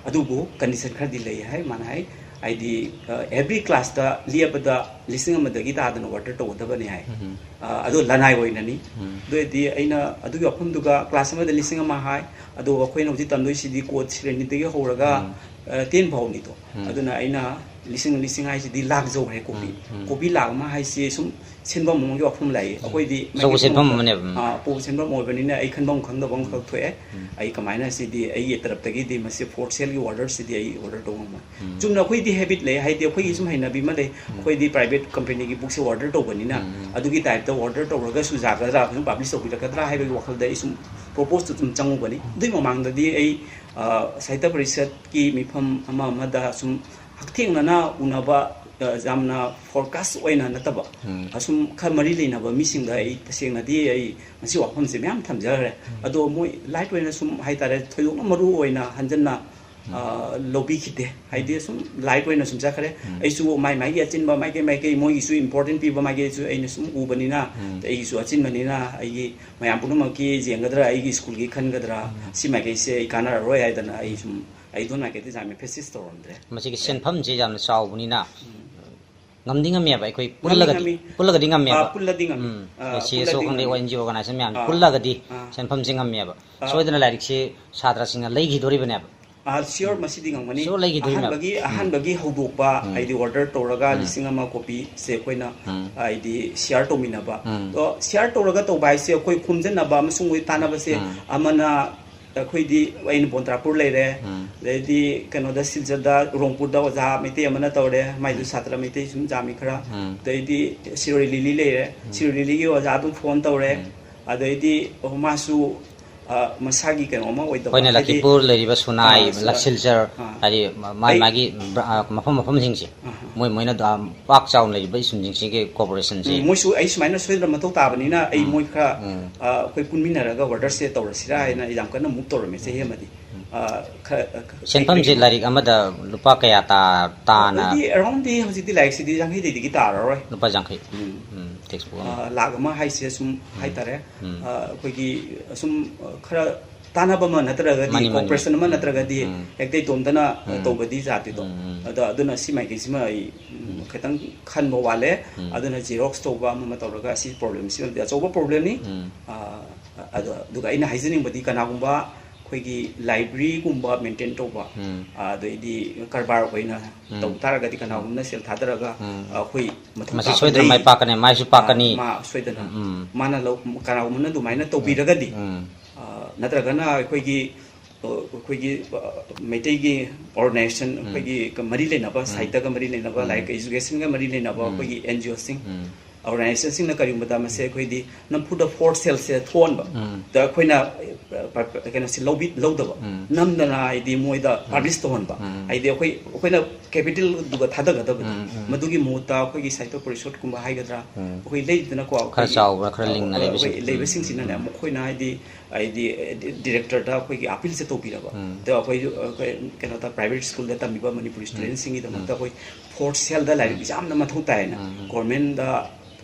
ꯑꯗꯨꯕꯨ ꯀꯟꯗꯤꯁꯟ ꯈꯔꯗꯤ ꯂꯩ ꯍꯥꯏ꯫ ꯃꯥꯅ ꯍꯥꯏ, ꯍꯥꯏꯗꯤ, ꯑ, ꯑꯦꯚ꯭ꯔꯤ ꯀ꯭ꯂꯥꯁꯇ ꯂꯦꯞꯄꯗ ꯂꯤꯁꯤꯡ ꯑꯃꯗꯒꯤ ꯇꯥꯗꯅ ꯑꯣꯔꯗꯔ ꯇꯧꯒꯗꯕꯅꯤ ꯍꯥꯏ꯫ ꯑ, ꯑꯗꯣ ꯂꯅꯥꯏ ꯑꯣꯏꯅꯅꯤ꯫ ꯑꯗꯨ ꯑꯣꯏꯔꯗꯤ ꯑꯩꯅ ꯑꯗꯨꯒꯤ ꯋꯥꯐꯝꯗꯨꯒ, ꯀ꯭ꯂꯥꯁ ꯑꯃꯗ ꯂꯤꯁꯤꯡ ꯑꯃ ꯍꯥꯏ, ꯑꯗꯣ ꯑꯩꯈꯣꯏꯅ ꯍꯧꯖꯤꯛ ꯇꯝꯗꯣꯏꯁꯤꯗꯤ ꯀꯣ ꯁ꯭ꯔꯦꯅꯤꯗꯒꯤ ꯍꯧꯔꯒ, ꯑ, ꯇꯦꯟ ꯐꯥꯎꯅꯤꯗꯣ꯫ ꯑꯗꯨꯅ ꯑꯩꯅ ꯂꯤꯁꯤꯡ, ꯂꯤꯁꯤꯡ ꯍꯥꯏꯁꯤꯗꯤ ꯂꯥꯛ ꯌꯧꯈ꯭ꯔꯦ ꯀꯣꯄꯤ꯫ ꯀꯣꯄꯤ ꯂꯥꯛ ꯑꯃ ꯍꯥꯏꯁꯤ ꯁꯨꯝ ꯁꯤꯟꯐꯝ ꯑꯃꯒꯤ ꯋꯥꯐꯝ ꯂꯥꯛꯏ꯫ ꯑꯩꯈꯣꯏꯗꯤ ꯑꯆꯧꯕ ꯃꯅꯤꯄꯨꯔ ꯁꯦꯟꯐꯝ ꯑꯃꯅꯦꯕ꯫ ꯑ, ꯑꯄꯨꯕ ꯁꯦꯟꯐꯝ ꯑꯣꯏꯕꯅꯤꯅ ꯑꯩ ꯈꯟꯐꯝ ꯈꯪꯗꯕ ꯑꯃꯈꯛ ꯊꯣꯛꯑꯦ꯫ ꯑꯩ ꯀꯃꯥꯏꯅ ꯁꯤꯗꯤ ꯑꯩꯒꯤ ꯇꯔꯞꯇꯒꯤꯗꯤ ꯃꯁꯤ ꯐꯣꯔꯠ ꯁꯦꯜꯒꯤ ꯑꯣꯔꯗꯔꯁꯤꯗꯤ ꯑꯩ ꯑꯣꯔꯗꯔ ꯇꯧ ꯉꯝꯃꯣꯏ꯫ ꯆꯨꯝꯅ ꯑꯩꯈꯣꯏꯗꯤ ꯍꯦꯕꯤꯠ ꯂꯩ, ꯍꯥꯏꯗꯤ ꯑꯩꯈꯣꯏꯒꯤ ꯁꯨꯝ ꯍꯩꯅꯕꯤ ꯑꯃ ꯂꯩ꯫ ꯑꯩꯈꯣꯏꯗꯤ ꯄ꯭ꯔꯥꯏꯚꯦꯠ ꯀꯝꯄꯦꯅꯤꯒꯤ ꯕꯨꯛꯁꯦ ꯑꯣꯔꯗꯔ ꯇꯧꯕꯅꯤꯅ ꯑꯗꯨꯒꯤ ꯇꯥꯏꯞꯇ ꯑꯣꯔꯗꯔ ꯇꯧꯔꯒꯁꯨ ꯌꯥꯒꯗ꯭ꯔꯥ, ꯁꯨꯝ ꯄꯥꯕ꯭ꯂꯤꯁ ꯇꯧꯕꯤꯔꯛꯀꯗ꯭ꯔꯥ ꯍꯥꯏꯕꯒꯤ ꯋꯥꯈꯜꯗ ꯑꯩ ꯁꯨꯝ ꯄ꯭ꯔꯣꯄꯣꯁꯇꯨ ꯁꯨꯝ ꯆꯪꯉꯨꯕꯅꯤ꯫ ꯑꯗꯨꯒꯤ ꯃꯃꯥꯡꯗꯗꯤ ꯑꯩ, ꯑ, ꯁꯥꯍꯤꯇ꯭ꯌ ꯄꯔꯤꯁꯠꯀꯤ ꯃꯤꯐꯝ ꯑꯃ ꯑꯃꯗ ꯁꯨꯝ ꯍꯛꯊꯦꯡꯅꯅ ꯎꯅꯕ, ꯑ, ꯌꯥꯝꯅ ꯐꯣꯔꯀꯥꯁ ꯑꯣꯏꯅ ꯅꯠꯇꯕ, ꯑꯁꯨꯝ ꯈꯔ ꯃꯔꯤ ꯂꯩꯅꯕ ꯃꯤꯁꯤꯡꯗ ꯑꯩ ꯇꯁꯦꯡꯅꯗꯤ ꯑꯩ ꯃꯁꯤ ꯋꯥꯐꯝꯁꯦ ꯃꯌꯥꯝ ꯊꯝꯖꯈ꯭ꯔꯦ꯫ ꯑꯗꯣ ꯃꯣꯏ ꯂꯥꯏꯠ ꯑꯣꯏꯅ ꯁꯨꯝ ꯍꯥꯏꯇꯥꯔꯦ, ꯊꯣꯏꯗꯣꯛꯅ ꯃꯔꯨ ꯑꯣꯏꯅ ꯍꯟꯖꯟꯅ, ꯑ, ꯂꯧꯕꯤꯈꯤꯗꯦ꯫ ꯍꯥꯏꯗꯤ ꯁꯨꯝ ꯂꯥꯏꯠ ꯑꯣꯏꯅ ꯁꯨꯝ ꯆꯠꯈ꯭ꯔꯦ꯫ ꯑꯩꯁꯨ ꯃꯥꯏ ꯃꯥꯏꯒꯤ ꯑꯆꯤꯟꯕ ꯃꯥꯏꯀꯩ ꯃꯥꯏꯀꯩ ꯃꯣꯏꯒꯤꯁꯨ ꯏꯝꯄꯣꯔꯇꯦꯟ ꯄꯤꯕ ꯃꯥꯏꯀꯩꯁꯨ ꯑꯩꯅ ꯁꯨꯝ ꯎꯕꯅꯤꯅ, ꯑꯩꯒꯤꯁꯨ ꯑꯆꯤꯟꯕꯅꯤꯅ ꯑꯩꯒꯤ ꯃꯌꯥꯝ ꯄꯨꯝꯅꯃꯛꯀꯤ ꯌꯦꯡꯒꯗ꯭ꯔꯥ, ꯑꯩꯒꯤ ꯁ꯭ꯀꯨꯜꯒꯤ ꯈꯟꯒꯗ꯭ꯔꯥ, ꯁꯤ ꯃꯥꯏꯀꯩꯁꯦ ꯑꯩ ꯀꯥꯟꯅꯔꯔꯣꯏ ꯍꯥꯏꯗꯅ ꯑꯩ ꯁꯨꯝ, ꯑꯩ don't like it, I'm a fascist ꯇꯧꯔꯝꯗ꯭ꯔꯦ꯫ ꯃꯁꯤꯒꯤ ꯁꯦꯟꯐꯝꯁꯦ ꯌꯥꯝꯅ ꯆꯥꯎꯕꯅꯤꯅ ꯉꯝꯗꯤ ꯉꯝꯃꯦꯕ, ꯑꯩꯈꯣꯏ ꯉꯝꯃꯤ, ꯄꯨꯜꯂꯒꯗꯤ, ꯉꯝꯃꯤ꯫ ꯄꯨꯜꯂꯒꯗꯤ ꯉꯝꯃꯦꯕ꯫ ꯑꯥ, ꯄꯨꯜꯂꯗꯤ ꯉꯝꯃꯤ꯫ ꯎꯝ꯫ ꯑꯥ, ꯁꯤ ꯑꯦꯁ ꯑꯣ ꯄꯨꯜꯂꯗꯤ ꯈꯪꯗꯦ, ꯉꯝꯃꯤ꯫ ꯑꯣ ꯑꯦꯟ ꯖꯤ ꯑꯣ ꯑꯣꯔꯒꯅꯥꯏꯖꯦꯁꯟ ꯃꯌꯥꯝ ꯑꯥ, ꯄꯨꯜꯂꯒꯗꯤ ꯑꯥ꯫ ꯁꯦꯟꯐꯝꯁꯦ ꯉꯝꯃꯦꯕ꯫ ꯑꯥ꯫ ꯁꯣꯏꯗꯅ ꯂꯥꯏꯔꯤꯛꯁꯤ ꯁꯥꯇ꯭ꯔꯁꯤꯡꯅ ꯂꯩꯈꯤꯗꯣꯔꯤꯕꯅꯦꯕ꯫ ꯑꯥ, sure, ꯃꯁꯤꯗꯤ ꯉꯝꯒꯅꯤ꯫ Sure ꯂꯩꯈꯤꯗꯣꯏꯅꯦꯕ꯫ ꯑꯍꯥꯟꯕꯒꯤ, ꯎꯝ꯫ ꯑꯍꯥꯟꯕꯒꯤ ꯍꯧꯗꯣꯛꯄ, ꯎꯝ꯫ ꯍꯥꯏꯗꯤ order ꯇꯧꯔꯒ ꯎꯝ꯫ ꯂꯤꯁꯤꯡ ꯑꯃ copy ꯁꯦ ꯑꯩꯈꯣꯏꯅ, ꯎꯝ꯫ ꯍꯥꯏꯗꯤ share ꯇꯧꯃꯤꯟꯅꯕ꯫ ꯎꯝ꯫ ꯑꯗꯣ share ꯇꯧꯔꯒ ꯇꯧꯕ ꯍꯥꯏꯁꯦ ꯑꯩꯈꯣꯏ ꯈꯣꯝꯖꯟꯅꯕ ꯑꯃꯁꯨꯡ ꯃꯣꯏ ꯇꯥꯟꯅꯕꯁꯦ ꯎꯝ꯫ ꯑꯃꯅ ꯑꯩꯈꯣꯏꯗꯤ ꯑꯩꯅ ꯕꯣꯟꯇ꯭ꯔꯥꯄꯨꯔ ꯂꯩꯔꯦ, ꯎꯝ꯫ ꯑꯗꯩꯗꯤ ꯀꯩꯅꯣꯗ ꯁꯤꯜꯆꯔꯗ ꯔꯣꯡꯄꯨꯔꯗ ꯑꯣꯖꯥ ꯃꯩꯇꯩ ꯑꯃꯅ ꯇꯧꯔꯦ, ꯃꯥꯏꯗꯨ ꯎꯝ꯫ ꯁꯥꯇ꯭ꯔ ꯃꯩꯇꯩ ꯁꯨꯝ ꯌꯥꯝꯃꯤ ꯈꯔ, ꯎꯝ꯫ ꯑꯗꯩꯗꯤ ꯁꯤꯔꯣꯏ ꯂꯤꯂꯤ ꯂꯩꯔꯦ, ꯎꯝ꯫ ꯁꯤꯔꯣꯏ ꯂꯤꯂꯤꯒꯤ ꯑꯣꯖꯥ ꯑꯗꯨꯝ phone ꯇꯧꯔꯦ, ꯎꯝ꯫ ꯑꯗꯩꯗꯤ ꯃꯥꯁꯨ ꯑ, ꯃꯁꯥꯒꯤ ꯀꯩꯅꯣ ꯑꯃ ꯑꯣꯏꯗꯕ, ꯑꯩꯈꯣꯏꯅ ꯍꯥꯏꯗꯤ, ꯂꯈꯤꯄꯨꯔ ꯂꯩꯔꯤꯕ ꯁꯨꯅꯥꯏ, ꯑ, ꯁꯨꯅꯥꯏ꯫ ꯂꯛꯁꯤꯜꯆꯔ, ꯑ꯫ ꯍꯥꯏꯗꯤ ꯃ-, ꯃꯥꯏ ꯑꯩ ꯃꯥꯒꯤ ꯕ꯭ꯔ-, ꯑ, ꯃꯐꯝ ꯃꯐꯝꯁꯤꯡꯁꯦ, ꯑꯍ꯫ ꯃꯣꯏ ꯃꯣꯏꯅ ꯗ-, ꯄꯥꯛ ꯆꯥꯎꯅ ꯂꯩꯔꯤꯕ ꯏꯟꯁꯇꯤꯇ꯭ꯌꯨꯁꯟꯁꯤꯡꯒꯤ ꯀꯣꯑꯣꯄꯔꯦꯁꯟꯁꯦ꯫ ꯎꯝ, ꯃꯣꯏꯁꯨ ꯑꯩ ꯁꯨꯃꯥꯏꯅ ꯁꯣꯏꯗꯅ ꯃꯊꯧ ꯇꯥꯕꯅꯤꯅ ꯑꯩ ꯎꯝ꯫ ꯃꯣꯏ ꯈꯔ, ꯎꯝ꯫ ꯑ, ꯑꯩꯈꯣꯏ ꯄꯨꯟꯃꯤꯟꯅꯔꯒ order ꯁꯦ ꯇꯧꯔꯁꯤꯔꯥ ꯍꯥꯏꯅ ꯌꯥꯝ ꯀꯟꯅ move ꯇꯧꯔꯝꯃꯦ ꯆꯍꯤ ꯑꯃꯗꯤ꯫ ꯎꯝ꯫ ꯑ, ꯈ-, ꯈ-, ꯁꯦꯟꯐꯝꯁꯦ ꯀꯩꯅꯣ ꯂꯥꯏꯔꯤꯛ ꯑꯃꯗ ꯂꯨꯄꯥ ꯀꯌꯥ ꯇꯥ-, ꯇꯥꯅ? ꯑꯗꯨꯗꯤ around ꯗꯤ ꯍꯧꯖꯤꯛꯇꯤ ꯂꯥꯏꯔꯤꯛꯁꯤꯗꯤ ꯌꯥꯡꯈꯩꯗꯒꯤ ꯇꯥꯔꯔꯣꯏ꯫ ꯂꯨꯄꯥ ꯌꯥꯡꯈꯩ꯫ ꯎꯝ꯫ ꯎꯝ, textbook ꯑꯃ꯫ ꯑ, ꯂꯥꯛ ꯑꯃ ꯍꯥꯏꯁꯦ ꯁꯨꯝ ꯎꯝ꯫ ꯍꯥꯏꯇꯥꯔꯦ꯫ ꯎꯝ꯫ ꯑ, ꯑꯩꯈꯣꯏꯒꯤ ꯁꯨꯝ, ꯑ, ꯈꯔ ꯇꯥꯟꯅꯕ ꯑꯃ ꯅꯠꯇ꯭ꯔꯒꯗꯤ, ꯃꯥꯅꯤ, ꯃꯥꯅꯤ, cooperation ꯃꯥꯅꯤ꯫ ꯑꯃ ꯎꯝ, ꯅꯠꯇ꯭ꯔꯒꯗꯤ ꯎꯝ꯫ ꯍꯦꯛꯇ ꯏꯇꯣꯝꯇꯅ, ꯑ, ꯎꯝ꯫ ꯇꯧꯕꯗꯤ ꯌꯥꯗꯦꯗꯣ꯫ ꯎꯝ, ꯎꯝ꯫ ꯑꯗꯣ ꯑꯗꯨꯅ ꯁꯤ ꯃꯥꯏꯀꯩꯁꯤꯃ ꯑꯩ, ꯎꯝ, ꯎꯝ꯫ ꯈꯤꯇꯪ ꯈꯟꯕ ꯋꯥꯠꯂꯦ꯫ ꯎꯝ꯫ ꯑꯗꯨꯅ xerox ꯇꯧꯕ ꯑꯃ ꯑꯃ ꯇꯧꯔꯒ ꯑꯁꯤ problem ꯁꯤꯃꯗꯤ ꯑꯆꯧꯕ problem ꯅꯤ꯫ ꯎꯝ꯫ ꯑ, ꯑꯗꯣ, ꯑꯗꯨꯒ ꯑꯩꯅ ꯍꯥꯏꯖꯅꯤꯡꯕꯗꯤ ꯀꯅꯥꯒꯨꯝꯕ ꯑꯩꯈꯣꯏꯒꯤ library ꯒꯨꯝꯕ maintain ꯇꯧꯕ, ꯎꯝ꯫ ꯑ, ꯑꯗꯩꯗꯤ ꯀꯔꯕꯥꯔ ꯑꯣꯏꯅ ꯎꯝ꯫ ꯇꯧ ꯇꯥꯔꯒꯗꯤ ꯀꯅꯥꯒꯨꯝꯕꯅ ꯁꯦꯜ ꯊꯥꯗꯔꯒ, ꯎꯝ꯫ ꯑ, ꯑꯩꯈꯣꯏ ꯃꯊꯧ ꯃꯁꯤ ꯇꯥꯕ ꯁꯣꯏꯗꯅ ꯂꯩ꯫ ꯃꯥꯏ ꯄꯥꯛꯀꯅꯤ, ꯃꯥꯏꯁꯨ ꯑ, ꯄꯥꯛꯀꯅꯤ꯫ ꯃꯥ ꯁꯣꯏꯗꯅ꯫ ꯎꯝ, ꯎꯝ꯫ ꯃꯥꯅ ꯂꯧ-, ꯀꯅꯥꯒꯨꯝꯕꯅ ꯑꯗꯨꯃꯥꯏꯅ ꯇꯧꯕꯤꯔꯒꯗꯤ, ꯎꯝ꯫ ꯑ, ꯅꯠꯇ꯭ꯔꯒꯅ ꯑꯩꯈꯣꯏꯒꯤ, ꯑ, ꯑꯩꯈꯣꯏꯒꯤ, ꯑ, ꯃꯩꯇꯩꯒꯤ organization, ꯎꯝ꯫ ꯑꯩꯈꯣꯏꯒꯤ ꯃꯔꯤ ꯂꯩꯅꯕ, ꯎꯝ꯫ ꯁꯥꯍꯤꯇ꯭ꯌꯒ ꯃꯔꯤ ꯂꯩꯅꯕ, ꯎꯝ꯫ ꯂꯥꯏꯔꯤꯛ education ꯒ ꯃꯔꯤ ꯂꯩꯅꯕ ꯎꯝ꯫ ꯑꯩꯈꯣꯏꯒꯤ N G O ꯁꯤꯡ, ꯎꯝ꯫ organization ꯁꯤꯡꯅ ꯀꯔꯤꯒꯨꯝꯕꯗ ꯃꯁꯦ ꯎꯝ꯫ ꯑꯩꯈꯣꯏꯗꯤ ꯅꯝꯐꯨꯗ force sale ꯁꯦ ꯊꯣꯛꯍꯟꯕ꯫ ꯎꯝ꯫ ꯗ ꯑꯩꯈꯣꯏꯅ, ꯑ, ꯄ-, ꯄ-, ꯀꯩꯅꯣꯁꯦ ꯂꯧꯕꯤ-, ꯂꯧꯗꯕ꯫ ꯎꯝ꯫ ꯅꯝꯗꯅ ꯍꯥꯏꯗꯤ ꯃꯣꯏꯗ ꯎꯝ꯫ publish ꯇꯧꯍꯟꯕ꯫ ꯎꯝ꯫ ꯍꯥꯏꯗꯤ ꯑꯩꯈꯣꯏ, ꯑꯩꯈꯣꯏꯅ capital ꯗꯨꯒ ꯊꯥꯗꯒꯗꯕꯗꯣ꯫ ꯎꯝ, ꯎꯝ꯫ ꯃꯗꯨꯒꯤ ꯃꯍꯨꯠꯇ ꯑꯩꯈꯣꯏꯒꯤ ꯁꯥꯍꯤꯇ꯭ꯌ ꯄꯔꯤꯁꯣꯗ ꯀꯨꯝꯕ ꯍꯥꯏꯒꯗ꯭ꯔꯥ, ꯎꯝ꯫ ꯑꯩꯈꯣꯏ ꯂꯩꯗꯅꯀꯣ, ꯈꯔ ꯑꯩꯈꯣꯏꯒꯤ, ꯆꯥꯎꯕ, ꯈꯔ ꯑ, ꯂꯤꯡꯅ ꯑ, ꯂꯩꯕꯁꯤꯡ꯫ ꯑꯩꯈꯣꯏ ꯂꯩꯕꯁꯤꯡꯁꯤꯅꯅꯦ, ꯎꯝ꯫ ꯃꯈꯣꯏꯅ ꯍꯥꯏꯗꯤ, ꯍꯥꯏꯗꯤ, ꯑ, ꯗꯤ-, director ꯗ ꯑꯩꯈꯣꯏꯒꯤ appeal ꯁꯦ ꯇꯧꯕꯤꯔꯕ꯫ ꯎꯝ꯫ ꯑꯗꯣ ꯑꯩꯈꯣꯏꯁꯨ, ꯑ, ꯑꯩꯈꯣꯏ ꯀꯩꯅꯣꯗ private school ꯗ ꯇꯝꯃꯤꯕ ꯃꯅꯤꯄꯨꯔꯤ ꯎꯝ꯫ student ꯁꯤꯡꯒꯤꯗꯃꯛꯇ ꯎꯝ꯫ ꯑꯩꯈꯣꯏ force sale ꯗ ꯂꯥꯏꯔꯤꯛ ꯎꯝ꯫ ꯌꯥꯝꯅ ꯃꯊꯧ ꯇꯥꯏꯌꯦꯅ ꯎꯝ, ꯎꯝ꯫ government ꯗ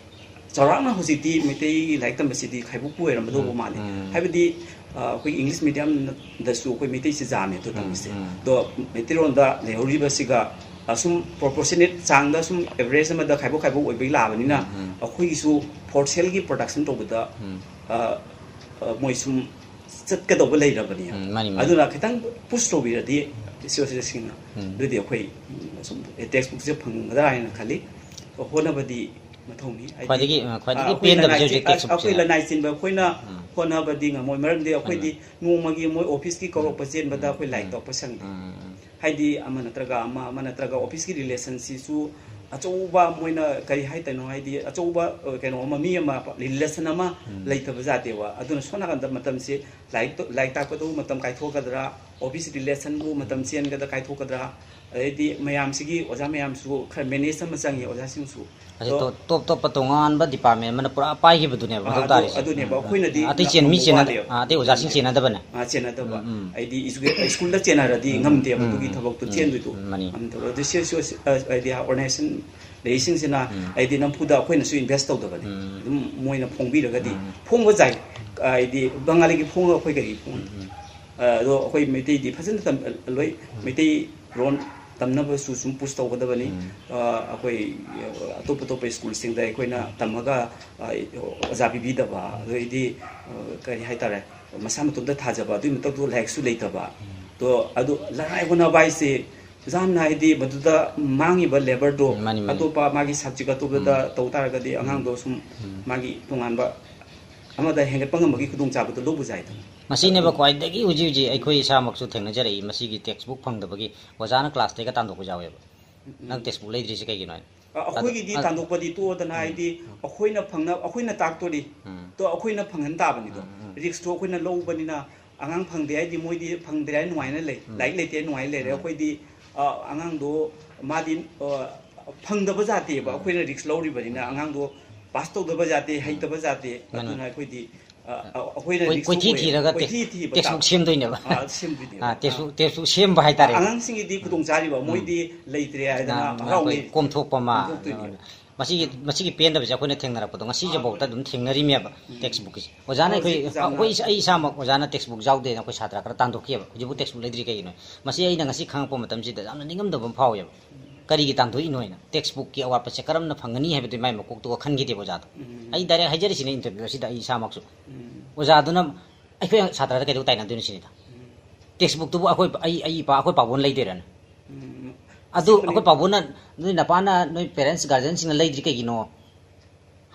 ꯆꯥꯎꯔꯥꯛꯅ ꯍꯧꯖꯤꯛꯇꯤ ꯃꯩꯇꯩ ꯂꯥꯏꯔꯤꯛ ꯇꯝꯕꯁꯤꯗꯤ ꯈꯥꯏꯕꯣꯛꯄꯨ ꯑꯣꯏꯔꯝꯃꯗꯧꯕ ꯎꯝ, ꯃꯥꯜꯂꯤ꯫ ꯎꯝ꯫ ꯍꯥꯏꯕꯗꯤ, ꯑ, ꯑꯩꯈꯣꯏ English medium ꯗꯁꯨ ꯑꯩꯈꯣꯏ ꯃꯩꯇꯩꯁꯤ ꯌꯥꯝꯃꯦ ꯑꯗꯨ ꯎꯝ, ꯇꯝꯕꯁꯦ꯫ ꯎꯝ꯫ ꯑꯗꯣ ꯃꯩꯇꯩꯔꯣꯟꯗ ꯂꯩꯍꯧꯔꯤꯕꯁꯤꯒ, ꯑ, ꯁꯨꯝ proportionate ꯆꯥꯡꯗ ꯁꯨꯝ average ꯑꯃꯗ ꯈꯥꯏꯕꯣꯛ ꯈꯥꯏꯕꯣꯛ ꯑꯣꯏꯕꯒꯤ ꯂꯥꯛꯑꯕꯅꯤꯅ ꯎꯝ, ꯎꯝ꯫ ꯑꯩꯈꯣꯏꯒꯤꯁꯨ force sale ꯒꯤ production ꯇꯧꯕꯗ, ꯎꯝ꯫ ꯑ, ꯑ, ꯃꯣꯏ ꯁꯨꯝ ꯆꯠꯀꯗꯧꯕ ꯂꯩꯔꯕꯅꯤ꯫ ꯎꯝ, ꯃꯥꯅꯤ, ꯃꯥꯅꯤ꯫ ꯑꯗꯨꯅ ꯈꯤꯇꯪ ꯄꯨꯁ ꯇꯧꯕꯤꯔꯗꯤ ꯁꯤ ꯑꯣꯖꯥꯁꯤꯡꯅ, ꯎꯝ꯫ ꯑꯗꯨꯗꯤ ꯑꯩꯈꯣꯏ ꯁꯨꯝ ꯇꯦꯛꯁ ꯕꯨꯛꯁꯦ ꯐꯪꯒꯗ꯭ꯔꯥ ꯍꯥꯏꯅ ꯈꯜꯂꯤ꯫ ꯍꯣꯠꯅꯕꯗꯤ ꯃꯊꯧꯅꯤ꯫ ꯍꯥꯏꯗꯤ, ꯈ꯭ꯋꯥꯏꯗꯒꯤ, ꯑ, ꯈ꯭ꯋꯥꯏꯗꯒꯤ ꯑꯩꯈꯣꯏ ꯄꯦꯟꯗꯕꯁꯦ ꯂꯅꯥꯏ ꯍꯧꯖꯤꯛ ꯆꯤꯟ-, ꯇꯦꯛꯁ ꯕꯨꯛꯁꯦ꯫ ꯑꯩꯈꯣꯏ ꯂꯅꯥꯏ ꯆꯤꯟꯕ ꯑꯩꯈꯣꯏꯅ ꯎꯝ꯫ ꯍꯣꯠꯅꯕꯗꯤ ꯉꯝꯃꯣꯏ꯫ ꯃꯔꯝꯗꯤ ꯑꯩꯈꯣꯏꯗꯤ ꯃꯥꯅꯤ꯫ ꯅꯣꯡꯃꯒꯤ ꯃꯣꯏ ꯑꯣꯐꯤꯁꯀꯤ ꯀꯧꯔꯛꯄ ꯆꯦꯟꯕꯗ ꯑꯩꯈꯣꯏ ꯂꯥꯏꯔꯤꯛ ꯎꯝ꯫ ꯇꯥꯛꯄ ꯁꯪꯗꯦ꯫ ꯎꯝ, ꯎꯝ, ꯎꯝ꯫ ꯍꯥꯏꯗꯤ ꯑꯃ ꯅꯠꯇ꯭ꯔꯒ ꯑꯃ, ꯑꯃ ꯅꯠꯇ꯭ꯔꯒ ꯑꯣꯐꯤꯁꯀꯤ ꯔꯤꯂꯦꯁꯟꯁꯤꯁꯨ ꯑꯆꯧꯕ ꯃꯣꯏꯅ ꯀꯔꯤ ꯍꯥꯏꯗꯣꯏꯅꯣ, ꯍꯥꯏꯗꯤ ꯑꯆꯧꯕ, ꯑ, ꯀꯩꯅꯣ ꯑꯃ, ꯃꯤ ꯑꯃ ꯔꯤꯂꯦꯁꯟ ꯑꯃ ꯎꯝ꯫ ꯂꯩꯇꯕ ꯌꯥꯗꯦꯕ꯫ ꯑꯗꯨꯅ ꯁꯣꯝ ꯅꯥꯀꯟꯗ ꯃꯇꯝꯁꯦ ꯂꯥꯏꯔꯤꯛ, ꯂꯥꯏꯔꯤꯛ ꯇꯥꯛꯄꯗꯕꯨ ꯃꯇꯝ ꯀꯥꯏꯊꯣꯛꯀꯗ꯭ꯔꯥ, ꯑꯣꯐꯤꯁ ꯔꯤꯂꯦꯁꯟꯕꯨ ꯃꯇꯝ ꯆꯦꯟꯒꯗ꯭ꯔꯥ, ꯀꯥꯏꯊꯣꯛꯀꯗ꯭ꯔꯥ, ꯑꯗꯩꯗꯤ ꯃꯌꯥꯝꯁꯤꯒꯤ ꯑꯣꯖꯥ ꯃꯌꯥꯝꯁꯨ ꯈꯔ ꯃꯦꯅꯦꯖ ꯑꯃ ꯆꯪꯉꯤ ꯑꯣꯖꯥꯁꯤꯡꯁꯨ꯫ ꯑꯁꯤ ꯑꯗꯣ ꯇꯣꯞ-, ꯇꯣꯞ ꯇꯣꯞꯄ ꯇꯣꯉꯥꯟꯕ ꯗꯤꯄꯥꯔꯠꯃꯦꯟ ꯑꯃꯅ ꯄꯨꯔꯥ ꯄꯥꯏꯈꯤꯕꯗꯨꯅꯦꯕ ꯑꯥ, ꯃꯊꯧ ꯑꯗꯨ-, ꯇꯥꯔꯤꯁꯦ꯫ ꯑꯗꯨꯅꯦꯕ ꯎꯝ, ꯎꯝ꯫ ꯑꯩꯈꯣꯏꯅꯗꯤ ꯑꯇꯩ ꯆꯦꯟ-, ꯃꯤ ꯉꯝꯕ ꯆꯦꯟꯅꯗ-, ꯋꯥꯠꯂꯦꯕ꯫ ꯑꯥ, ꯑꯇꯩ ꯑꯣꯖꯥꯁꯤꯡ ꯆꯦꯟꯅꯗꯕꯅꯦ꯫ ꯑꯥ, ꯆꯦꯟꯅꯗꯕ꯫ ꯎꯝ, ꯎꯝ꯫ ꯍꯥꯏꯗꯤ ꯏꯖꯨꯀꯦ-, ꯁ꯭ꯀꯨꯜꯗ ꯆꯦꯟꯅꯔꯗꯤ ꯎꯝ, ꯉꯝꯗꯦꯕ ꯎꯝ, ꯑꯗꯨꯒꯤ ꯎꯝ, ꯊꯕꯛꯇꯣ ꯎꯝ, ꯆꯦꯟꯗꯣꯏꯗꯣ ꯎꯝ, ꯃꯥꯅꯤ꯫ ꯉꯝꯗꯕ꯫ ꯑꯗꯨ ꯁꯤ, ꯁꯤ, ꯑ, ꯍꯥꯏꯗꯤ ꯑꯣꯔꯒꯅꯥꯏꯖꯦꯁꯟ ꯂꯩꯔꯤꯁꯤꯡꯁꯤꯅ ꯎꯝ꯫ ꯍꯥꯏꯗꯤ ꯅꯝꯐꯨꯗ ꯑꯩꯈꯣꯏꯅꯁꯨ ꯏꯟꯚꯦꯁ ꯇꯧꯗꯕꯅꯤ꯫ ꯎꯝ꯫ ꯑꯗꯨꯝ ꯃꯣꯏꯅ ꯐꯣꯡꯕꯤꯔꯒꯗꯤ ꯎꯝ꯫ ꯐꯣꯡꯕ ꯌꯥꯏ꯫ ꯍꯥꯏꯗꯤ ꯕꯪꯒꯥꯂꯤꯒꯤ ꯐꯣꯡꯉꯒ ꯑꯩꯈꯣꯏ ꯀꯔꯤ ꯐꯣꯡꯅꯤ? ꯎꯝ, ꯎꯝ꯫ ꯑ, ꯑꯗꯣ ꯑꯩꯈꯣꯏ ꯃꯩꯇꯩꯗꯤ ꯐꯖꯅ ꯇꯝ-, ꯂꯣꯏ ꯎꯝ꯫ ꯃꯩꯇꯩ ꯂꯣꯟ ꯇꯝꯅꯕꯁꯨ ꯁꯨꯝ ꯄꯨꯁ ꯇꯧꯒꯗꯕꯅꯤ꯫ ꯎꯝ꯫ ꯑ, ꯑꯩꯈꯣꯏ ꯑꯇꯣꯞ ꯑꯇꯣꯞꯄ ꯁ꯭ꯀꯨꯜꯁꯤꯡꯗ ꯑꯩꯈꯣꯏꯅ ꯇꯝꯃꯒ, ꯑ, ꯑꯣꯖꯥ ꯄꯤꯕꯤꯗꯕ, ꯑꯗꯩꯗꯤ, ꯑ, ꯀꯔꯤ ꯍꯥꯏꯇꯥꯔꯦ, ꯃꯁꯥ ꯃꯇꯣꯝꯇ ꯊꯥꯖꯕ, ꯑꯗꯨꯒꯤ ꯃꯊꯛꯇꯨ ꯂꯥꯏꯔꯤꯛꯁꯨ ꯂꯩꯇꯕ꯫ ꯎꯝ꯫ ꯑꯗꯣ, ꯑꯗꯨ ꯂꯅꯥꯏ ꯍꯣꯠꯅꯕ ꯍꯥꯏꯁꯦ ꯌꯥꯝꯅ, ꯍꯥꯏꯗꯤ, ꯃꯗꯨꯗ ꯃꯥꯡꯉꯤꯕ ꯂꯦꯕꯔꯗꯣ ꯃꯥꯅꯤ, ꯃꯥꯅꯤ꯫ ꯑꯇꯣꯞꯄ ꯃꯥꯒꯤ ꯁꯕꯖꯦꯛ ꯑꯇꯣꯞꯄꯗ ꯎꯝ꯫ ꯇꯧ ꯇꯥꯔꯒꯗꯤ ꯎꯝ꯫ ꯑꯉꯥꯡꯗꯣ ꯁꯨꯝ ꯎꯝ꯫ ꯃꯥꯒꯤ ꯇꯣꯉꯥꯟꯕ ꯑꯃꯗ ꯍꯦꯟꯒꯠꯄ ꯉꯝꯕꯒꯤ ꯈꯨꯗꯣꯡꯆꯥꯕꯗꯣ ꯂꯧꯕ ꯌꯥꯏꯗꯅ꯫ ꯃꯁꯤꯅꯦꯕ ꯈ꯭ꯋꯥꯏꯗꯒꯤ ꯍꯧꯖꯤꯛ ꯍꯧꯖꯤꯛ ꯑꯩꯈꯣꯏ ꯏꯁꯥꯃꯛꯁꯨ ꯊꯦꯡꯅꯖꯔꯛꯏ, ꯃꯁꯤꯒꯤ ꯇꯦꯛꯁ ꯕꯨꯛ ꯐꯪꯗꯕꯒꯤ ꯑꯣꯖꯥꯅ ꯀ꯭ꯂꯥꯁꯇꯩꯒ ꯇꯥꯟꯊꯣꯛꯄꯁꯨ ꯌꯥꯎꯋꯦꯕ꯫ ꯎꯝ꯫ "ꯅꯪ ꯇꯦꯛꯁ ꯕꯨꯛ ꯂꯩꯗ꯭ꯔꯤꯁꯦ ꯀꯩꯒꯤꯅꯣ?" ꯍꯥꯏꯅ꯫ ꯑ-, ꯑꯗ-, ꯑꯩꯈꯣꯏꯒꯤꯗꯤ ꯑ-, ꯇꯥꯟꯊꯣꯛꯄꯗꯤ ꯇꯣꯛꯑꯗꯅ, ꯎꯝ꯫ ꯍꯥꯏꯗꯤ ꯎꯝ꯫ ꯑꯩꯈꯣꯏꯅ ꯐꯪꯅ-, ꯑꯩꯈꯣꯏꯅ ꯇꯥꯛꯇꯣꯔꯤ꯫ ꯎꯝ꯫ ꯇꯣ ꯑꯩꯈꯣꯏꯅ ꯐꯪꯍꯟ ꯇꯥꯕꯅꯤꯗꯣ꯫ ꯎꯝ, ꯎꯝ꯫ ꯔꯤꯛꯁꯇꯣ ꯑꯩꯈꯣꯏꯅ ꯂꯧꯕꯅꯤꯅ ꯑꯉꯥꯡ ꯐꯪꯗꯦ ꯍꯥꯏꯗꯤ ꯃꯣꯏꯗꯤ ꯐꯪꯗ꯭ꯔꯦ ꯍꯥꯏꯅ ꯅꯨꯡꯉꯥꯏꯅ ꯂꯩ꯫ ꯎꯝ꯫ ꯂꯥꯏꯔꯤꯛ ꯂꯩꯇꯦ ꯍꯥꯏꯅ ꯅꯨꯡꯉꯥꯏꯅ ꯂꯩꯔꯦ꯫ ꯎꯝ꯫ ꯑꯩꯈꯣꯏꯗꯤ, ꯑ, ꯑꯉꯥꯡꯗꯣ ꯃꯥꯗꯤ, ꯑ, ꯐꯪꯗꯕ ꯖꯥꯇꯤꯑꯕ꯫ ꯎꯝ꯫ ꯑꯩꯈꯣꯏꯅ ꯔꯤꯛꯁ ꯂꯧꯔꯤꯕꯅꯤꯅ ꯎꯝ꯫ ꯑꯉꯥꯡꯗꯣ ꯄꯥꯁ ꯇꯧꯗꯕ ꯖꯥꯇꯤ, ꯎꯝ꯫ ꯍꯩꯇꯕ ꯖꯥꯇꯤ꯫ ꯃꯥꯅꯤ꯫ ꯑꯗꯨꯅ ꯑꯩꯈꯣꯏꯗꯤ, ꯑ, ꯑ, ꯑꯩꯈꯣꯏꯅ ꯀꯣꯏ-, ꯔꯤꯛꯁ ꯀꯣꯏꯊꯤ ꯂꯧꯕ ꯊꯤꯔꯒ ꯀꯣꯏꯊꯤ ꯇꯦꯛ-, ꯊꯤꯕ ꯇꯦꯛꯁ ꯕꯨꯛ ꯇꯥꯕ꯫ ꯁꯦꯝꯗꯣꯏꯅꯦꯕ꯫ ꯑ, ꯁꯦꯝꯗꯣꯏꯅꯦꯕ꯫ ꯑ, ꯇꯦꯛꯁ ꯑ꯫ ꯕꯨꯛ, ꯇꯦꯛꯁ ꯕꯨꯛ ꯁꯦꯝꯕ ꯍꯥꯏꯇꯥꯔꯦ꯫ ꯑꯉꯥꯡꯁꯤꯡꯒꯤꯗꯤ ꯎꯝ꯫ ꯈꯨꯗꯣꯡ ꯆꯥꯔꯤꯕ, ꯎꯝ꯫ ꯃꯣꯏꯗꯤ ꯂꯩꯇ꯭ꯔꯦ ꯍꯥꯏꯗꯅ ꯑ, ꯍꯔꯥꯎꯅꯩ꯫ ꯑꯩꯈꯣꯏ ꯀꯣꯝꯊꯣꯛꯄ ꯑꯃ꯫ ꯀꯣꯝꯊꯣꯛꯇꯣꯏꯅꯦꯕ꯫ ꯃꯁꯤꯒꯤ, ꯃꯁꯤꯒꯤ ꯄꯦꯟꯗꯕꯁꯦ ꯑꯩꯈꯣꯏꯅ ꯊꯦꯡꯅꯔꯛꯄꯗꯣ ꯉꯁꯤꯁꯤꯐꯥꯎꯗ ꯑꯗꯨꯝ ꯊꯦꯡꯅꯔꯤꯃꯦꯕ꯫ ꯎꯝ꯫ ꯇꯦꯛꯁ ꯕꯨꯛꯀꯤꯁꯦ꯫ ꯑꯣꯖꯥꯅ ꯍꯧꯖꯤꯛ ꯑꯩꯈꯣꯏ, exam ꯑꯩꯈꯣꯏ, ꯃꯌꯥꯝꯁꯦ꯫ ꯑꯩ ꯏꯁꯥꯃꯛ ꯑꯣꯖꯥꯅ ꯇꯦꯛꯁ ꯕꯨꯛ ꯌꯥꯎꯗꯦꯅ ꯑꯩꯈꯣꯏ ꯁꯥꯇ꯭ꯔ ꯈꯔ ꯇꯥꯟꯊꯣꯛꯈꯤꯑꯕ꯫ ꯍꯧꯖꯤꯛꯄꯨ ꯇꯦꯛꯁ ꯕꯨꯛ ꯂꯩꯇ꯭ꯔꯤ ꯀꯩꯒꯤꯅꯣ? ꯃꯁꯤ ꯑꯩꯅ ꯉꯁꯤ ꯈꯪꯉꯛꯄ ꯃꯇꯝꯁꯤꯗ ꯌꯥꯝꯅ ꯅꯤꯡꯉꯝꯗꯕ ꯑꯃ ꯐꯥꯎꯋꯦꯕ꯫ ꯀꯔꯤꯒꯤ ꯇꯥꯟꯊꯣꯛꯏꯅꯣ ꯍꯥꯏꯅ? ꯇꯦꯛꯁ ꯕꯨꯛꯀꯤ ꯑꯋꯥꯠꯄꯁꯦ ꯀꯔꯝꯅ ꯐꯪꯒꯅꯤ ꯍꯥꯏꯕꯗꯨ ꯃꯥꯏ ꯃꯀꯣꯛꯇꯨꯒ ꯈꯟꯈꯤꯗꯦꯕ ꯑꯣꯖꯥꯗꯣ꯫ ꯎꯝ꯫ ꯑꯩ direct ꯍꯥꯏꯖꯔꯤꯁꯤꯅꯦ interview ꯑꯁꯤꯗ ꯑꯩ ꯏꯁꯥꯃꯛꯁꯨ꯫ ꯎꯝ꯫ ꯑꯣꯖꯥꯗꯨꯅ ꯑꯩꯈꯣꯏ ꯁꯥꯇ꯭ꯔꯗ ꯀꯩꯗꯧ ꯇꯥꯏꯅꯗꯣꯏꯅꯣ ꯁꯤꯅꯤꯗ꯫ ꯎꯝ꯫ Textbookꯇꯨꯕꯨ ꯑꯩꯈꯣꯏ, ꯑꯩ, ꯑꯩ ꯏꯄꯥ, ꯑꯩꯈꯣꯏ ꯄꯥꯕꯣꯟ ꯂꯩꯗꯣꯏꯔꯅꯦ? ꯎꯝ꯫ ꯑꯗꯨ ꯑꯁꯦꯡꯕꯅꯤ꯫ ꯑꯩꯈꯣꯏ ꯄꯥꯕꯣꯟꯅ, "ꯅꯣꯏ ꯅꯄꯥꯅ, ꯅꯣꯏ parents, guardianꯁꯤꯡꯅ ꯂꯩꯗ꯭ꯔꯤ ꯀꯩꯒꯤꯅꯣ?"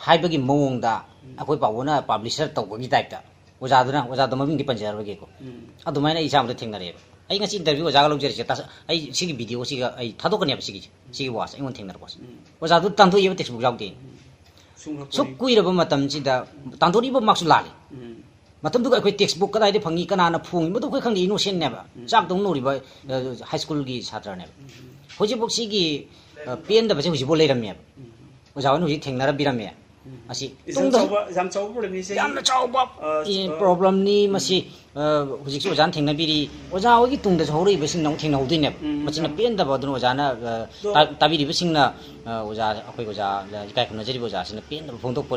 ꯍꯥꯏꯕꯒꯤ ꯃꯑꯣꯡꯗ ꯎꯝ꯫ ꯑꯩꯈꯣꯏ ꯄꯥꯕꯣꯟꯅ publisher ꯇꯧꯕꯒꯤ typeꯇ꯫ ꯑꯣꯖꯥꯗꯨꯅ, ꯑꯣꯖꯥꯗꯣ ꯃꯃꯤꯡꯗꯤ ꯄꯟꯖꯔꯔꯣꯏꯒꯦꯀꯣ꯫ ꯎꯝ꯫ ꯑꯗꯨꯃꯥꯏꯅ ꯑꯩ ꯏꯆꯥ ꯑꯃꯗ ꯊꯦꯡꯅꯔꯛꯑꯦꯕ꯫ ꯑꯩ ꯉꯁꯤ interview ꯑꯣꯖꯥꯒ ꯂꯧꯖꯔꯤꯁꯦ, ꯇꯁ-, ꯑꯩ ꯁꯤꯒꯤ videoꯁꯤꯒ ꯑꯩ ꯊꯥꯗꯣꯛꯀꯅꯦꯕ ꯁꯤꯒꯤꯁꯦ, ꯁꯤꯒꯤ ꯋꯥꯁꯦ, ꯑꯩꯉꯣꯟꯗ ꯊꯦꯡꯅꯔꯛꯄꯁꯦ꯫ ꯎꯝ꯫ ꯑꯣꯖꯥꯗꯨ ꯇꯥꯟꯊꯣꯛꯑꯦꯕ, textbook ꯌꯥꯎꯗꯦ꯫ ꯎꯝ꯫ ꯁꯨꯝ ꯁꯨꯝ ꯍꯥꯞꯄꯅꯤ꯫ ꯀꯨꯏꯔꯕ ꯃꯇꯝꯁꯤꯗ ꯇꯥꯟꯊꯣꯔꯛꯏꯕ ꯃꯥꯛꯁꯨ ꯂꯥꯜꯂꯤ꯫ ꯎꯝ꯫ ꯃꯇꯝꯗꯨꯒ ꯑꯩꯈꯣꯏ textbook ꯀꯗꯥꯏꯗ ꯐꯪꯉꯤ, ꯀꯅꯥꯅ ꯐꯣꯡꯉꯤ, ꯃꯗꯨ ꯑꯩꯈꯣꯏ ꯈꯪꯗꯦ, innocentꯅꯦꯕ꯫ ꯎꯝ꯫ ꯆꯥꯛꯇꯧꯅ ꯂꯧꯔꯤꯕ, ꯑ, high schoolꯒꯤ ꯁꯥꯇ꯭ꯔꯅꯦꯕ꯫ ꯎꯝ꯫ ꯍꯧꯖꯤꯛꯐꯥꯎ ꯁꯤꯒꯤ, ꯑ, ꯄꯦꯟꯗꯕꯁꯦ ꯍꯧꯖꯤꯛꯐꯥꯎ ꯂꯩꯔꯝꯃꯦꯕ꯫ ꯎꯝ꯫ ꯑꯣꯖꯥ ꯍꯣꯏꯅ ꯍꯧꯖꯤꯛ ꯊꯦꯡꯅꯔꯕꯤꯔꯝꯃꯦ꯫ ꯎꯝ꯫ ꯑꯁꯤ ꯌꯥꯝ ꯇꯨꯡꯗ ꯆꯥꯎꯕ, ꯌꯥꯝ ꯆꯥꯎꯕ problemꯅꯤ ꯁꯤ꯫ ꯌꯥꯝꯅ ꯆꯥꯎꯕ, ꯑ, ꯑ, problemꯅꯤ ꯎꯝ꯫ ꯃꯁꯤ꯫ ꯑ, ꯍꯧꯖꯤꯛꯁꯨ ꯑꯣꯖꯥꯅ ꯊꯦꯡꯅꯕꯤꯔꯤ꯫ ꯑꯣꯖꯥ ꯍꯣꯏꯒꯤ ꯇꯨꯡꯗꯁꯨ ꯍꯧꯔꯛꯏꯕꯁꯤꯡꯅ ꯑꯃꯨꯛ ꯊꯦꯡꯅꯍꯧꯗꯣꯏꯅꯦꯕ꯫ ꯎꯝ, ꯃꯁꯤꯅ ꯎꯝ꯫ ꯄꯦꯟꯗꯕ ꯑꯗꯨꯅ ꯑꯣꯖꯥꯅ, ꯑ, ꯑꯗꯣ ꯇꯥ-, ꯇꯥꯕꯤꯔꯤꯕꯁꯤꯡꯅ, ꯑ, ꯑꯣꯖꯥ, ꯑꯩꯈꯣꯏ ꯑꯣꯖꯥ, ꯑ, ꯏꯀꯥꯏ ꯈꯨꯝꯅꯖꯔꯤꯕ ꯑꯣꯖꯥꯁꯤꯅ ꯄꯦꯟꯗꯕ ꯐꯣꯡꯗꯣꯛꯄ,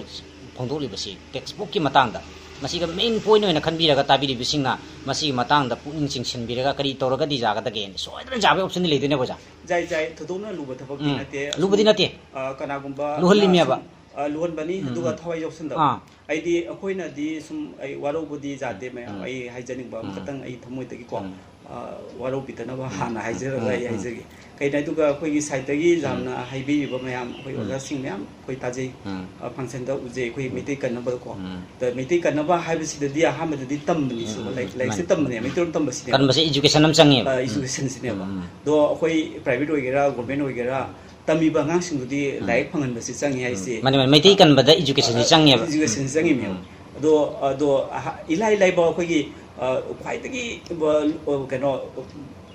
ꯐꯣꯡꯗꯣꯛꯂꯤꯕꯁꯤ textbookꯀꯤ ꯃꯇꯥꯡꯗ꯫ ꯃꯁꯤꯒ main point ꯑꯣꯏꯅ ꯈꯟꯕꯤꯔꯒ ꯇꯥꯕꯤꯔꯤꯕꯁꯤꯡꯅ ꯃꯁꯤꯒꯤ ꯃꯇꯥꯡꯗ ꯄꯨꯛꯅꯤꯡ ꯆꯤꯡꯁꯤꯟꯕꯤꯔꯒ ꯀꯔꯤ ꯇꯧꯔꯒꯗꯤ ꯌꯥꯒꯗꯒꯦꯅ ꯁꯣꯏꯗꯅ ꯌꯥꯕꯒꯤ optionꯗꯤ ꯂꯩꯗꯣꯏꯅꯦꯕ ꯑꯣꯖꯥ꯫ ꯌꯥꯏ, ꯌꯥꯏ, ꯊꯣꯏꯗꯣꯛꯅ ꯂꯨꯕ ꯊꯕꯛꯇꯤ ꯎꯝ, ꯅꯠꯇꯦ꯫ ꯂꯨꯕꯗꯤ ꯑꯁꯨꯝ, ꯅꯠꯇꯦ꯫ ꯑ, ꯀꯅꯥꯒꯨꯝꯕ ꯂꯨꯍꯜꯂꯤꯃꯦꯕ꯫ ꯁꯨꯝ, ꯑ, ꯂꯨꯍꯟꯕꯅꯤ, ꯎꯝ, ꯑꯗꯨꯒ ꯎꯝ꯫ ꯊꯋꯥꯏ ꯌꯥꯎꯁꯟꯗꯕ꯫ ꯑꯥ꯫ ꯑꯩꯗꯤ, ꯑꯩꯈꯣꯏꯅꯗꯤ ꯁꯨꯝ, ꯑꯩ ꯋꯥꯔꯧꯕꯗꯤ ꯌꯥꯗꯦ ꯃꯌꯥꯝ꯫ ꯎꯝ꯫ ꯑꯩ ꯍꯥꯏꯖꯅꯤꯡꯕ ꯎꯝ꯫ ꯑꯃꯈꯛꯇꯪ ꯑꯩ ꯊꯃꯣꯏꯗꯒꯤꯀꯣ, ꯎꯝ꯫ ꯑ, ꯋꯥꯔꯧꯕꯤꯗꯅꯕ ꯎꯝ꯫ ꯍꯥꯟꯅ ꯍꯥꯏꯖꯔꯒ ꯎꯝ, ꯑꯩ ꯎꯝ꯫ ꯍꯥꯏꯖꯒꯦ꯫ ꯀꯩꯅꯣ ꯍꯥꯏꯗꯨꯒ ꯑꯩꯈꯣꯏꯒꯤ sideꯇꯒꯤ ꯎꯝ꯫ ꯌꯥꯝꯅ ꯍꯥꯏꯕꯤꯔꯤꯕ ꯃꯌꯥꯝ, ꯑꯩꯈꯣꯏ ꯎꯝ꯫ ꯑꯣꯖꯥꯁꯤꯡ ꯃꯌꯥꯝ ꯑꯩꯈꯣꯏ ꯇꯥꯖꯩ꯫ ꯎꯝ꯫ ꯑ, functionꯗ ꯎꯖꯩ, ꯑꯩꯈꯣꯏ ꯎꯝ꯫ ꯃꯩꯇꯩ ꯀꯟꯅꯕꯀꯣ꯫ ꯎꯝ꯫ ꯑꯗ ꯃꯩꯇꯩ ꯀꯟꯅꯕ ꯍꯥꯏꯕꯁꯤꯗꯗꯤ ꯑꯍꯥꯟꯕꯗꯗꯤ ꯇꯝꯕꯅꯤ, ꯎꯝ, ꯁꯨꯝ ꯎꯝ, ꯂꯥꯏꯔꯤꯛ, ꯎꯝ, ꯂꯥꯏꯔꯤꯛꯁꯦ ꯃꯥꯅꯤ꯫ ꯇꯝꯕꯅꯦ, ꯃꯩꯇꯩꯂꯣꯟ ꯇꯝꯕꯁꯤꯅꯦꯕ꯫ ꯀꯟꯕꯁꯦ education ꯑꯃ ꯆꯪꯉꯦꯕ꯫ ꯑ, ꯎꯝ꯫ Educationꯁꯤꯅꯦꯕ꯫ ꯎꯝ, ꯎꯝ꯫ ꯑꯗꯣ ꯑꯩꯈꯣꯏ private ꯑꯣꯏꯒꯦꯔꯥ, government ꯑꯣꯏꯒꯦꯔꯥ, ꯇꯝꯃꯤꯕ ꯑꯉꯥꯡꯁꯤꯡꯗꯨꯗꯤ ꯎꯝ꯫ ꯂꯥꯏꯔꯤꯛ ꯐꯪꯍꯟꯕꯁꯤ ꯆꯪꯉꯤ ꯍꯥꯏꯁꯦ꯫ ꯎꯝ, ꯃꯥꯅꯤ, ꯃꯥꯅꯤ, ꯃꯩꯇꯩ ꯀꯟꯕꯗ educationꯁꯤ ꯑ, ꯆꯪꯉꯦꯕ꯫ Educationꯁꯤ ꯆꯪꯉꯤꯅꯦꯕ꯫ ꯎꯝ꯫ ꯑꯗꯣ, ꯑꯗꯣ ꯑꯍ-, ꯏꯂꯥꯏ ꯂꯥꯏꯕ ꯑꯩꯈꯣꯏꯒꯤ, ꯑ, ꯈ꯭ꯋꯥꯏꯗꯒꯤ, ꯑ, ꯀꯩꯅꯣ,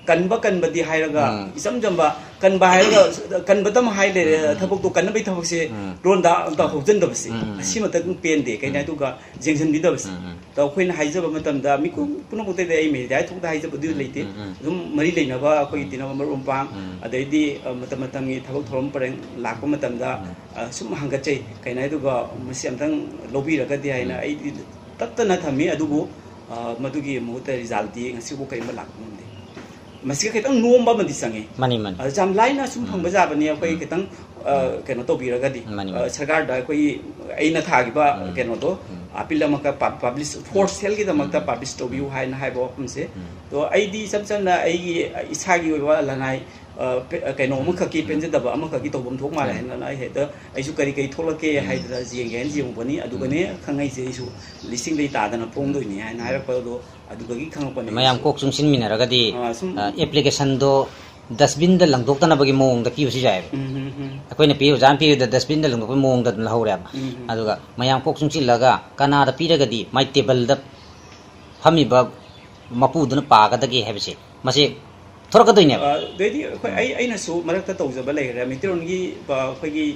ꯀꯟꯕ ꯀꯟꯕꯗꯤ ꯍꯥꯏꯔꯒ ꯎꯝ꯫ ꯏꯆꯝ ꯆꯝꯕ, ꯀꯟꯕ ꯍꯥꯏꯔꯒ ꯀꯟꯕꯇꯝ ꯍꯥꯏ ꯂꯩꯔꯦ, ꯎꯝ, ꯎꯝ꯫ ꯊꯕꯛꯇꯣ ꯀꯟꯅꯕꯒꯤ ꯊꯕꯛꯁꯦ ꯎꯝ꯫ ꯂꯣꯟꯗ ꯑꯝꯇ ꯎꯝ꯫ ꯍꯧꯖꯤꯟꯗꯕꯁꯦ, ꯎꯝ, ꯎꯝ, ꯎꯝ꯫ ꯑꯁꯤꯃꯇꯪ ꯄꯦꯟꯗꯦ꯫ ꯀꯩꯅꯣ ꯎꯝ꯫ ꯍꯥꯏꯗꯨꯒ ꯌꯦꯡꯁꯤꯟꯕꯤꯗꯕꯁꯦ꯫ ꯎꯝ, ꯎꯝ꯫ ꯑꯗꯣ ꯑꯩꯈꯣꯏꯅ ꯍꯥꯏꯖꯕ ꯃꯇꯝꯗ ꯃꯤꯀꯨꯞ ꯎꯝ꯫ ꯄꯨꯝꯅꯃꯛꯇꯗꯤ ꯑꯩ media ꯊꯣꯛꯇ ꯍꯥꯏꯖꯕꯗꯨ ꯎꯝ, ꯂꯩꯇꯦ꯫ ꯎꯝ, ꯎꯝ꯫ ꯑꯗꯨꯝ ꯃꯔꯤ ꯂꯩꯅꯕ ꯑꯩꯈꯣꯏꯒꯤ ꯎꯝ꯫ ꯇꯤꯟꯅꯕ ꯃꯔꯨꯞ ꯃꯄꯥꯡ, ꯎꯝ꯫ ꯑꯗꯩꯗꯤ, ꯑ, ꯃꯇꯝ ꯃꯇꯝꯒꯤ ꯊꯕꯛ ꯊꯧꯔꯝ ꯄꯔꯦꯡ ꯂꯥꯛꯄ ꯃꯇꯝꯗ, ꯎꯝ꯫ ꯑ, ꯁꯨꯝ ꯍꯪꯒꯠꯆꯩ꯫ ꯀꯩꯅꯣ ꯍꯥꯏꯗꯨꯒ ꯃꯁꯤ ꯑꯝꯇꯪ ꯂꯧꯕꯤꯔꯒꯗꯤ ꯍꯥꯏꯅ ꯎꯝ꯫ ꯑꯩꯗꯤ ꯇꯠꯇꯅ ꯊꯝꯃꯤ꯫ ꯑꯗꯨꯕꯨ, ꯑ, ꯃꯗꯨꯒꯤ ꯃꯍꯨꯠꯇ resultꯇꯤ ꯉꯁꯤꯐꯥꯎ ꯀꯔꯤꯝꯇ ꯂꯥꯛꯄ ꯉꯝꯗꯦ꯫ ꯃꯁꯤꯒ ꯈꯤꯇꯪ ꯅꯣꯝꯕ ꯑꯃꯗꯤ ꯆꯪꯉꯤ꯫ ꯃꯥꯅꯤ, ꯃꯥꯅꯤ꯫ ꯑ, ꯌꯥꯝ ꯂꯥꯏꯅ ꯁꯨꯝ ꯎꯝ꯫ ꯐꯪꯕ ꯌꯥꯕꯅꯤ꯫ ꯑꯩꯈꯣꯏ ꯎꯝ꯫ ꯈꯤꯇꯪ, ꯑ, ꯎꯝ꯫ ꯀꯩꯅꯣ ꯇꯧꯕꯤꯔꯒꯗꯤ, ꯃꯥꯅꯤ, ꯑ, ꯃꯥꯅꯤ꯫ ꯁꯔꯀꯥꯔꯗ ꯑꯩꯈꯣꯏ ꯑꯩꯅ ꯊꯥꯈꯤꯕ ꯎꯝ꯫ ꯀꯩꯅꯣꯗꯣ, ꯎꯝ꯫ ꯑꯄꯤꯜ ꯑꯃꯈꯛ ꯄꯕ꯭ꯂꯤꯁ, ꯐꯣꯔ ꯁꯦꯜꯒꯤꯗꯃꯛꯇ ꯄꯕ꯭ꯂꯤꯁ ꯇꯧꯕꯤꯌꯨ ꯍꯥꯏꯅ ꯍꯥꯏꯕ ꯋꯥꯐꯝꯁꯦ꯫ ꯑꯗꯣ ꯑꯩꯗꯤ ꯏꯆꯝ ꯆꯝꯅ ꯑꯩꯒꯤ ꯏꯁꯥꯒꯤ ꯑꯣꯏꯕ ꯂꯅꯥꯏ, ꯑ, ꯄꯦ-, ꯑ, ꯀꯩꯅꯣ ꯑꯃꯈꯛꯀꯤ ꯄꯦꯟꯖꯗꯕ ꯑꯃꯈꯛꯀꯤ ꯇꯧꯐꯝ ꯊꯣꯛ ꯃꯥꯜꯂꯦ ꯍꯥꯏꯅ ꯑꯩ ꯍꯦꯛꯇ, ꯑꯩꯁꯨ ꯀꯔꯤ ꯀꯔꯤ ꯊꯣꯛꯂꯛꯀꯦ ꯍꯥꯏꯗꯅ ꯌꯦꯡꯒꯦ ꯍꯥꯏꯅ ꯌꯦꯡꯉꯨꯕꯅꯤ꯫ ꯑꯗꯨꯒꯅꯦ ꯈꯪꯉꯛꯏꯁꯦ, ꯑꯩꯁꯨ ꯂꯤꯁꯤꯡꯗꯩ ꯇꯥꯗꯅ ꯐꯣꯡꯗꯣꯏꯅꯤ ꯍꯥꯏꯅ ꯍꯥꯏꯔꯛꯄ ꯑꯗꯣ ꯑꯗꯨꯗꯒꯤ ꯈꯪꯉꯛꯄꯅꯦ ꯃꯌꯥꯝ ꯑꯩꯁꯨ꯫ ꯀꯣꯛ ꯆꯨꯡꯁꯤꯟꯃꯤꯟꯅꯔꯒꯗꯤ, ꯑ, ꯁꯨꯝ ꯑ, ꯑꯦꯄ꯭ꯂꯤꯀꯦꯁꯟꯗꯣ ꯗꯁꯕꯤꯟꯗ ꯂꯪꯊꯣꯛꯇꯅꯕꯒꯤ ꯃꯑꯣꯡꯗ ꯄꯤꯕꯁꯨ ꯌꯥꯏꯑꯕ꯫ ꯎꯝ, ꯎꯝ, ꯎꯝ꯫ ꯑꯩꯈꯣꯏꯅ ꯄꯤ, ꯑꯣꯖꯥꯅ ꯄꯤꯕꯗ ꯗꯁꯕꯤꯟꯗ ꯂꯪꯊꯣꯛꯄꯒꯤ ꯃꯑꯣꯡꯗ ꯑꯗꯨꯝ ꯂꯧꯍꯧꯔꯦꯕ꯫ ꯎꯝ, ꯎꯝ꯫ ꯑꯗꯨꯒ ꯃꯌꯥꯝ ꯀꯣꯛ ꯆꯨꯡꯁꯤꯜꯂꯒ ꯀꯅꯥꯗ ꯄꯤꯔꯒꯗꯤ ꯃꯥꯏ ꯇꯦꯕꯜꯗ ꯐꯝꯃꯤꯕ ꯃꯄꯨꯗꯨꯅ ꯄꯥꯒꯗꯒꯦ ꯍꯥꯏꯕꯁꯦ, ꯃꯁꯤ ꯊꯣꯔꯛꯀꯗꯣꯏꯅꯦꯕ꯫ ꯑ, ꯑꯗꯩꯗꯤ ꯑꯩꯈꯣꯏ, ꯎꯝ꯫ ꯑꯩ, ꯑꯩꯅꯁꯨ ꯃꯔꯛꯇ ꯇꯧꯖꯕ ꯂꯩꯈ꯭ꯔꯦ꯫ ꯃꯩꯇꯩꯔꯣꯟꯒꯤ, ꯑ, ꯑꯩꯈꯣꯏꯒꯤ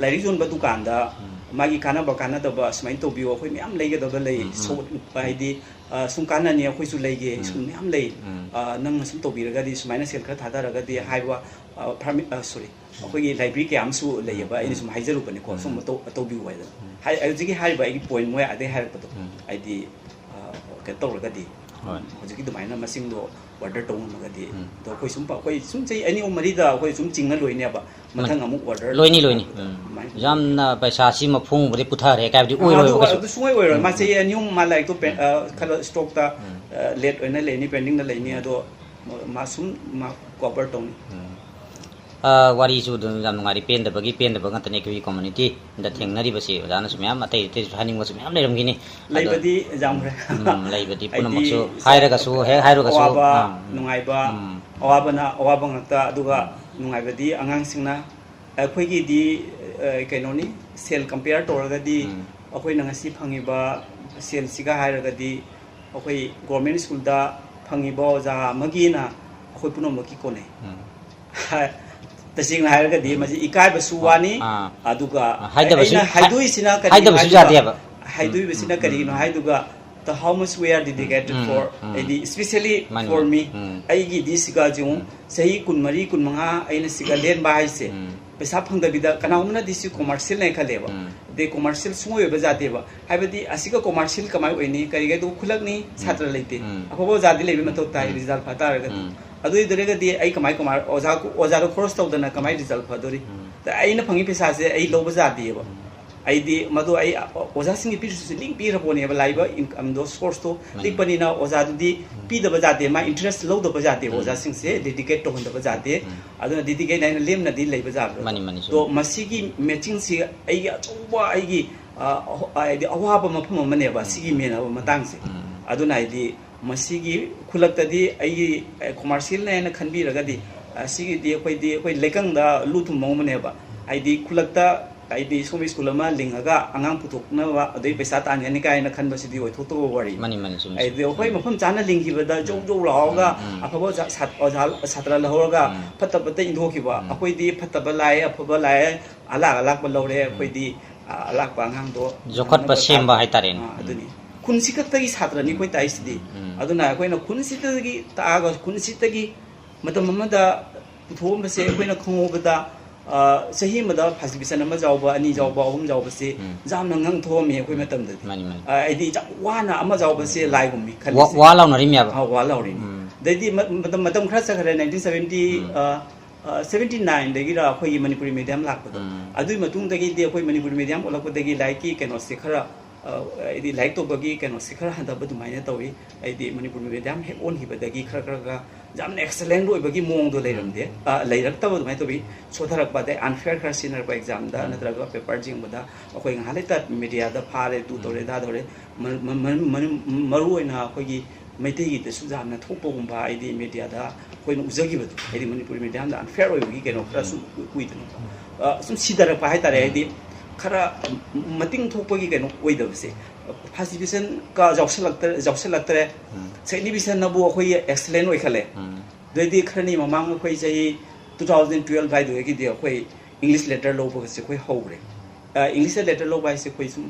ꯂꯥꯏꯔꯤꯛ ꯌꯣꯟꯕ ꯗꯨꯀꯥꯟꯗ ꯎꯝ꯫ ꯃꯥꯒꯤ ꯀꯥꯟꯅꯕ ꯀꯥꯟꯅꯗꯕ ꯁꯨꯃꯥꯏꯅ ꯇꯧꯕꯤꯌꯨ, ꯑꯩꯈꯣꯏ ꯃꯌꯥꯝ ꯂꯩꯒꯗꯕ ꯂꯩ, ꯎꯝ, ꯎꯝ꯫ ꯁꯣꯛ-, ꯍꯥꯏꯗꯤ, ꯑ, ꯁꯨꯝ ꯀꯥꯟꯅꯅꯤ, ꯑꯩꯈꯣꯏꯁꯨ ꯂꯩꯒꯦ, ꯎꯝ꯫ ꯁꯨꯝ ꯃꯌꯥꯝ ꯂꯩ꯫ ꯎꯝ꯫ ꯑ, ꯅꯪꯅ ꯁꯨꯝ ꯇꯧꯕꯤꯔꯒꯗꯤ, ꯁꯨꯃꯥꯏꯅ ꯁꯦꯜ ꯈꯔ ꯊꯥꯗꯔꯒꯗꯤ ꯎꯝ꯫ ꯍꯥꯏꯕ, ꯑ, ꯐꯥꯔꯃꯤ-, ꯑ, ꯁꯣꯔꯤ, ꯎꯝ꯫ ꯑꯩꯈꯣꯏꯒꯤ ꯂꯥꯏꯕ꯭ꯔꯦꯔꯤ ꯀꯌꯥ ꯑꯃꯁꯨ ꯂꯩꯌꯦꯕ, ꯎꯝ꯫ ꯑꯩꯅ ꯁꯨꯝ ꯍꯥꯏꯖꯔꯨꯕꯅꯤꯀꯣ, ꯎꯝ꯫ ꯁꯨꯝ ꯇꯧ-, ꯇꯧꯕꯤꯌꯨ ꯍꯥꯏꯗꯅ꯫ ꯎꯝ꯫ ꯍꯥꯏ-, ꯍꯧꯖꯤꯛꯀꯤ ꯍꯥꯏꯔꯤꯕ ꯑꯩꯒꯤ ꯄꯣꯏꯟ ꯃꯣꯏ ꯑꯗꯩ ꯍꯥꯏꯔꯛꯄꯗꯣ, ꯎꯝ꯫ ꯍꯥꯏꯗꯤ, ꯑ, ꯀꯩꯅꯣ ꯇꯧꯔꯒꯗꯤ, ꯍꯣꯏ꯫ ꯍꯧꯖꯤꯛꯀꯤ ꯑꯗꯨꯃꯥꯏꯅ ꯃꯁꯤꯡꯗꯣ ꯑꯣꯔꯗꯔ ꯇꯧ ꯉꯝꯃꯒꯗꯤ, ꯎꯝ꯫ ꯑꯗꯣ ꯑꯩꯈꯣꯏ ꯁꯨꯝ ꯄ-, ꯑꯩꯈꯣꯏ ꯁꯨꯝ ꯆꯍꯤ ꯑꯅꯤ ꯑꯍꯨꯝ ꯃꯔꯤꯗ ꯑꯩꯈꯣꯏ ꯁꯨꯝ ꯆꯤꯡꯉ ꯂꯣꯏꯅꯦꯕ꯫ ꯃꯊꯪ ꯑꯃꯨꯛ ꯑꯣꯔꯗꯔ ꯂꯣꯏꯅꯤ, ꯂꯣꯏꯅꯤ꯫ ꯂꯥꯛꯄꯗ ꯎꯝ꯫ ꯑꯗꯨꯃꯥꯏꯅ ꯌꯥꯝꯅ ꯄꯩꯁꯥꯁꯤ ꯃꯐꯨꯡꯕꯨꯗꯤ ꯄꯨꯊꯔꯦ ꯀꯥꯏꯕꯗꯤ ꯑ, ꯑꯣꯏꯔꯣꯏꯕ ꯑꯗꯨ, ꯀꯩꯁꯨ꯫ ꯑꯗꯨ ꯁꯨꯡꯑꯣꯏ ꯑꯣꯏꯔꯣꯏ꯫ ꯎꯝ, ꯃꯥ ꯎꯝ꯫ ꯆꯍꯤ ꯑꯅꯤ ꯑꯍꯨꯝ ꯃꯥ ꯂꯥꯏꯔꯤꯛꯇꯣ ꯄꯦꯟ-, ꯎꯝ꯫ ꯑ, ꯈꯔ ꯁ꯭ꯇꯣꯛꯇ, ꯎꯝ꯫ ꯑ, ꯂꯦꯠ ꯑꯣꯏꯅ ꯂꯩꯅꯤ, ꯄꯦꯟꯗꯤꯡꯗ ꯂꯩꯅꯤ꯫ ꯎꯝ꯫ ꯑꯗꯣ ꯃꯥ ꯁꯨꯝ ꯃꯥ ꯀꯣꯚꯔ ꯇꯧꯅꯤ꯫ ꯎꯝ꯫ ꯑ, ꯋꯥꯔꯤꯁꯨ ꯑꯗꯨꯝ ꯌꯥꯝ ꯅꯨꯡꯉꯥꯏꯔꯤ꯫ ꯄꯦꯟꯗꯕꯒꯤ ꯄꯦꯟꯗꯕ ꯉꯥꯛꯇꯅꯤ ꯑꯩꯈꯣꯏꯒꯤ ꯀꯝꯃ꯭ꯌꯨꯅꯤꯇꯤꯗ ꯊꯦꯡꯅꯔꯤꯕꯁꯤ꯫ ꯑꯣꯖꯥꯅꯁꯨ ꯃꯌꯥꯝ ꯑꯇꯩ ꯑꯇꯩꯁꯨ ꯍꯥꯏꯅꯤꯡꯕꯁꯨ ꯃꯌꯥꯝ ꯂꯩꯔꯝꯈꯤꯅꯤ꯫ ꯑꯗꯣ ꯂꯩꯕꯗꯤ ꯌꯥꯝꯈ꯭ꯔꯦ꯫ ꯎꯝ, ꯂꯩꯕꯗꯤ ꯍꯥꯏꯗꯤ ꯄꯨꯝꯅꯃꯛꯁꯨ ꯍꯥꯏꯔꯒꯁꯨ, ꯍꯦꯛ ꯍꯥꯏꯔꯨꯔꯒꯁꯨ, ꯑꯋꯥꯕ, ꯑꯥ, ꯎꯝ, ꯅꯨꯡꯉꯥꯏꯕ, ꯎꯝ꯫ ꯑꯋꯥꯕꯅ ꯑꯋꯥꯕ ꯉꯥꯛꯇ, ꯑꯗꯨꯒ ꯎꯝ꯫ ꯅꯨꯡꯉꯥꯏꯕꯗꯤ ꯑꯉꯥꯡꯁꯤꯡꯅ, ꯑꯩꯈꯣꯏꯒꯤꯗꯤ, ꯑ, ꯀꯩꯅꯣꯅꯤ, ꯁꯦꯜ ꯀꯝꯄꯤꯌꯔ ꯇꯧꯔꯒꯗꯤ ꯎꯝ꯫ ꯑꯩꯈꯣꯏꯅ ꯉꯁꯤ ꯐꯪꯉꯤꯕ ꯁꯦꯜꯁꯤꯒ ꯍꯥꯏꯔꯒꯗꯤ ꯑꯩꯈꯣꯏ ꯒꯣꯔꯃꯦꯟ ꯁ꯭ꯀꯨꯜꯗ ꯐꯪꯉꯤꯕ ꯑꯣꯖꯥ ꯑꯃꯒꯤꯅ ꯑꯩꯈꯣꯏ ꯄꯨꯝꯅꯃꯛꯀꯤ ꯀꯣꯟꯅꯩ꯫ ꯎꯝ꯫ ꯇꯁꯦꯡꯅ ꯍꯥꯏꯔꯒꯗꯤ ꯃꯁꯤ ꯏꯀꯥꯏꯕꯁꯨ ꯎꯝ꯫ ꯋꯥꯅꯤ, ꯑꯥ꯫ ꯑꯗꯨꯒ ꯑꯥ, ꯍꯥꯏꯗꯕꯁꯨ ꯑꯩꯅ ꯍꯥꯏ-, ꯍꯥꯏꯗꯣꯛꯏꯁꯤꯅ ꯀꯔꯤꯒꯤꯅꯣ ꯍꯥꯏꯗꯕꯁꯨ ꯍꯥꯏꯗꯨꯒ, ꯌꯥꯗꯦꯕ꯫ ꯍꯥꯏꯗꯣꯛꯏꯕꯁꯤꯅ ꯎꯝ, ꯀꯔꯤꯒꯤꯅꯣ ꯎꯝ꯫ ꯍꯥꯏꯗꯨꯒ, the how much we are dedicated um, for, ꯎꯝ, ꯎꯝ꯫ ꯍꯥꯏꯗꯤ, especially ꯃꯥꯅꯤ, for ꯃꯥꯅꯤ꯫ Me, ꯎꯝ꯫ ꯑꯩꯒꯤꯗꯤ ꯁꯤꯒ ꯌꯦꯡꯉꯨ, ꯎꯝ꯫ ꯆꯍꯤ ꯀꯨꯟꯃꯔꯤ, ꯀꯨꯟꯃꯉꯥ ꯑꯩꯅ ꯁꯤꯒ ꯂꯦꯟꯕ ꯍꯥꯏꯁꯦ, ꯎꯝ꯫ ꯄꯩꯁꯥ ꯐꯪꯗꯕꯤꯗ ꯀꯅꯥꯒꯨꯝꯕꯅꯗꯤ ꯁꯤ ꯎꯝ꯫ Commercialꯅꯦ ꯈꯜꯂꯦꯕ꯫ ꯎꯝ꯫ ꯑꯗꯩ commercial ꯁꯨꯡꯑꯣꯏ ꯑꯣꯏꯕ ꯌꯥꯗꯦꯕ꯫ ꯍꯥꯏꯕꯗꯤ, ꯑꯁꯤꯒ commercial ꯀꯃꯥꯏ ꯑꯣꯏꯅꯤ? ꯀꯔꯤꯒꯤꯗꯣ ꯈꯨꯂꯛꯅꯤ, ꯎꯝ꯫ ꯁꯥꯇ꯭ꯔ ꯂꯩꯇꯦ꯫ ꯎꯝ꯫ ꯑꯐꯕ ꯑꯣꯖꯥꯗꯤ ꯂꯩꯕ ꯃꯊꯧ ꯇꯥꯏ, ꯎꯝ꯫ Result ꯐ ꯇꯥꯔꯒꯗꯤ꯫ ꯎꯝ꯫ ꯑꯗꯨ ꯑꯣꯏꯗ꯭ꯔꯒꯗꯤ ꯑꯩ ꯀꯃꯥꯏ, ꯀꯃꯥꯏ ꯑꯣꯖꯥ, ꯑꯣꯖꯥꯗꯣ ꯈꯣꯔꯁ ꯇꯧꯗꯅ ꯀꯃꯥꯏ result ꯐꯗꯣꯔꯤ? ꯎꯝ꯫ ꯑꯗ ꯑꯩꯅ ꯐꯪꯉꯤ ꯄꯩꯁꯥꯁꯦ ꯑꯩ ꯂꯧꯕ ꯌꯥꯗꯦꯕ꯫ ꯎꯝ꯫ ꯑꯩꯗꯤ ꯃꯗꯨ ꯑꯩ ꯑꯣꯖꯥꯁꯤꯡꯒꯤ ꯄꯤꯔꯁꯨ ꯂꯤꯡ ꯄꯤꯔꯕꯣꯅꯦꯕ, ꯂꯥꯛꯏꯕ ꯏꯟꯀꯝꯗꯣ, ꯁꯣꯔꯁꯇꯣ ꯂꯤꯛꯄꯅꯤꯅ ꯑꯣꯖꯥꯗꯨꯗꯤ ꯄꯤꯗꯕ ꯌꯥꯗꯦ, ꯃꯥ ꯏꯟꯇꯔꯦꯁ ꯂꯧꯗꯕ ꯌꯥꯗꯦ, ꯑꯣꯖꯥꯁꯤꯡꯁꯦ ꯗꯦꯗꯤꯀꯦꯠ ꯇꯧꯍꯟꯗꯕ ꯌꯥꯗꯦ꯫ ꯑꯗꯨꯅ ꯗꯦꯗꯤꯀꯦꯠ ꯍꯥꯏꯅ ꯂꯦꯝꯅꯗꯤ ꯂꯩꯕ ꯌꯥꯕ꯭ꯔꯥ? ꯃꯥꯅꯤ, ꯃꯥꯅꯤ, ꯆꯨꯝꯃꯤ꯫ ꯑꯗꯣ ꯃꯁꯤꯒꯤ ꯃꯦꯆꯤꯡꯁꯤ ꯑꯩꯒꯤ ꯑꯆꯧꯕ, ꯑꯩꯒꯤ, ꯑ, ꯍꯥꯏꯗꯤ ꯑꯋꯥꯕ ꯃꯐꯝ ꯑꯃꯅꯦꯕ ꯁꯤꯒꯤ ꯃꯦꯟꯅꯕ ꯃꯇꯥꯡꯁꯦ꯫ ꯑꯗꯨꯅ ꯍꯥꯏꯗꯤ ꯃꯁꯤꯒꯤ ꯈꯨꯜꯂꯛꯇꯗꯤ ꯑꯩꯒꯤ, ꯑ, ꯀꯃꯔꯁꯤꯌꯦꯜꯅꯦꯅ ꯈꯟꯕꯤꯔꯒꯗꯤ, ꯑ, ꯁꯤꯒꯤꯗꯤ ꯑꯩꯈꯣꯏꯗꯤ ꯑꯩꯈꯣꯏ ꯂꯩꯀꯪꯗ ꯂꯨ ꯊꯨꯝꯕ ꯉꯝꯕꯅꯦꯕ꯫ ꯍꯥꯏꯗꯤ ꯈꯨꯜꯂꯛꯇ ꯍꯥꯏꯗꯤ ꯁꯣꯝ ꯁ꯭ꯀꯨꯜ ꯑꯃ ꯂꯤꯡꯉꯒ ꯑꯉꯥꯡ ꯄꯨꯊꯣꯛꯅꯕ ꯑꯗꯩ ꯄꯩꯁꯥ ꯇꯥꯟꯒꯅꯤ ꯀꯥꯏꯅ ꯈꯟꯕꯁꯤꯗꯤ ꯑꯣꯏꯊꯣꯛꯇꯕ ꯋꯥꯔꯤ꯫ ꯃꯥꯅꯤ, ꯃꯥꯅꯤ, ꯆꯨꯝꯃꯤ, ꯍꯥꯏꯗꯤ ꯆꯨꯝꯃꯤ꯫ ꯑꯩꯈꯣꯏ ꯎꯝ꯫ ꯃꯐꯝ ꯆꯥꯅ ꯂꯤꯡꯈꯤꯕꯗ ꯖꯧ ꯎꯝ꯫ ꯖꯧ ꯂꯥꯎꯔꯒ ꯎꯝ, ꯎꯝ꯫ ꯑꯐꯕ ꯑꯣꯖꯥ, ꯁꯥꯠ-, ꯑꯣꯖꯥ, ꯁꯥꯇ꯭ꯔ ꯂꯧꯍꯧꯔꯒ ꯎꯝ꯫ ꯐꯠꯇꯕꯇ ꯏꯟꯊꯣꯛꯈꯤꯕ꯫ ꯎꯝ꯫ ꯑꯩꯈꯣꯏꯗꯤ ꯐꯠꯇꯕ ꯂꯥꯛꯑꯦ, ꯑꯐꯕ ꯂꯥꯛꯑꯦ, ꯑꯂꯥꯛ ꯑꯂꯥꯛꯄ ꯂꯧꯔꯦ꯫ ꯎꯝ꯫ ꯑꯩꯈꯣꯏꯗꯤ, ꯑ, ꯑꯂꯥꯛꯄ ꯑꯉꯥꯡꯗꯣ ꯌꯣꯛꯈꯠꯄ ꯉꯝꯅꯕ ꯁꯦꯝꯕ ꯇꯥꯛꯄ꯫ ꯍꯥꯏꯇꯥꯔꯦꯅꯦ꯫ ꯑ, ꯑꯗꯨꯅꯤ꯫ ꯎꯝ꯫ ꯈꯨꯟꯁꯤ ꯈꯛꯇꯒꯤ ꯁꯥꯇ꯭ꯔꯅꯤ ꯑꯩꯈꯣꯏ ꯇꯥꯛꯏꯁꯤꯗꯤ꯫ ꯎꯝ, ꯎꯝ꯫ ꯑꯗꯨꯅ ꯑꯩꯈꯣꯏꯅ ꯈꯨꯟꯁꯤꯗꯒꯤ ꯇꯥꯛꯑꯒ ꯈꯨꯟꯁꯤꯗꯒꯤ ꯃꯇꯝ ꯑꯃꯗ ꯄꯨꯊꯣꯛꯑꯝꯕꯁꯦ ꯑꯩꯈꯣꯏꯅ ꯈꯪꯍꯧꯕꯗ, ꯑ, ꯆꯍꯤ ꯑꯃꯗ first division ꯑꯃ ꯌꯥꯎꯕ, ꯑꯅꯤ ꯌꯥꯎꯕ, ꯑꯍꯨꯝ ꯌꯥꯎꯕꯁꯦ ꯎꯝ꯫ ꯌꯥꯝꯅ ꯉꯥꯡꯊꯣꯛꯑꯝꯃꯤ ꯑꯩꯈꯣꯏ ꯃꯇꯝꯗꯗꯤ꯫ ꯃꯥꯅꯤ, ꯃꯥꯅꯤ꯫ ꯑ, ꯍꯥꯏꯗꯤ ꯌꯥꯝ ꯋꯥꯅ ꯑꯃ ꯌꯥꯎꯕꯁꯦ ꯂꯥꯏꯒꯨꯝꯃꯤ ꯋꯥ-, ꯈꯜꯂꯤꯁꯦ꯫ ꯋꯥ ꯂꯥꯎꯅꯔꯤꯃꯦꯕ꯫ ꯑ, ꯋꯥ ꯂꯥꯎꯔꯤꯃꯤ꯫ ꯎꯝ꯫ ꯑꯗꯩꯗꯤ ꯃ-, ꯃꯇꯝ, ꯃꯇꯝ ꯈꯔ ꯆꯠꯈ꯭ꯔꯦ, nineteen seventy, ꯎꯝ꯫ ꯑ, ꯑ, seventy nineꯗꯒꯤꯔ ꯑꯩꯈꯣꯏꯒꯤ ꯃꯅꯤꯄꯨꯔꯤ medium ꯂꯥꯛꯄꯗꯣ꯫ ꯎꯝ꯫ ꯑꯗꯨꯒꯤ ꯃꯇꯨꯡꯗꯒꯤꯗꯤ ꯑꯩꯈꯣꯏ ꯃꯅꯤꯄꯨꯔꯤ medium ꯑꯣꯜꯂꯛꯄꯗꯒꯤ ꯂꯥꯏꯔꯤꯛꯀꯤ ꯀꯩꯅꯣꯁꯦ ꯈꯔ, ꯑ, ꯍꯥꯏꯗꯤ ꯂꯥꯏꯔꯤꯛ ꯇꯧꯕꯒꯤ ꯀꯩꯅꯣꯁꯦ ꯈꯔ ꯍꯟꯊꯕ ꯑꯗꯨꯃꯥꯏꯅ ꯇꯧꯏ꯫ ꯍꯥꯏꯗꯤ ꯃꯅꯤꯄꯨꯔꯤ medium ꯍꯦꯛ ꯑꯣꯟꯈꯤꯕꯗꯒꯤ ꯈꯔ ꯈꯔ ꯈꯔ ꯌꯥꯝꯅ excellent ꯑꯣꯏꯕꯒꯤ ꯃꯑꯣꯡꯗꯣ ꯂꯩꯔꯝꯗꯦ꯫ ꯎꯝ꯫ ꯑ, ꯂꯩꯔꯛꯇꯕ ꯑꯗꯨꯃꯥꯏꯅ ꯇꯧꯏ꯫ ꯁꯣꯊꯔꯛꯄ, ꯑꯗꯩ unfair ꯈꯔ ꯁꯤꯖꯤꯟꯅꯔꯛꯄ examꯗ ꯎꯝ꯫ ꯅꯠꯇ꯭ꯔꯒ paper ꯌꯦꯡꯕꯗ ꯑꯩꯈꯣꯏ ꯉꯥꯏꯍꯥꯛ ꯂꯩꯇ mediaꯗ ꯐꯥꯔꯦ, ꯇꯨ ꯎꯝ꯫ ꯇꯧꯔꯦ, ꯑꯗꯥ ꯇꯧꯔꯦ꯫ ꯃ-, ꯃ-, ꯃ-, ꯃꯔꯨ ꯑꯣꯏꯅ ꯑꯩꯈꯣꯏꯒꯤ ꯃꯩꯇꯩꯒꯤꯗꯁꯨ ꯌꯥꯝꯅ ꯊꯣꯛꯄꯒꯨꯝꯕ, ꯍꯥꯏꯗꯤ mediaꯗ ꯑꯩꯈꯣꯏꯅ ꯎꯖꯈꯤꯕꯗꯣ, ꯍꯥꯏꯗꯤ ꯃꯅꯤꯄꯨꯔꯤ mediumꯗ unfair ꯑꯣꯏꯕꯒꯤ ꯀꯩꯅꯣ ꯈꯔꯁꯨ ꯎꯝ꯫ ꯎ-, ꯎꯏꯗꯅꯀꯣ꯫ ꯑ, ꯁꯨꯝ ꯁꯤꯊꯔꯛꯄ ꯍꯥꯏꯇꯥꯔꯦ, ꯎꯝ꯫ ꯍꯥꯏꯗꯤ ꯈꯔ ꯃꯇꯤꯡ ꯊꯣꯛꯄꯒꯤ ꯀꯩꯅꯣ ꯑꯣꯏꯗꯕꯁꯦ꯫ First divisionꯀ ꯌꯥꯎꯁꯜꯂꯛꯇ-, ꯌꯥꯎꯁꯜꯂꯛꯇ꯭ꯔꯦ꯫ ꯎꯝ꯫ Second divisionꯅꯕꯨ ꯑꯩꯈꯣꯏꯒꯤ excellent ꯑꯣꯏꯈꯠꯂꯦ꯫ ꯎꯝ꯫ ꯑꯗꯩꯗꯤ ꯈꯔꯅꯤ ꯃꯃꯥꯡ ꯑꯩꯈꯣꯏ ꯆꯍꯤ two thousand twelve ꯍꯥꯏꯗꯨꯗꯒꯤꯗꯤ ꯑꯩꯈꯣꯏ English letter ꯂꯧꯕꯒꯁꯦ ꯑꯩꯈꯣꯏ ꯍꯧꯈ꯭ꯔꯦ꯫ ꯑ, Englishꯇ letter ꯂꯧꯕ ꯍꯥꯏꯁꯦ ꯑꯩꯈꯣꯏ ꯁꯨꯝ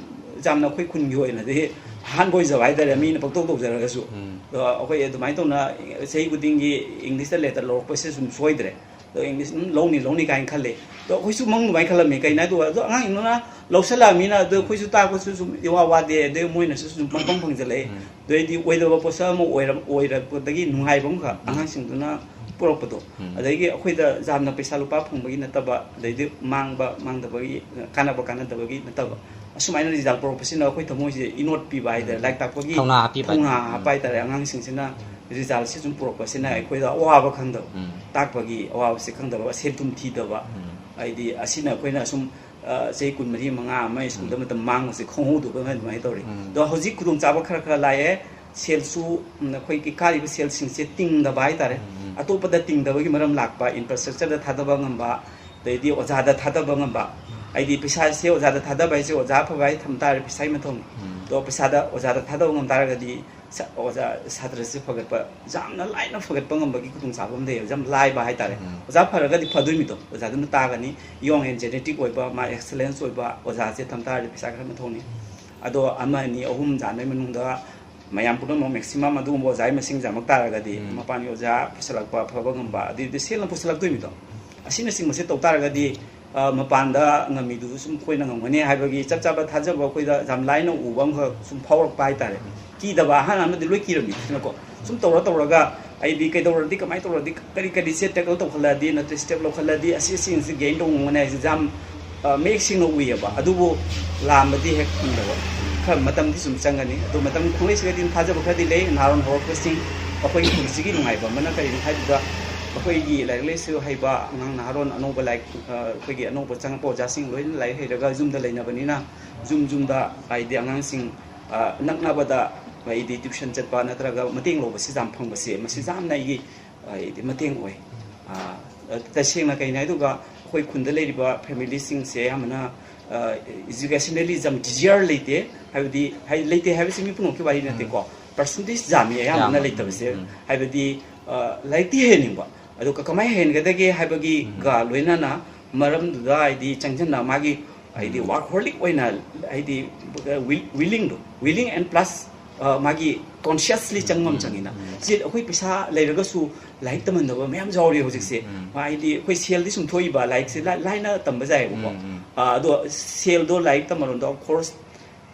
ꯌꯥꯝꯅ ꯑꯩꯈꯣꯏ ꯈꯨꯟꯒꯤ ꯑꯣꯏꯅꯗꯤ ꯑꯍꯥꯟꯕ ꯑꯣꯏꯖꯕ ꯍꯥꯏꯇꯥꯔꯦ, ꯃꯤꯅ ꯄꯪꯇꯧ ꯇꯧꯖꯔꯒꯁꯨ꯫ ꯎꯝ꯫ ꯑꯗꯣ ꯑꯩꯈꯣꯏ ꯑꯗꯨꯃꯥꯏꯅ ꯇꯧꯅ ꯆꯍꯤ ꯈꯨꯗꯤꯡꯒꯤ Englishꯇ letter ꯂꯧꯔꯛꯄꯁꯦ ꯁꯨꯝ ꯁꯣꯏꯗ꯭ꯔꯦ꯫ ꯑꯗꯣ English ꯑꯗꯨꯝ ꯂꯧꯅꯤ, ꯂꯧꯅꯤ ꯀꯥꯏꯅ ꯈꯜꯂꯦ꯫ ꯑꯗꯣ ꯑꯩꯈꯣꯏꯁꯨ ꯃꯪ ꯑꯗꯨꯃꯥꯏꯅ ꯈꯜꯂꯝꯃꯤ꯫ ꯀꯩꯅꯣ ꯍꯥꯏꯗꯨ ꯑꯗꯣ ꯑꯉꯥꯡꯁꯤꯡꯗꯨꯅ ꯂꯧꯁꯜꯂꯛꯑꯃꯤꯅ ꯑꯗꯣ ꯑꯩꯈꯣꯏꯁꯨ ꯇꯥꯛꯄꯁꯨ ꯁꯨꯝ ꯏꯋꯥ ꯋꯥꯗꯦ, ꯑꯗꯩ ꯃꯣꯏꯅꯁꯨ ꯁꯨꯝ ꯄꯪꯄꯪ ꯐꯪꯖꯜꯂꯛꯑꯦ꯫ ꯎꯝ꯫ ꯑꯗꯩꯗꯤ ꯑꯣꯏꯗꯕ ꯄꯣꯠꯁꯛ ꯑꯃ ꯑꯣꯏꯔ-, ꯑꯣꯏꯔꯛꯄꯗꯒꯤ ꯅꯨꯡꯉꯥꯏꯕ ꯑꯃꯈꯛ ꯎꯝ꯫ ꯑꯉꯥꯡꯁꯤꯡꯗꯨꯅ ꯄꯨꯔꯛꯄꯗꯣ, ꯑꯗꯒꯤ ꯑꯩꯈꯣꯏꯗ ꯌꯥꯝꯅ ꯄꯩꯁꯥ ꯂꯨꯄꯥ ꯐꯪꯕꯒꯤ ꯅꯠꯇꯕ, ꯑꯗꯩꯗꯤ ꯃꯥꯡꯕ ꯃꯥꯡꯗꯕꯒꯤ, ꯀꯥꯟꯅꯕ ꯀꯥꯟꯅꯗꯕꯒꯤ ꯅꯠꯇꯕ, ꯑꯁꯨꯃꯥꯏꯅ ꯔꯤꯖꯜ ꯄꯨꯔꯛꯄꯁꯤꯅ ꯑꯩꯈꯣꯏ ꯊꯃꯣꯏꯁꯦ ꯏꯅꯣꯠ ꯄꯤꯕ ꯍꯥꯏꯇꯥꯔꯦ, ꯂꯥꯏꯔꯤꯛ ꯇꯥꯛꯄꯒꯤ ꯊꯧꯅꯥ ꯍꯥꯞꯄꯤꯕ ꯊꯧꯅꯥ ꯍꯥꯏꯗꯤ꯫ ꯍꯥꯞꯄ ꯍꯥꯏꯇꯥꯔꯦ꯫ ꯑꯉꯥꯡꯁꯤꯡꯁꯤꯅ ꯔꯤꯖꯜꯁꯦ ꯁꯨꯝ ꯄꯨꯔꯛꯄꯁꯤꯅ ꯑꯩꯈꯣꯏꯗ ꯑꯋꯥꯕ ꯈꯪꯗꯕ, ꯇꯥꯛꯄꯒꯤ ꯑꯋꯥꯕꯁꯦ ꯈꯪꯗꯕ, ꯁꯦꯜ ꯊꯨꯝ ꯊꯤꯗꯕ, ꯍꯥꯏꯗꯤ ꯑꯁꯤꯅ ꯑꯩꯈꯣꯏꯅ ꯁꯨꯝ, ꯑ, ꯆꯍꯤ ꯀꯨꯟꯃꯔꯤ ꯃꯉꯥ ꯑꯃ ꯁ꯭ꯀꯨꯜꯗ ꯃꯇꯝ ꯃꯥꯡꯕꯁꯦ ꯈꯪꯍꯧꯗꯕ ꯑꯗꯨꯃꯥꯏꯅ ꯇꯧꯔꯤ꯫ ꯑꯗꯣ ꯍꯧꯖꯤꯛ ꯈꯨꯗꯣꯡꯆꯥꯕ ꯈꯔ ꯈꯔ ꯂꯥꯛꯑꯦ꯫ ꯁꯦꯜꯁꯨ, ꯎꯝ, ꯑꯩꯈꯣꯏꯒꯤ ꯀꯥꯔꯤꯕ ꯁꯦꯜꯁꯤꯡꯁꯦ ꯇꯤꯡꯗꯕ ꯍꯥꯏꯇꯥꯔꯦ꯫ ꯑꯇꯣꯞꯄꯗ ꯇꯤꯡꯗꯕꯒꯤ ꯃꯔꯝ ꯂꯥꯛꯄ, ꯏꯟꯐ꯭ꯔꯥꯁ꯭ꯇ꯭ꯔꯛꯆꯔꯗ ꯊꯥꯗꯕ ꯉꯝꯕ, ꯑꯗꯩꯗꯤ ꯑꯣꯖꯥꯗ ꯊꯥꯗꯕ ꯉꯝꯕ꯫ ꯍꯥꯏꯗꯤ ꯄꯩꯁꯥꯁꯦ ꯑꯣꯖꯥꯗ ꯊꯥꯗꯕ ꯍꯥꯏꯁꯦ ꯑꯣꯖꯥ ꯑꯐꯕ ꯍꯥꯏ ꯊꯝ ꯇꯥꯔꯦ, ꯄꯩꯁꯥꯒꯤ ꯃꯊꯧꯅꯤ꯫ ꯑꯗꯣ ꯄꯩꯁꯥꯗ, ꯑꯣꯖꯥꯗ ꯊꯥꯗꯕ ꯉꯝ ꯇꯥꯔꯒꯗꯤ ꯁ-, ꯑꯣꯖꯥ, ꯁꯥꯇ꯭ꯔꯁꯦ ꯐꯒꯠꯄ, ꯌꯥꯝꯅ ꯂꯥꯏꯅ ꯐꯒꯠꯄ ꯉꯝꯕꯒꯤ ꯈꯨꯗꯣꯡꯆꯥꯕ ꯑꯃ ꯂꯩꯌꯦꯕ, ꯌꯥꯝ ꯂꯥꯏꯕ ꯍꯥꯏꯇꯥꯔꯦ꯫ ꯑꯣꯖꯥ ꯐꯔꯒꯗꯤ ꯐꯗꯣꯏꯃꯤꯗꯣ, ꯑꯣꯖꯥꯗꯨꯅ ꯇꯥꯛꯑꯒꯅꯤ, ꯌꯣꯡ ꯑꯦꯟ ꯖꯦꯅꯦꯇꯤꯛ ꯑꯣꯏꯕ, ꯃꯥ ꯑꯦꯛꯁꯂꯦꯟꯁ ꯑꯣꯏꯕ ꯑꯣꯖꯥꯁꯦ ꯊꯝ ꯇꯥꯔꯗꯤ ꯄꯩꯁꯥ ꯈꯔ ꯃꯊꯧꯅꯤ꯫ ꯑꯗꯣ ꯑꯃ, ꯑꯅꯤ, ꯑꯍꯨꯝ ꯌꯥꯟꯕꯩ ꯃꯅꯨꯡꯗ ꯃꯌꯥꯝ ꯄꯨꯝꯅꯃꯛ ꯃꯦꯛꯁꯤꯃꯝ ꯑꯗꯨꯒꯨꯝꯕ ꯑꯣꯖꯥꯒꯤ ꯃꯁꯤꯡ ꯌꯥꯝꯃꯛ ꯇꯥꯔꯒꯗꯤ, ꯃꯄꯥꯟꯒꯤ ꯑꯣꯖꯥ ꯄꯨꯁꯜꯂꯛꯄ, ꯑꯐꯕ ꯉꯝꯕ, ꯑꯗꯨꯗꯤ ꯁꯦꯜꯅ ꯄꯨꯁꯜꯂꯛꯇꯣꯏꯃꯤꯗꯣ꯫ ꯑꯁꯤꯅꯆꯤꯡꯕꯁꯦ ꯇꯧ ꯇꯥꯔꯒꯗꯤ, ꯑ, ꯃꯄꯥꯟꯗ ꯉꯝꯃꯤꯗꯨꯁꯨ ꯁꯨꯝ ꯑꯩꯈꯣꯏꯅ ꯉꯝꯒꯅꯤ ꯍꯥꯏꯕꯒꯤ ꯆꯞ ꯆꯥꯕ ꯊꯥꯖꯕ ꯑꯩꯈꯣꯏꯗ ꯌꯥꯝ ꯂꯥꯏꯅ ꯎꯕ ꯑꯃꯈꯛ ꯁꯨꯝ ꯐꯥꯎꯔꯛꯄ ꯍꯥꯏꯇꯥꯔꯦ꯫ ꯀꯤꯗꯕ, ꯑꯍꯥꯟꯕ ꯑꯃꯗꯤ ꯂꯣꯏ ꯀꯤꯔꯝꯃꯤꯗꯅꯀꯣ꯫ ꯁꯨꯝ ꯇꯧꯔ ꯇꯧꯔꯒ ꯑꯩꯗꯤ ꯀꯩꯗꯧꯔꯗꯤ, ꯀꯃꯥꯏꯅ ꯇꯧꯔꯗꯤ, ꯀꯔꯤ ꯀꯔꯤꯁꯦ ꯇꯦꯀꯜ ꯇꯧꯈꯠꯂꯛꯑꯗꯤ, ꯅꯠꯇ꯭ꯔ ꯁ꯭ꯇꯦꯞ ꯂꯧꯈꯠꯂꯗꯤ, ꯑꯁꯤ ꯑꯁꯤꯁꯤ ꯒꯦꯟ ꯇꯧꯕ ꯉꯝꯒꯅꯤ ꯍꯥꯏꯁꯦ ꯌꯥꯝ, ꯑ, ꯃꯌꯦꯛ ꯁꯦꯡꯅ ꯎꯏꯌꯦꯕ꯫ ꯑꯗꯨꯕꯨ ꯂꯥꯝꯕꯗꯤ ꯍꯦꯛ ꯐꯪꯗꯕ꯫ ꯈꯔ ꯃꯇꯝꯗꯤ ꯁꯨꯝ ꯆꯪꯒꯅꯤ꯫ ꯑꯗꯣ ꯃꯇꯝ ꯈꯣꯡꯂꯩꯁꯤꯒꯗꯤ ꯑꯗꯨꯝ ꯊꯥꯖꯕ ꯈꯔꯗꯤ ꯂꯩ꯫ ꯅꯍꯥꯔꯣꯟ ꯍꯧꯔꯛꯄꯁꯤꯡ, ꯑꯩꯈꯣꯏꯒꯤ ꯈꯨꯜꯁꯤꯒꯤ ꯅꯨꯡꯉꯥꯏꯕ ꯑꯃꯅ ꯀꯔꯤꯅꯣ ꯍꯥꯏꯕꯗ, ꯑꯩꯈꯣꯏꯒꯤ ꯂꯥꯏꯔꯤꯛ ꯂꯥꯏꯁꯨ ꯍꯩꯕ ꯑꯉꯥꯡ ꯅꯍꯥꯔꯣꯟ ꯑꯅꯧꯕ ꯂꯥꯏꯔꯤꯛ, ꯑ, ꯑꯩꯈꯣꯏꯒꯤ ꯑꯅꯧꯕ ꯆꯪꯉꯛꯄ ꯑꯣꯖꯥꯁꯤꯡ ꯂꯣꯏꯅ ꯂꯥꯏꯔꯤꯛ ꯍꯩꯔꯒ ꯌꯨꯝꯗ ꯂꯩꯅꯕꯅꯤꯅ, ꯌꯨꯝ ꯌꯨꯝꯗ, ꯍꯥꯏꯗꯤ ꯑꯉꯥꯡꯁꯤꯡ, ꯑ, ꯅꯛꯅꯕꯗ ꯍꯥꯏꯗꯤ ꯇ꯭ꯌꯨꯁꯟ ꯆꯠꯄ ꯅꯠꯇ꯭ꯔꯒ ꯃꯇꯦꯡ ꯂꯧꯕꯁꯤ ꯌꯥꯝ ꯐꯪꯕꯁꯦ, ꯃꯁꯤ ꯌꯥꯝꯅ ꯑꯩꯒꯤ, ꯑ, ꯍꯥꯏꯗꯤ ꯃꯇꯦꯡ ꯑꯣꯏ꯫ ꯑ, ꯑ, ꯇꯁꯦꯡꯅ ꯀꯩꯅꯣ ꯍꯥꯏꯗꯨꯒ ꯑꯩꯈꯣꯏ ꯈꯨꯟꯗ ꯂꯩꯔꯤꯕ ꯐꯦꯃꯤꯂꯤꯁꯤꯡꯁꯦ ꯑꯌꯥꯝꯕꯅ, ꯑ, ꯏꯖꯨꯀꯦꯁꯅꯦꯂꯤ ꯌꯥꯝ ꯗꯤꯖꯤꯌꯔ ꯂꯩꯇꯦ꯫ ꯍꯥꯏꯕꯗꯤ, ꯍꯥꯏꯗꯤ ꯂꯩꯇꯦ ꯍꯥꯏꯕꯁꯤ ꯃꯤ ꯄꯨꯝꯅꯃꯛꯀꯤ ꯋꯥꯔꯤ ꯅꯠꯇꯦꯀꯣ꯫ ꯄꯥꯔꯁꯦꯟꯇꯦꯖ ꯌꯥꯝꯃꯤ ꯑꯌꯥꯝꯕꯅ ꯌꯥꯝꯃꯤ꯫ ꯂꯩꯇꯕꯁꯦ꯫ ꯎꯝ꯫ ꯍꯥꯏꯕꯗꯤ, ꯑ, ꯂꯥꯏꯔꯤꯛꯇꯤ ꯍꯩꯍꯟꯅꯤꯡꯕ, ꯑꯗꯣ ꯀ-, ꯀꯃꯥꯏꯅ ꯍꯩꯍꯟꯒꯗꯒꯦ ꯍꯥꯏꯕꯒꯤꯒ ꯂꯣꯏꯅꯅ ꯃꯔꯝꯗꯨꯗ ꯍꯥꯏꯗꯤ ꯆꯪꯁꯤꯟꯅ ꯃꯥꯒꯤ ꯍꯥꯏꯗꯤ ꯋꯥꯔꯛꯍꯣꯂꯤꯛ ꯑꯣꯏꯅ ꯍꯥꯏꯗꯤ ꯋꯤꯜ-, ꯋꯤꯂꯤꯡꯗꯣ, ꯋꯤꯂꯤꯡ ꯑꯦꯟ ꯄ꯭ꯂꯁ, ꯑ, ꯃꯥꯒꯤ ꯀꯣꯟꯁꯤꯌꯁꯂꯤ ꯆꯪꯕ ꯑꯃ ꯆꯪꯉꯤꯅ꯫ ꯁꯤ ꯑꯩꯈꯣꯏ ꯄꯩꯁꯥ ꯂꯩꯔꯒꯁꯨ ꯂꯥꯏꯔꯤꯛ ꯇꯝꯍꯟꯗꯕ ꯃꯌꯥꯝ ꯌꯥꯎꯔꯤ ꯍꯧꯖꯤꯛꯁꯦ꯫ ꯍꯥꯏꯗꯤ ꯑꯩꯈꯣꯏ ꯁꯦꯜꯗꯤ ꯁꯨꯝ ꯊꯣꯛꯏꯕ, ꯂꯥꯏꯔꯤꯛꯁꯦ ꯂꯥꯏ-, ꯂꯥꯏꯅ ꯇꯝꯕ ꯌꯥꯏꯑꯕꯀꯣ꯫ ꯑ, ꯑꯗꯣ ꯁꯦꯜꯗꯣ ꯂꯥꯏꯔꯤꯛ ꯇꯝꯍꯟꯕꯗ ꯈꯣꯔꯁ,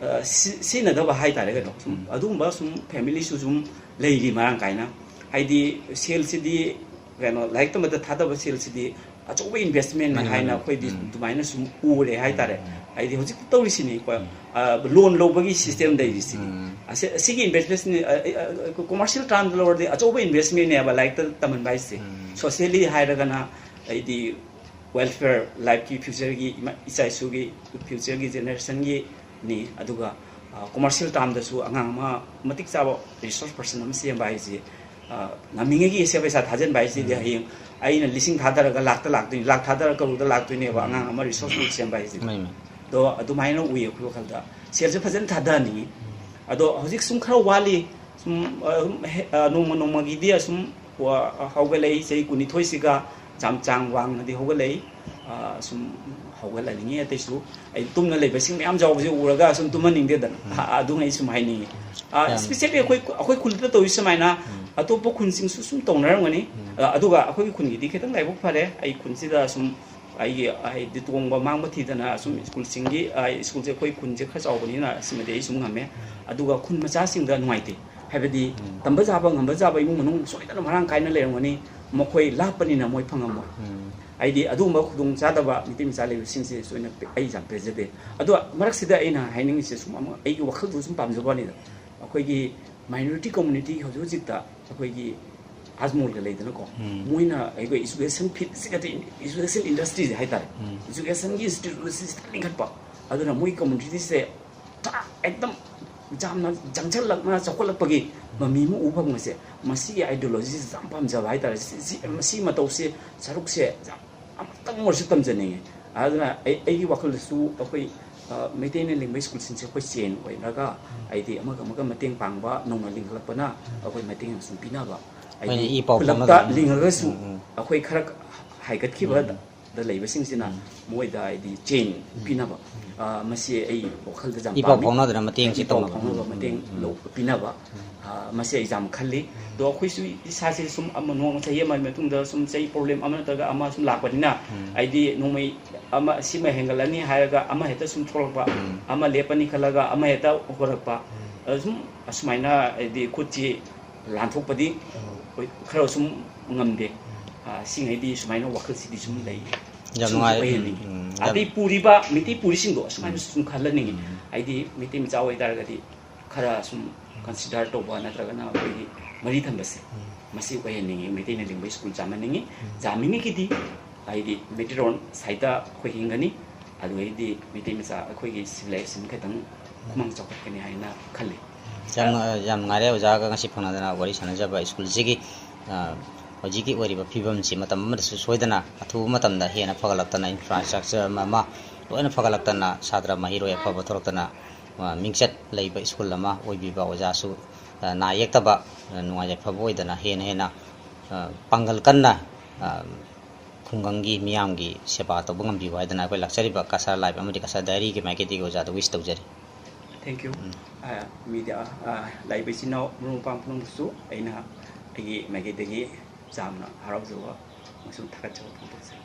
ꯑ, ꯁꯤ-, ꯁꯤꯖꯤꯟꯅꯗꯕ ꯍꯥꯏꯇꯥꯔꯦ ꯀꯩꯅꯣ꯫ ꯁꯨꯝ ꯑꯗꯨꯒꯨꯝꯕ ꯁꯨꯝ ꯐꯦꯃꯤꯂꯤꯁꯨ ꯁꯨꯝ ꯂꯩꯔꯤ ꯃꯔꯥꯡ ꯀꯥꯏꯅ꯫ ꯍꯥꯏꯗꯤ ꯁꯦꯜꯁꯤꯗꯤ ꯀꯩꯅꯣ, ꯂꯥꯏꯔꯤꯛ ꯇꯝꯕꯗ ꯊꯥꯗꯕ ꯁꯦꯜꯁꯤꯗꯤ ꯑꯆꯧꯕ ꯏꯟꯚꯦꯁꯃꯦꯟꯅꯤ ꯍꯥꯏꯅ ꯑꯩꯈꯣꯏꯗꯤ ꯑꯗꯨꯃꯥꯏꯅ ꯁꯨꯝ ꯎꯔꯦ ꯍꯥꯏꯇꯥꯔꯦ꯫ ꯍꯥꯏꯗꯤ ꯍꯧꯖꯤꯛꯇ ꯇꯧꯔꯤꯁꯤꯅꯤꯀꯣ, ꯂꯣꯟ ꯂꯧꯕꯒꯤ ꯁꯤꯁꯇꯦꯝ ꯂꯩꯔꯤꯁꯤꯅꯤ꯫ ꯑꯁꯤꯒꯤ ꯏꯟꯚꯦꯁꯃꯦꯟ, ꯀꯣꯃꯔꯁꯤꯌꯦꯜ ꯇꯥꯔꯝꯗ ꯂꯧꯔꯗꯤ ꯑꯆꯧꯕ ꯏꯟꯚꯦꯁꯃꯦꯟꯅꯦꯕ ꯂꯥꯏꯔꯤꯛꯇ ꯇꯝꯍꯟꯕ ꯍꯥꯏꯁꯦ꯫ ꯁꯣꯁꯤꯌꯦꯜꯂꯤ ꯍꯥꯏꯔꯒꯅ ꯑꯩꯗꯤ ꯋꯦꯜꯐꯤꯌꯔ, ꯂꯥꯏꯐꯀꯤ ꯐ꯭ꯌꯨꯆꯔꯒꯤ, ꯏꯃꯥ ꯏꯆꯥ ꯏꯁꯨꯒꯤ ꯐ꯭ꯌꯨꯆꯔꯒꯤ ꯖꯦꯅꯦꯔꯦꯁꯟꯒꯤꯅꯤ꯫ ꯑꯗꯨꯒ ꯀꯣꯃꯔꯁꯤꯌꯦꯜ ꯇꯥꯔꯝꯗꯁꯨ ꯑꯉꯥꯡ ꯑꯃ ꯃꯇꯤꯛ ꯆꯥꯕ ꯔꯤꯁꯣꯔꯁ ꯄꯔꯁꯟ ꯑꯃ ꯁꯦꯝꯕ ꯍꯥꯏꯁꯦ, ꯉꯝꯃꯤꯉꯩꯒꯤ ꯁꯦ ꯄꯩꯁꯥ ꯊꯥꯖꯤꯟꯕ ꯍꯥꯏꯁꯤꯗꯤ ꯍꯌꯦꯡ ꯑꯩꯅ ꯂꯤꯁꯤꯡ ꯊꯥꯗꯔꯒ ꯂꯥꯛꯇ ꯂꯥꯛꯇꯣꯏꯅꯤ, ꯂꯥꯛ ꯊꯥꯗꯔꯒ ꯀꯔꯣꯔꯗ ꯂꯥꯛꯇꯣꯏꯅꯦꯕ ꯑꯉꯥꯡ ꯑꯃ ꯔꯤꯁꯣꯔꯁ ꯁꯦꯝꯕ ꯍꯥꯏꯁꯤꯗꯤ꯫ ꯑꯗꯣ ꯑꯗꯨꯃꯥꯏꯅ ꯎꯏ ꯑꯩꯈꯣꯏ ꯋꯥꯈꯜꯗ꯫ ꯁꯦꯜꯁꯦ ꯐꯖꯅ ꯊꯥꯗꯍꯟꯅꯤꯡꯉꯤ꯫ ꯑꯗꯣ ꯍꯧꯖꯤꯛ ꯁꯨꯝ ꯈꯔ ꯋꯥꯠꯂꯤ꯫ ꯁꯨꯝ ꯅꯣꯡꯃ ꯅꯣꯡꯃꯒꯤꯗꯤ ꯑꯁꯨꯝ ꯍꯧꯒꯠꯂꯛꯏ꯫ ꯆꯍꯤ ꯀꯨꯟꯅꯤꯊꯣꯏꯁꯤꯒ ꯌꯥꯝ ꯆꯥꯡ ꯋꯥꯡꯅꯗꯤ ꯍꯧꯒꯠꯂꯛꯏ꯫ ꯁꯨꯝ ꯍꯧꯒꯠꯍꯟꯅꯤꯡꯉꯤ꯫ ꯑꯇꯩꯁꯨ ꯑꯩ ꯇꯨꯝꯅ ꯂꯩꯕꯁꯤꯡ ꯃꯌꯥꯝ ꯌꯥꯎꯕꯁꯦ ꯎꯔꯒ ꯁꯨꯝ ꯇꯨꯝꯍꯟꯅꯤꯡꯗꯦꯗꯅ꯫ ꯑꯗꯨꯅ ꯑꯩ ꯁꯨꯝ ꯍꯥꯏꯅꯤꯡꯉꯤ꯫ ꯏꯁꯄꯤꯁꯦꯜꯂꯤ ꯑꯩꯈꯣꯏ ꯑꯩꯈꯣꯏ ꯈꯨꯜꯗ ꯇꯧꯔꯤ ꯁꯨꯃꯥꯏꯅ ꯑꯇꯣꯞꯄ ꯈꯨꯟꯁꯤꯡꯁꯨ ꯁꯨꯝ ꯇꯧꯅꯔꯝꯒꯅꯤ꯫ ꯑꯗꯨꯒ ꯑꯩꯈꯣꯏꯒꯤ ꯈꯨꯟꯒꯤꯗꯤ ꯈꯤꯇꯪ ꯂꯥꯏꯕꯛ ꯐꯔꯦ꯫ ꯑꯩ ꯈꯨꯟꯁꯤꯗ ꯁꯨꯝ ꯑꯩꯒꯤ ꯍꯥꯏꯗꯤ ꯇꯣꯡꯕ ꯃꯥꯡꯕ ꯊꯤꯗꯅ ꯁꯨꯝ ꯁ꯭ꯀꯨꯜꯁꯤꯡꯒꯤ, ꯁ꯭ꯀꯨꯜꯁꯦ ꯑꯩꯈꯣꯏ ꯈꯨꯟꯁꯦ ꯈꯔ ꯆꯥꯎꯕꯅꯤꯅ ꯁꯤꯃꯗꯤ ꯑꯩ ꯁꯨꯝ ꯉꯝꯃꯦ꯫ ꯑꯗꯨꯒ ꯈꯨꯟ ꯃꯆꯥꯁꯤꯡꯗ ꯅꯨꯡꯉꯥꯏꯇꯦ꯫ ꯍꯥꯏꯕꯗꯤ ꯇꯝꯕ ꯆꯥꯕ, ꯉꯝꯕ ꯆꯥꯕ ꯏꯃꯨꯡ ꯃꯅꯨꯡ ꯁꯣꯏꯗꯅ ꯃꯔꯥꯡ ꯀꯥꯏꯅ ꯂꯩꯔꯝꯒꯅꯤ꯫ ꯃꯈꯣꯏ ꯂꯥꯞꯄꯅꯤꯅ ꯃꯣꯏ ꯐꯪꯉꯝꯃꯣꯏ꯫ ꯍꯥꯏꯗꯤ ꯑꯗꯨꯒꯨꯝꯕ ꯈꯨꯗꯣꯡꯆꯥꯗꯕ ꯃꯩꯇꯩ ꯃꯆꯥ ꯂꯩꯕꯁꯤꯡꯁꯦ ꯁꯣꯏꯅ ꯑꯩ ꯌꯥꯝ ꯄꯦꯟꯖꯗꯦ꯫ ꯑꯗꯣ ꯃꯔꯛꯁꯤꯗ ꯑꯩꯅ ꯍꯥꯏꯅꯤꯡꯉꯤꯁꯦ ꯁꯨꯝ ꯑꯃ ꯑꯩꯒꯤ ꯋꯥꯈꯜꯗꯨ ꯁꯨꯝ ꯄꯥꯝꯖꯕ ꯋꯥꯅꯤꯗ꯫ ꯑꯩꯈꯣꯏꯒꯤ ꯃꯥꯏꯅꯣꯔꯤꯇꯤ ꯀꯝꯃꯨꯅꯤꯇꯤ ꯍꯧꯖꯤꯛ ꯍꯧꯖꯤꯛꯇ ꯑꯩꯈꯣꯏꯒꯤ ꯑꯖꯃꯣꯜꯒ ꯂꯩꯗꯅꯀꯣ, ꯃꯣꯏꯅ ꯑꯩꯈꯣꯏ ꯏꯖꯨꯀꯦꯁꯟ ꯐꯤꯜꯁꯤꯒꯗꯤ, ꯏꯖꯨꯀꯦꯁꯟ ꯏꯟꯗꯁꯇ꯭ꯔꯤꯁꯦ ꯍꯥꯏꯇꯥꯔꯦ, ꯏꯖꯨꯀꯦꯁꯟꯒꯤ ꯏꯟꯁꯇꯤꯇ꯭ꯌꯨꯠꯁꯤꯗ ꯂꯤꯡꯈꯠꯄ, ꯑꯗꯨꯅ ꯃꯣꯏ ꯀꯝꯃꯨꯅꯤꯇꯤꯁꯦ ꯄꯨꯔꯥ ꯑꯦꯛꯗꯝ ꯌꯥꯝꯅ ꯆꯪꯁꯤꯜꯂꯛꯅ ꯆꯥꯎꯈꯠꯂꯛꯄꯒꯤ ꯃꯃꯤ ꯑꯃ ꯎꯕ ꯐꯪꯕꯁꯦ, ꯃꯁꯤꯒꯤ ꯑꯥꯏꯗꯤꯌꯣꯂꯣꯖꯤꯁꯦ ꯌꯥꯝ ꯄꯥꯝꯖꯕ ꯍꯥꯏꯇꯥꯔꯦ꯫ ꯁꯤ, ꯁꯤ, ꯃꯁꯤ ꯃꯇꯧꯁꯦ, ꯁꯔꯨꯛꯁꯦ ꯌꯥꯝ ꯑꯃꯨꯛꯇꯪ ꯑꯣꯏꯔꯁꯨ ꯇꯝꯖꯅꯤꯡꯉꯤ꯫ ꯑꯗꯨꯅ ꯑꯩ, ꯑꯩꯒꯤ ꯋꯥꯈꯜꯗꯁꯨ ꯑꯩꯈꯣꯏ, ꯑ, ꯃꯩꯇꯩꯅ ꯂꯤꯡꯕ ꯁ꯭ꯀꯨꯜꯁꯤꯡꯁꯦ ꯑꯩꯈꯣꯏ ꯆꯦꯟ ꯑꯣꯏꯅꯔꯒ, ꯍꯥꯏꯗꯤ ꯑꯃꯒ ꯑꯃꯒ ꯃꯇꯦꯡ ꯄꯥꯡꯕ, ꯅꯧꯅ ꯂꯤꯡꯈꯠꯂꯛꯄꯅ ꯑꯩꯈꯣꯏ ꯃꯇꯦꯡ ꯁꯨꯝ ꯄꯤꯅꯕ, ꯍꯥꯏꯗꯤ ꯍꯣꯏꯅꯦ, ꯏ ꯄꯥꯎ ꯈꯨꯜꯂꯛꯇ ꯐꯥꯎꯅꯗꯅ꯫ ꯂꯤꯡꯉꯒꯁꯨ ꯎꯝ, ꯎꯝ꯫ ꯑꯩꯈꯣꯏ ꯈꯔ ꯍꯥꯏꯒꯠꯈꯤꯕꯗ ꯂꯩꯕꯁꯤꯡꯁꯤꯅ ꯃꯣꯏꯗ ꯍꯥꯏꯗꯤ ꯆꯦꯟ ꯄꯤꯅꯕ, ꯑ, ꯃꯁꯤ ꯑꯩ ꯋꯥꯈꯜꯗ ꯌꯥꯝ ꯏ ꯄꯥꯎ ꯄꯥꯝꯃꯤ꯫ ꯐꯥꯎꯅꯗꯅ ꯃꯇꯦꯡꯁꯦ ꯏ ꯄꯥꯎ ꯇꯧꯅꯕ꯫ ꯐꯥꯎꯅꯕ ꯎꯝ, ꯃꯇꯦꯡ ꯎꯝ, ꯎꯝ꯫ ꯂꯧ-, ꯄꯤꯅꯕ, ꯑ, ꯃꯁꯤ ꯑꯩ ꯌꯥꯝ ꯈꯜꯂꯤ꯫ ꯑꯗꯣ ꯑꯩꯈꯣꯏꯁꯨ ꯏꯁꯥꯁꯦ ꯁꯨꯝ ꯑꯃ ꯅꯣꯡꯃ ꯆꯍꯤ ꯑꯃꯒꯤ ꯃꯇꯨꯡꯗ ꯁꯨꯝ ꯆꯍꯤ ꯄ꯭ꯔꯣꯕ꯭ꯂꯦꯝ ꯑꯃ ꯅꯠꯇ꯭ꯔꯒ ꯑꯃ ꯁꯨꯝ ꯂꯥꯛꯄꯅꯤꯅ, ꯍꯥꯏꯗꯤ ꯅꯣꯡꯃꯩ ꯑꯃ ꯁꯤꯃ ꯍꯦꯟꯒꯠꯂꯅꯤ ꯍꯥꯏꯔꯒ ꯑꯃ ꯍꯦꯛꯇ ꯁꯨꯝ ꯊꯣꯛꯂꯛꯄ, ꯑꯃ ꯂꯦꯞꯄꯅꯤ ꯈꯜꯂꯒ ꯑꯃ ꯍꯦꯛꯇ ꯍꯧꯔꯛꯄ, ꯑꯗ ꯁꯨꯝ ꯑꯁꯨꯃꯥꯏꯅ ꯍꯥꯏꯗꯤ ꯈꯨꯠꯁꯤ ꯂꯥꯟꯊꯣꯛꯄꯗꯤ ꯍꯣꯏ ꯈꯔ ꯁꯨꯝ ꯉꯝꯗꯦ꯫ ꯑ, ꯁꯤꯉꯩꯗꯤ ꯁꯨꯃꯥꯏꯅ ꯋꯥꯈꯜꯁꯤꯗꯤ ꯁꯨꯝ ꯂꯩ꯫ ꯌꯥꯝ ꯁꯨꯝꯁꯨ ꯅꯨꯡꯉꯥꯏ꯫ ꯑꯣꯏꯍꯟꯅꯤꯡꯉꯤ꯫ ꯎꯝ, ꯌꯥꯝ- ꯑꯇꯩ ꯄꯨꯔꯤꯕ ꯃꯩꯇꯩ ꯄꯨꯔꯤꯁꯤꯡꯗꯣ ꯑꯁꯨꯃꯥꯏꯅꯁꯨ ꯁꯨꯝ ꯈꯜꯍꯟꯅꯤꯡꯉꯤ꯫ ꯍꯥꯏꯗꯤ ꯃꯩꯇꯩ ꯃꯆꯥ ꯑꯣꯏꯇꯥꯔꯒꯗꯤ ꯈꯔ ꯁꯨꯝ consider ꯇꯧꯕ ꯅꯠꯇ꯭ꯔꯒꯅ ꯑꯩꯈꯣꯏꯒꯤ ꯃꯔꯤ ꯊꯝꯕꯁꯦ, ꯃꯁꯤ ꯑꯣꯏꯍꯟꯅꯤꯡꯉꯤ꯫ ꯃꯩꯇꯩꯅ ꯂꯤꯡꯕ ꯁ꯭ꯀꯨꯜ ꯆꯥꯝꯍꯟꯅꯤꯡꯉꯤ꯫ ꯆꯥꯝꯃꯤꯅꯤꯒꯤꯗꯤ ꯍꯥꯏꯗꯤ ꯃꯩꯇꯩꯔꯣꯟ ꯁꯥꯍꯤꯇ ꯑꯩꯈꯣꯏ ꯍꯤꯡꯒꯅꯤ꯫ ꯑꯗꯨꯗꯩꯗꯤ ꯃꯩꯇꯩ ꯃꯆꯥ ꯑꯩꯈꯣꯏꯒꯤ civilization ꯈꯤꯇꯪ ꯈꯨꯃꯥꯡ ꯆꯥꯎꯈꯠꯀꯅꯤ ꯍꯥꯏꯅ ꯈꯜꯂꯤ꯫ ꯌꯥꯝ ꯅꯨꯡꯉꯥꯏ-, ꯌꯥꯝ ꯅꯨꯡꯉꯥꯏꯔꯦ ꯑꯣꯖꯥꯒ ꯉꯁꯤ ꯐꯪꯅꯗꯅ ꯋꯥꯔꯤ ꯁꯥꯟꯅꯖꯕ꯫ ꯁ꯭ꯀꯨꯜꯁꯤꯒꯤ, ꯑ, ꯍꯧꯖꯤꯛꯀꯤ ꯑꯣꯏꯔꯤꯕ ꯐꯤꯕꯝꯁꯤ ꯃꯇꯝ ꯑꯃꯗꯁꯨ ꯁꯣꯏꯗꯅ ꯑꯊꯨꯕ ꯃꯇꯝꯗ ꯍꯦꯟꯅ ꯐꯒꯠꯂꯛꯇꯅ, infrastructure ꯑꯃ ꯑꯃ ꯂꯣꯏꯅ ꯐꯒꯠꯂꯛꯇꯅ, ꯁꯥꯇ꯭ꯔ ꯃꯍꯩꯔꯣꯏ ꯑꯐꯕ ꯊꯣꯛꯂꯛꯇꯅ, ꯑ, ꯃꯤꯡꯆꯠ ꯂꯩꯕ ꯁ꯭ꯀꯨꯜ ꯑꯃ ꯑꯣꯏꯕꯤꯕ ꯑꯣꯖꯥꯁꯨ, ꯑ, ꯅꯥ ꯌꯦꯛꯇꯕ, ꯑ, ꯅꯨꯡꯉꯥꯏ ꯌꯥꯏꯐꯕ ꯑꯣꯏꯗꯅ ꯍꯦꯟꯅ ꯍꯦꯟꯅ, ꯑ, ꯄꯥꯡꯒꯜ ꯀꯟꯅ, ꯑ, ꯈꯨꯡꯒꯪꯒꯤ ꯃꯤꯌꯥꯝꯒꯤ ꯁꯦꯕꯥ ꯇꯧꯕ ꯉꯝꯕꯤꯌꯨ ꯍꯥꯏꯗꯅ ꯑꯩꯈꯣꯏ ꯂꯥꯛꯆꯔꯤꯕ ꯀꯁꯥꯔ ꯂꯥꯏꯚ ꯑꯃꯗꯤ ꯀꯁꯥꯔ ꯗꯥꯏꯔꯤꯒꯤ ꯃꯥꯏꯀꯩꯗꯒꯤ ꯑꯣꯖꯥꯗ wish ꯇꯧꯖꯔꯤ꯫ Thank you꯫ ꯑ, media, ꯑ, ꯂꯥꯛꯏꯕ ꯏꯆꯤꯟ ꯏꯅꯥꯎ ꯃꯔꯨꯞ ꯃꯄꯥꯡ ꯄꯨꯝꯅꯃꯛꯁꯨ ꯑꯩꯅ ꯑꯩꯒꯤ ꯃꯥꯏꯀꯩꯗꯒꯤ ꯌꯥꯝꯅ ꯍꯔꯥꯎꯖꯕ ꯑꯃꯁꯨꯡ ꯊꯥꯒꯠꯆꯕ ꯐꯣꯡꯗꯣꯛꯆꯔꯤ꯫